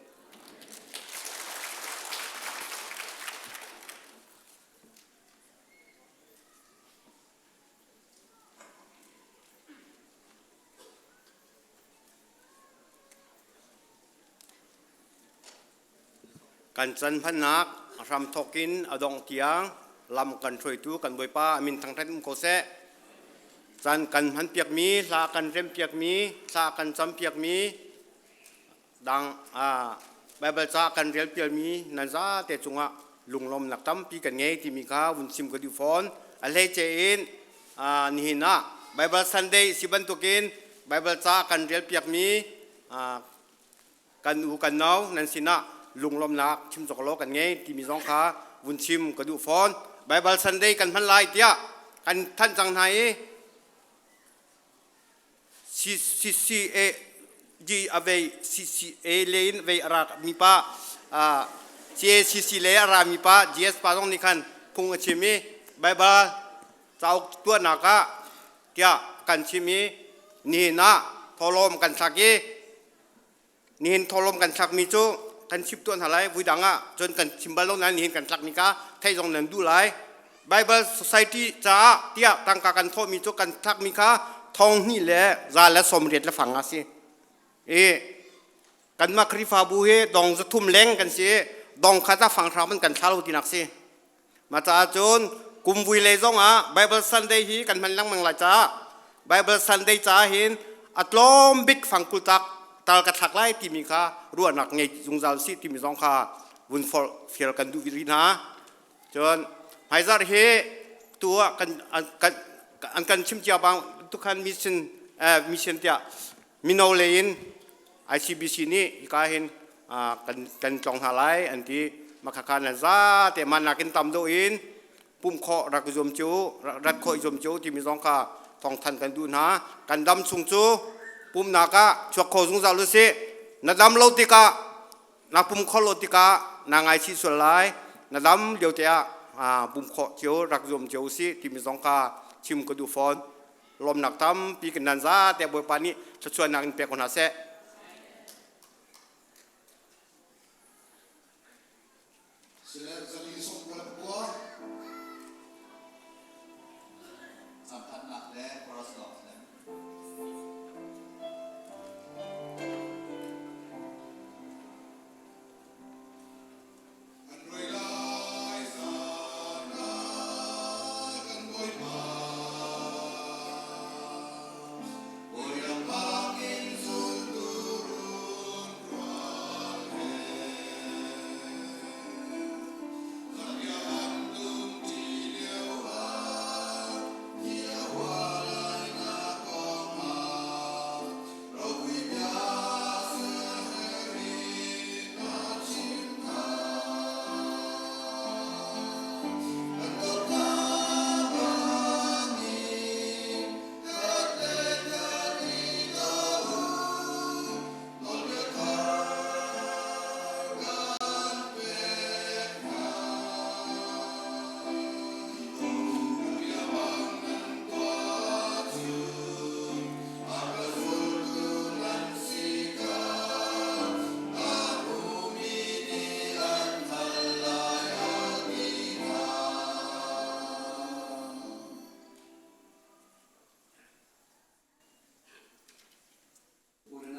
Kan can hmannak hramthawk in a dongh tiang lam kan hruaitu kan Bawipa a min thangṭhat um ko seh. Can kan hmanpiakmi, hla kan rempiakmi, thla kan campiakmi, dang Baibal ca kan relpialmi nan zate cungah lunglawmnak tampi kan ngei timi kha vun chim ka duh fawn. A hleice in nihin ah Baibal Sunday si bantukin Baibal ca kan relpiakmi kan u kan nau nan sinah lunglawmnak chim cawk law kan ngei timi zong kha vun chim ka duh fawn. Baibal Sunday kan hman lai tiah kan thanh cang hna i CCA G a vei CCA le in vei a ra mi pa CACC le a ra mi pa GS pa zong nih khan phung a chim i Baibal cauk tuahnak ah tiah kan chim i nihin ah thawhlawm kan thlak i nihin thawhlawm kan thlakmi cu kan chim tuah hna lai vui dang ah cun kan chim bal lo nain nihin kan thlakmi kha theih zong nan duh lai Bible Society caah tiah tangka kan thawhmi cu kan thlakmi kha thong hnih le za le sawm riat le fang a si i kanmah Khrihfabu hi dong za thum leng kan si dong khat ah fang hram kan thla lo tinak si Mah caah cun kum vui lei zong ah Bible Sunday hi kan hman lengmang lai caah Bible Sunday caah hin a tlawm bik fangkul tak tal ka thlak lai timi kha ruahnak ngei zungzal si timi zong kha vun forh fial kan duh rih hna. Cun hmaizarh hi tu ah kan kan an kan chim cia bang tukhan mission mission tiah mino lei in ICBC nih hika hin kan kan tlong hna lai an ti makhakha nan za te man nakin tam deuh in pum khawh rak zuam cu rat khawh zuam cu timi zong kha thawngthan kan duh hna kan dam chung cu pumnak ah chuak kho zungzal u sih na dam lo tikah na pum kho lo tikah na ngaichih sual lai na dam lio te ah pum khawh cio rak zuam cio u sih timi zong kha chim ka duh fawn lawmnak tampi kan nan za te Bawipa nih thluachuahnak in pek ko hna seh.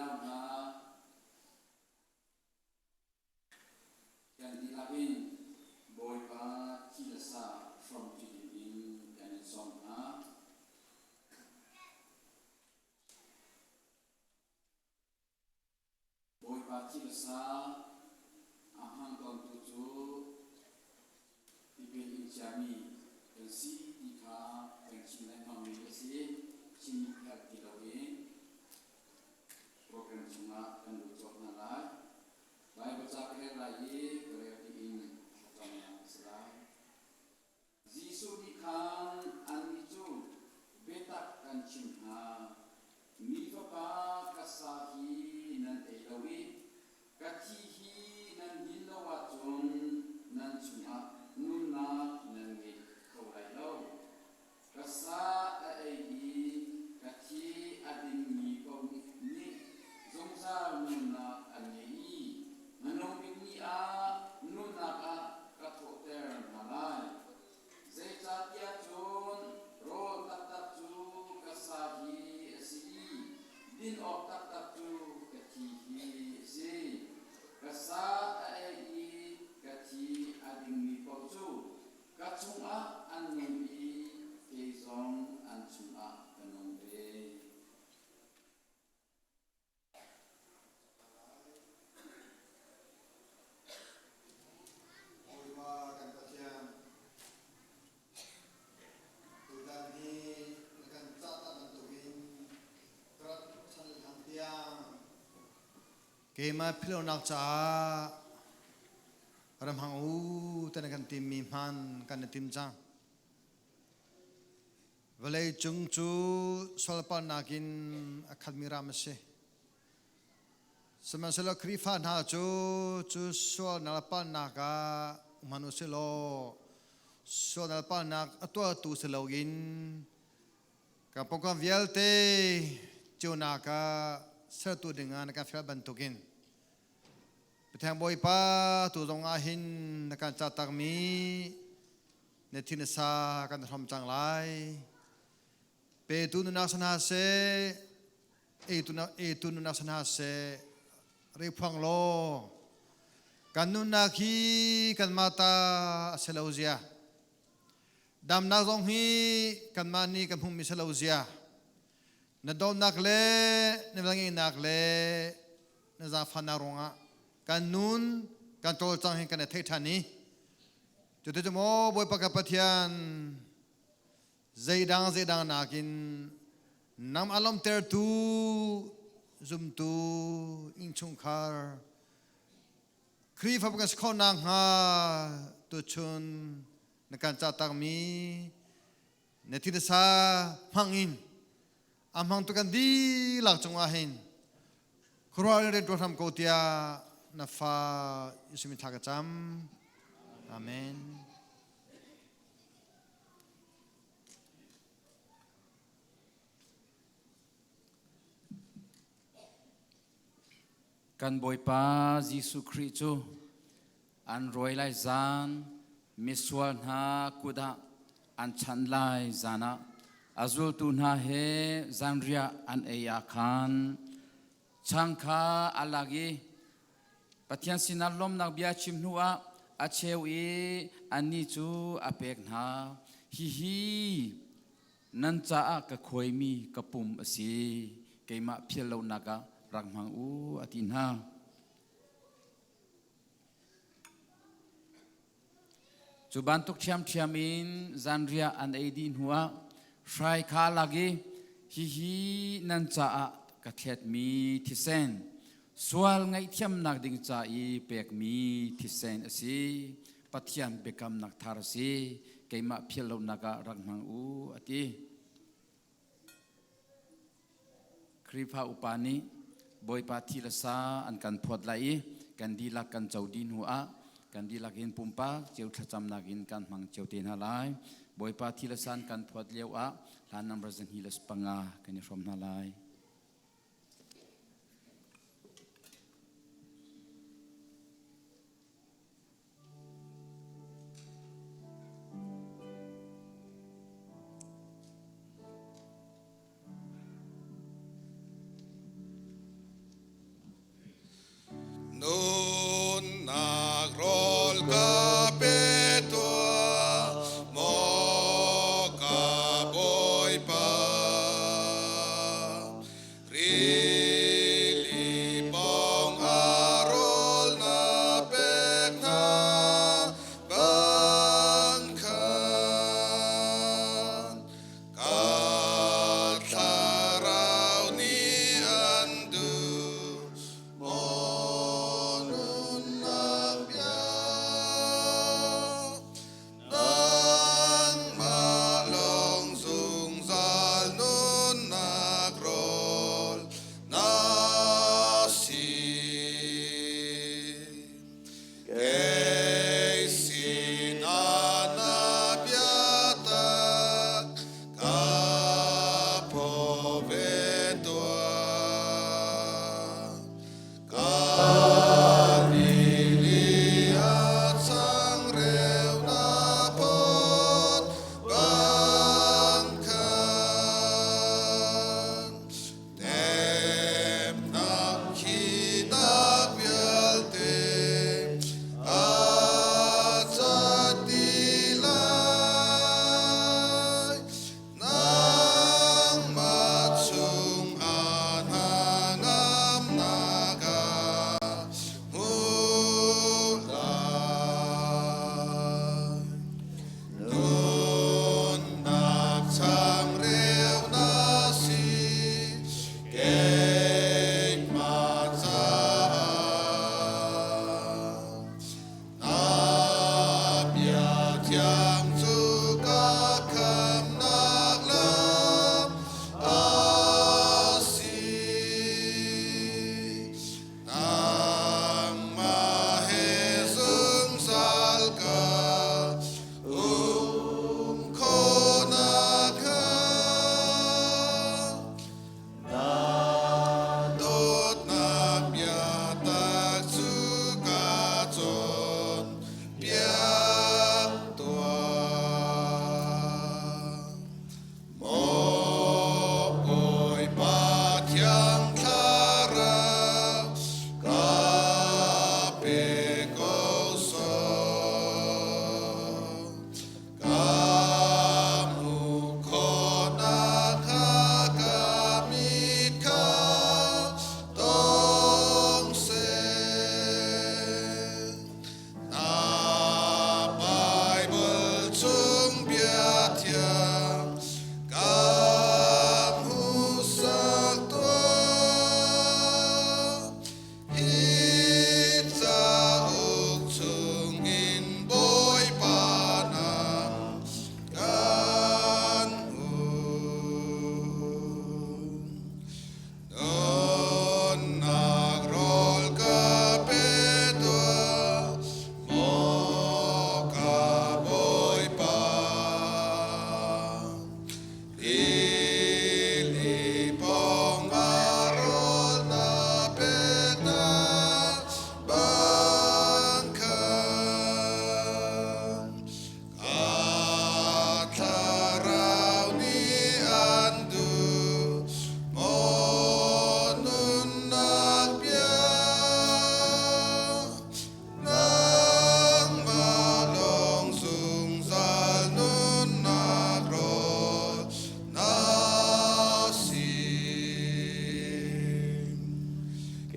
nau hna, kan dihlak in Bawipa thi le sa hrawmṭi dingin kan in sawm hna. Bawipa thi le sa a hmang tawntu cu tipil in ciami kan si ti kha kan chim lengmangmi a si. Chim herh ti loin program chungah kan lut cawk hna lai. Bible ca ka rel lai i ka rel dih in thlacamnak a si lai. Jesuh nih khan annih cu biatak kan chimh hna, Mi Fapa ka sa hi nan ei lo i ka thi hi nan din lo ahcun nan chungah nunnak nan ngei kho lai lo. Ka sa a ei i ka thi a dingmi paoh nih zungzal nunnak an ngei i hmanung bik ni ah nunnak ah ka thawhter hna lai. Zeicahtiah cun rawl taktak cu ka sa hi a si i din awk taktak cu ka thi hi a si. Ka sa a ei i ka thi a dingmi paoh cu Ka chungah an nung i kei zong an chungah ka nung ve. Bawipa kan Pathian, tutan hi na kan cahtak bantukin ka rat chan hlan tiang keimah philhlonak caah Ram hang u tan kan timmi hman kan i tim cang. Vawlei cung cu sualpalnak in a khatmi ram a si. Sihmanhsehlaw Khrihfa hna cu cu sualnak palnak ah hman u sih law sualnak palnak a tuahtu si loin kan pawngkam vialte ceunak ah sertu dingah na kan fial bantukin Pathian Bawipa tu zong ah hin na kan catakmi na thin a sa kan hrom cang lai. Petu nunak sana seh, eitu nunak sana seh, re phuang law kan nunnak hi kan mata a si lo zia. Damnak zong hi kanmah nih kan hmuhmi si lo zia. Na dawtnak le na velngeihnak le na zaangfahnak ruangah kan nun kan cawlcang hi kan i theih ṭhan i cuticun maw Bawipa ka Pathian zeidang zeidang nakin nang a lawmhtertu zumtu innchungkhar Khrihfa kan si khawh nakhnga tuchun na kan cahtakmi na thilsa hmang in a hmang tu kan dihlak cungah hin khuaruah rian tuan hram ko tiah na fa Jesuh min thla ka cam. Amen. Kan Bawipa Jesuh Khrih cu an rawi lai zan misual hna kut ah an chanh lai zan ah a zultu hna he zanriah an ei ah khan chang kha a lak i Pathian sinah lawmnak bia chim hnu ah a cheu i annih cu a pek hna. Hihi nan caah ka khuaimi ka pum a si, keimah phial lonak ah rak hmang u, a ti hna. Cu bantuk ṭhiamṭhiam in zanriah an ei dih hnuah hrai kha a lak i hihi nan caah ka thletmi thisen, sual ngaihthiamnak ding ca i pekmi thisen a si. Pathian biakamnak thar a si. Keimah phial lonak ah rak hmang u, a ti. Khrihfa upa nih Bawipa thi le sa an kan phawt lai i kan dihlak kan co dih hnu ah kan dihlak in pumpak cio thlacamnak in kan hmang cio te hna lai. Bawipa thi le sa an kan phawt lio ah hlan number 25 kan i hrawm hna lai.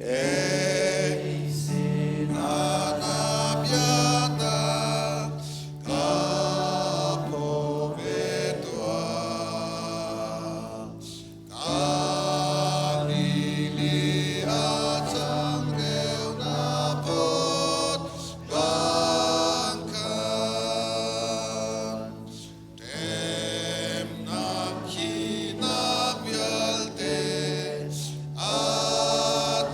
Kei sinah na biatak ka phaw ve tuah. Galilee ah changreu na phawt bang khan Temnak hinak vialte a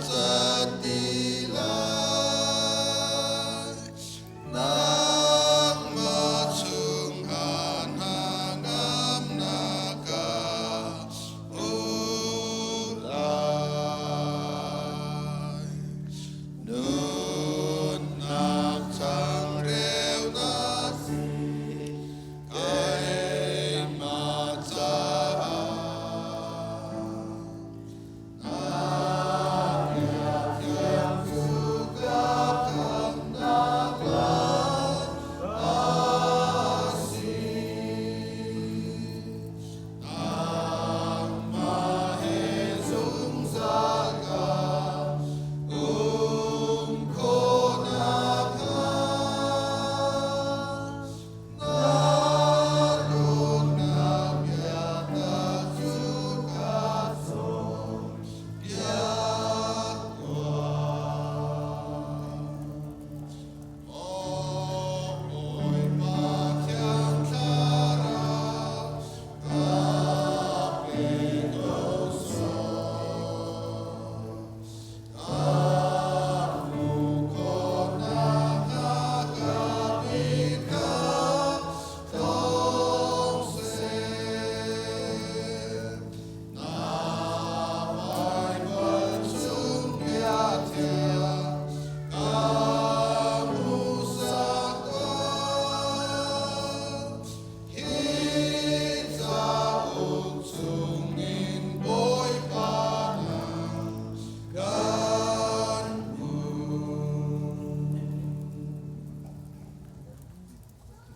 cat dih lai. Nangmah chungah hnangamnak ka hmu lai. Nunnak changreu na si keimah caah.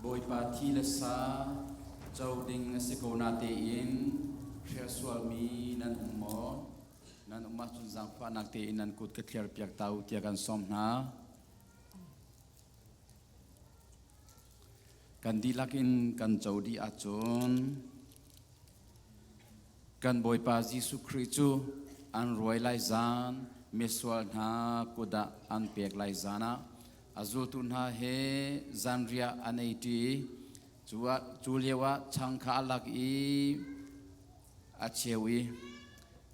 Bawipa thi le sa co ding a si ko natein hrial sualmi nan um maw? Nan um ahcun zaangfahnak tein nan kut ka thliar piak ta u tiah kan sawm hna. Kan dihlak in kan co dih ahcun kan Bawipa Jesuh Khrih cu an ruai lai zan, misual hna kut ah an pek lai zan ah a zultu hna he zanriah an ei ṭi. Cu lio ah chang kha a lak i a cheu i,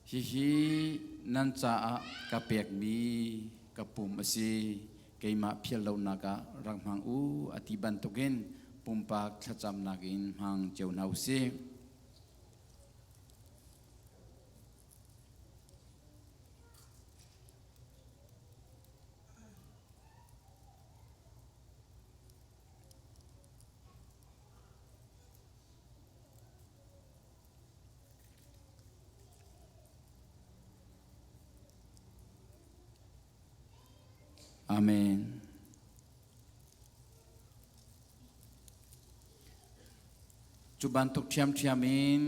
Hihi nan caah ka pekmi ka pum a si, keimah philh lonak ah rak hmang u a ti bantukin pumpak thlacamnak in hmang cio hna u sih. Amen. Cu bantuk ṭhiamṭhiam in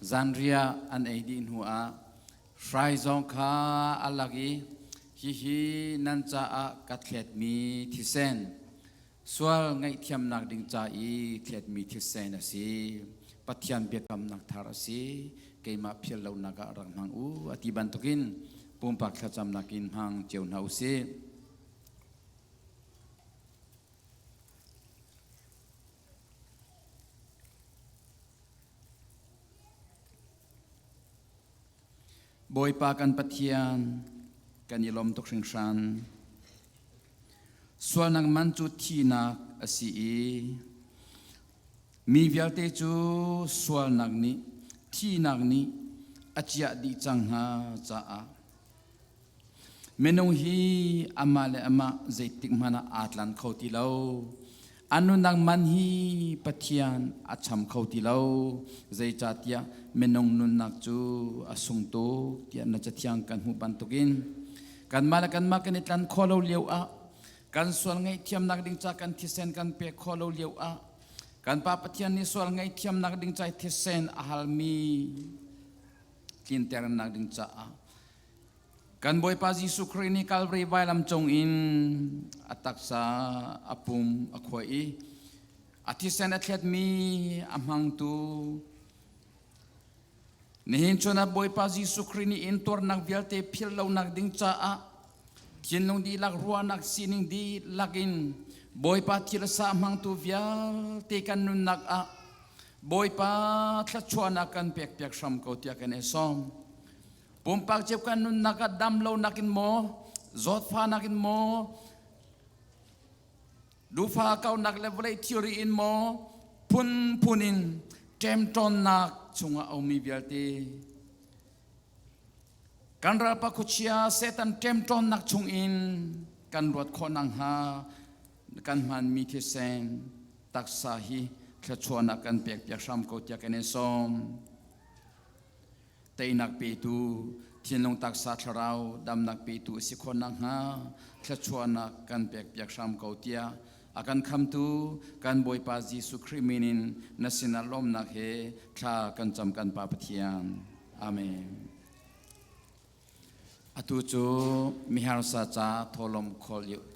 zanriah an ei dih hnuah hrai zong kha a lak i hihi nan caah ka thletmi thisen, sual ngaihthiamnak ding ca i thletmi thisen a si. Pathian biakamnak thar a si. Keimah philh lonak ah rak hmang u a ti bantukin pumpak thlacamnak in hmang cio hna u sih. Bawipa kan Pathian, kan i lawm tuk hringhran. Sualnak man cu thihnak a si i mi vialte cu sualnak nih thihnak nih a ciah dih cang hna caah Minung hi amah le amah zeitik hmanh ah aa tlan kho ti lo. A nunnak man hi Pathian a cham kho ti lo. Zeicahtiah minung nunnak cu a sung tuk tiah na cathiang kan hmuh bantukin kanmah le kanmah kan i tlan khawh lo lio ah kan sual ngaihthiamnak ding ca kan thisen kan pek khawh lo lio ah kan Pa Pathian nih sual ngaihthiamnak ding ca thisen a halmi tlinternak ding caah. Kan Bawipa Jesuh Khrih nih Kalvari vailam cung in a taksa a pum a khuai i a thisen a thletmi a hmangtu nihin chun ah Bawipa Jesuh Khrih nih intuarnak vialte philh lonak ding caah thinlung dihlak ruahnak sining dihlak in Bawipa thil a sa hmangtu vialte kan nunnak ah Bawipa thluachuahnak kan pekpiak hram ko tiah kan i sawm. Pumpak cio kan nunnak ah dam lonak in maw, zawtfahnak in maw, dufa kaunak le vawlei thilri in maw, phunphun in ṭemṭawnnak chungah a ummi vialte kan ralpa khuachia Satan ṭemṭawnnak chungin kan ruat khawh nakhnga kan hmanmi thisen taksa hi thluachuahnak kan pekpiak hram ko tiah kan in sawm. Teinak petu, thinlung taksa thlarau damnak petu a si khawh nakhnga thluachuahnak kan pekpiak hram ko tiah a kan khamtu kan Bawipa Jesuh Khrih min in na sinah lawmnak he thla kan cam kan Pa Pathian. Amen. Atu cu miharsa ca thawhlawm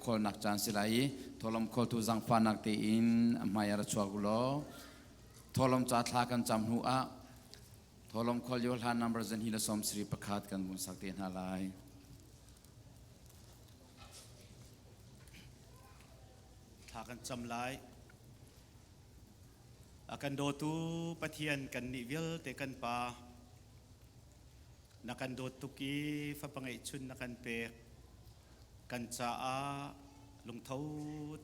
khawlnak caan si lai i thawhlawm khawltu zaangfahnak tein a hmai ah ra chuak u law thawhlawm ca thla kan cam hnu ah Thawlawm khual lio hlan number zan hi le 71 kan vun sak te hna lai. Thla kan cam lai. A kan dawtu Pathian kan nih vialte kan pa na kan dawt tuk i fapa ngeihchun na kan pek kan caah lungtho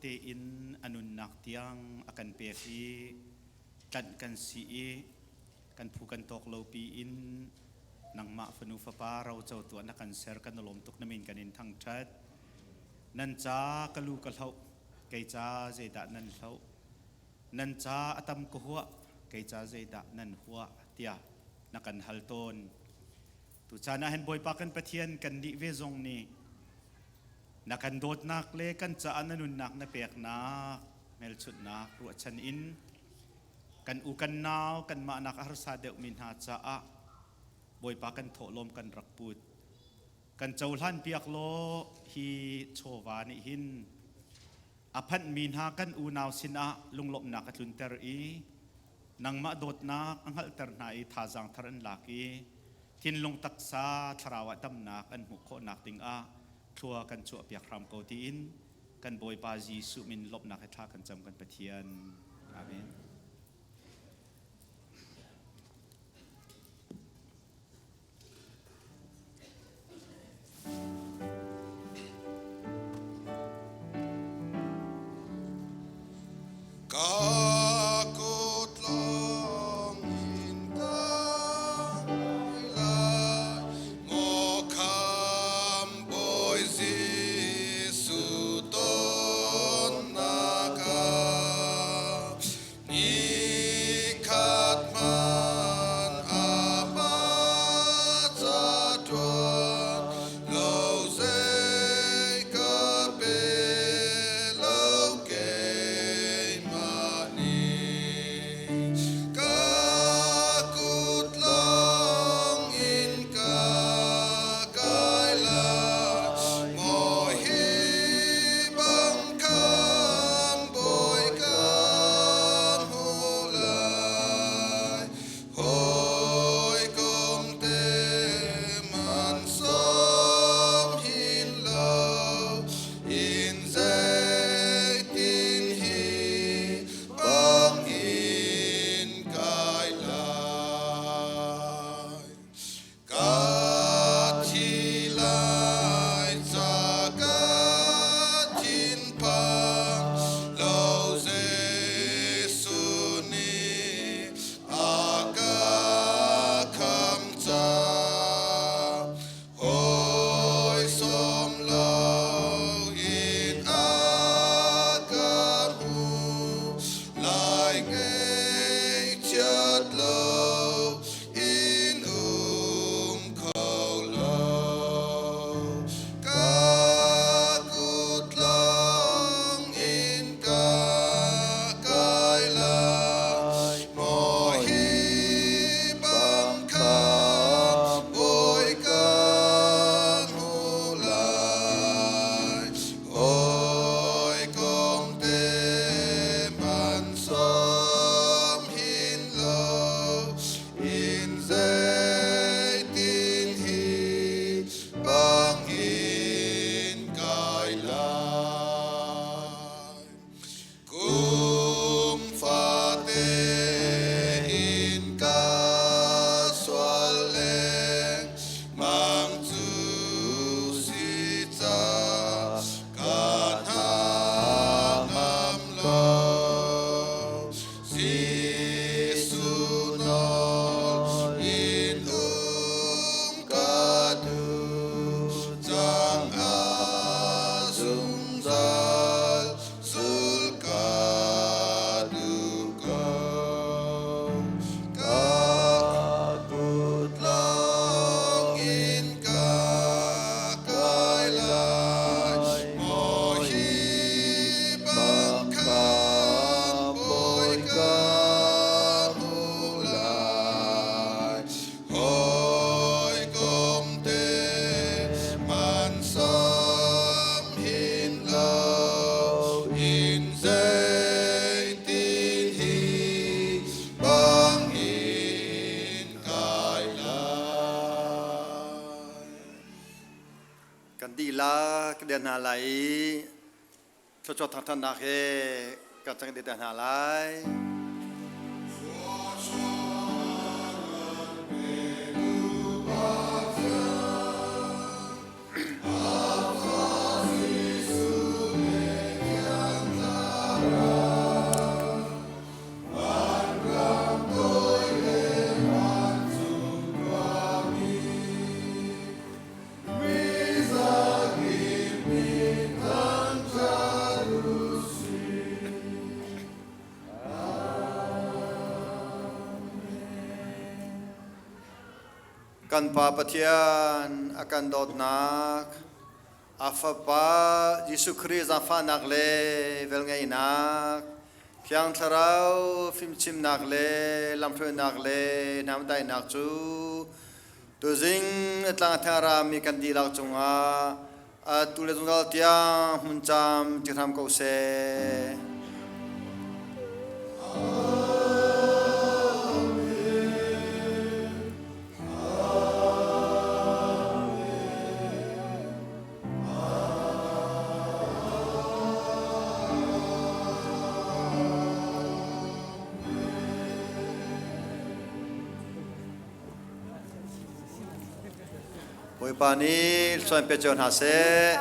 tein a nunnak tiang a kan pek i tlanh kan si i kan phu kan tawk lo pi in nangmah fanu fapa roco tuah na kan ser kan lawm tuk na min kan in thangthat nan ca ka lu ka hloh kei ca zeidah nan hloh nan ca a tam ka huah kei ca zeidah nan huah tiah na kan hal tawn tu caan ah hin Bawipa kan Pathian kan nih ve zong nih na kan dawtnak le kan caah na nunnak na peknak hmelchunhnak ruahchan in kan u kan nau kanmah nak a harsa deuhmi hna caah Bawipa kan thawhlawm kan rak put kan cohlan piak law hi chawva nih hin a phanhmi hna kan unau sinah lunglawmhnak a tlunter i nangmah dawtnak a hngalhter hna i thazaang thar an lak i thinlung taksa thlarau ah damnak an hmuh khawhnak dingah thlua kan chuahpiak hram ko tiin kan Bawipa Jesuh min lawmhnak he thla kan cam kan Pathian. Amen. Ka kut lawng in ka lai maw kham Bawi Jesuh tonnak ah ni. Kan dihlak kan dir hna lai i thluachuah thangthatnak he kan cang te hna lai. Kan Pa Pathian a kan dawtnak, a Fapa Jesuh Khrih zaangfahnak le velngeihnak, Thiang Thlarau fimchimnak le lamhruainak le namdainak cu Tuzing tlang thang mi kan dihlak cungah atu le zungzal tiang hmun cam ti hram ko seh. Bawipa nih suan pe cio hna seh.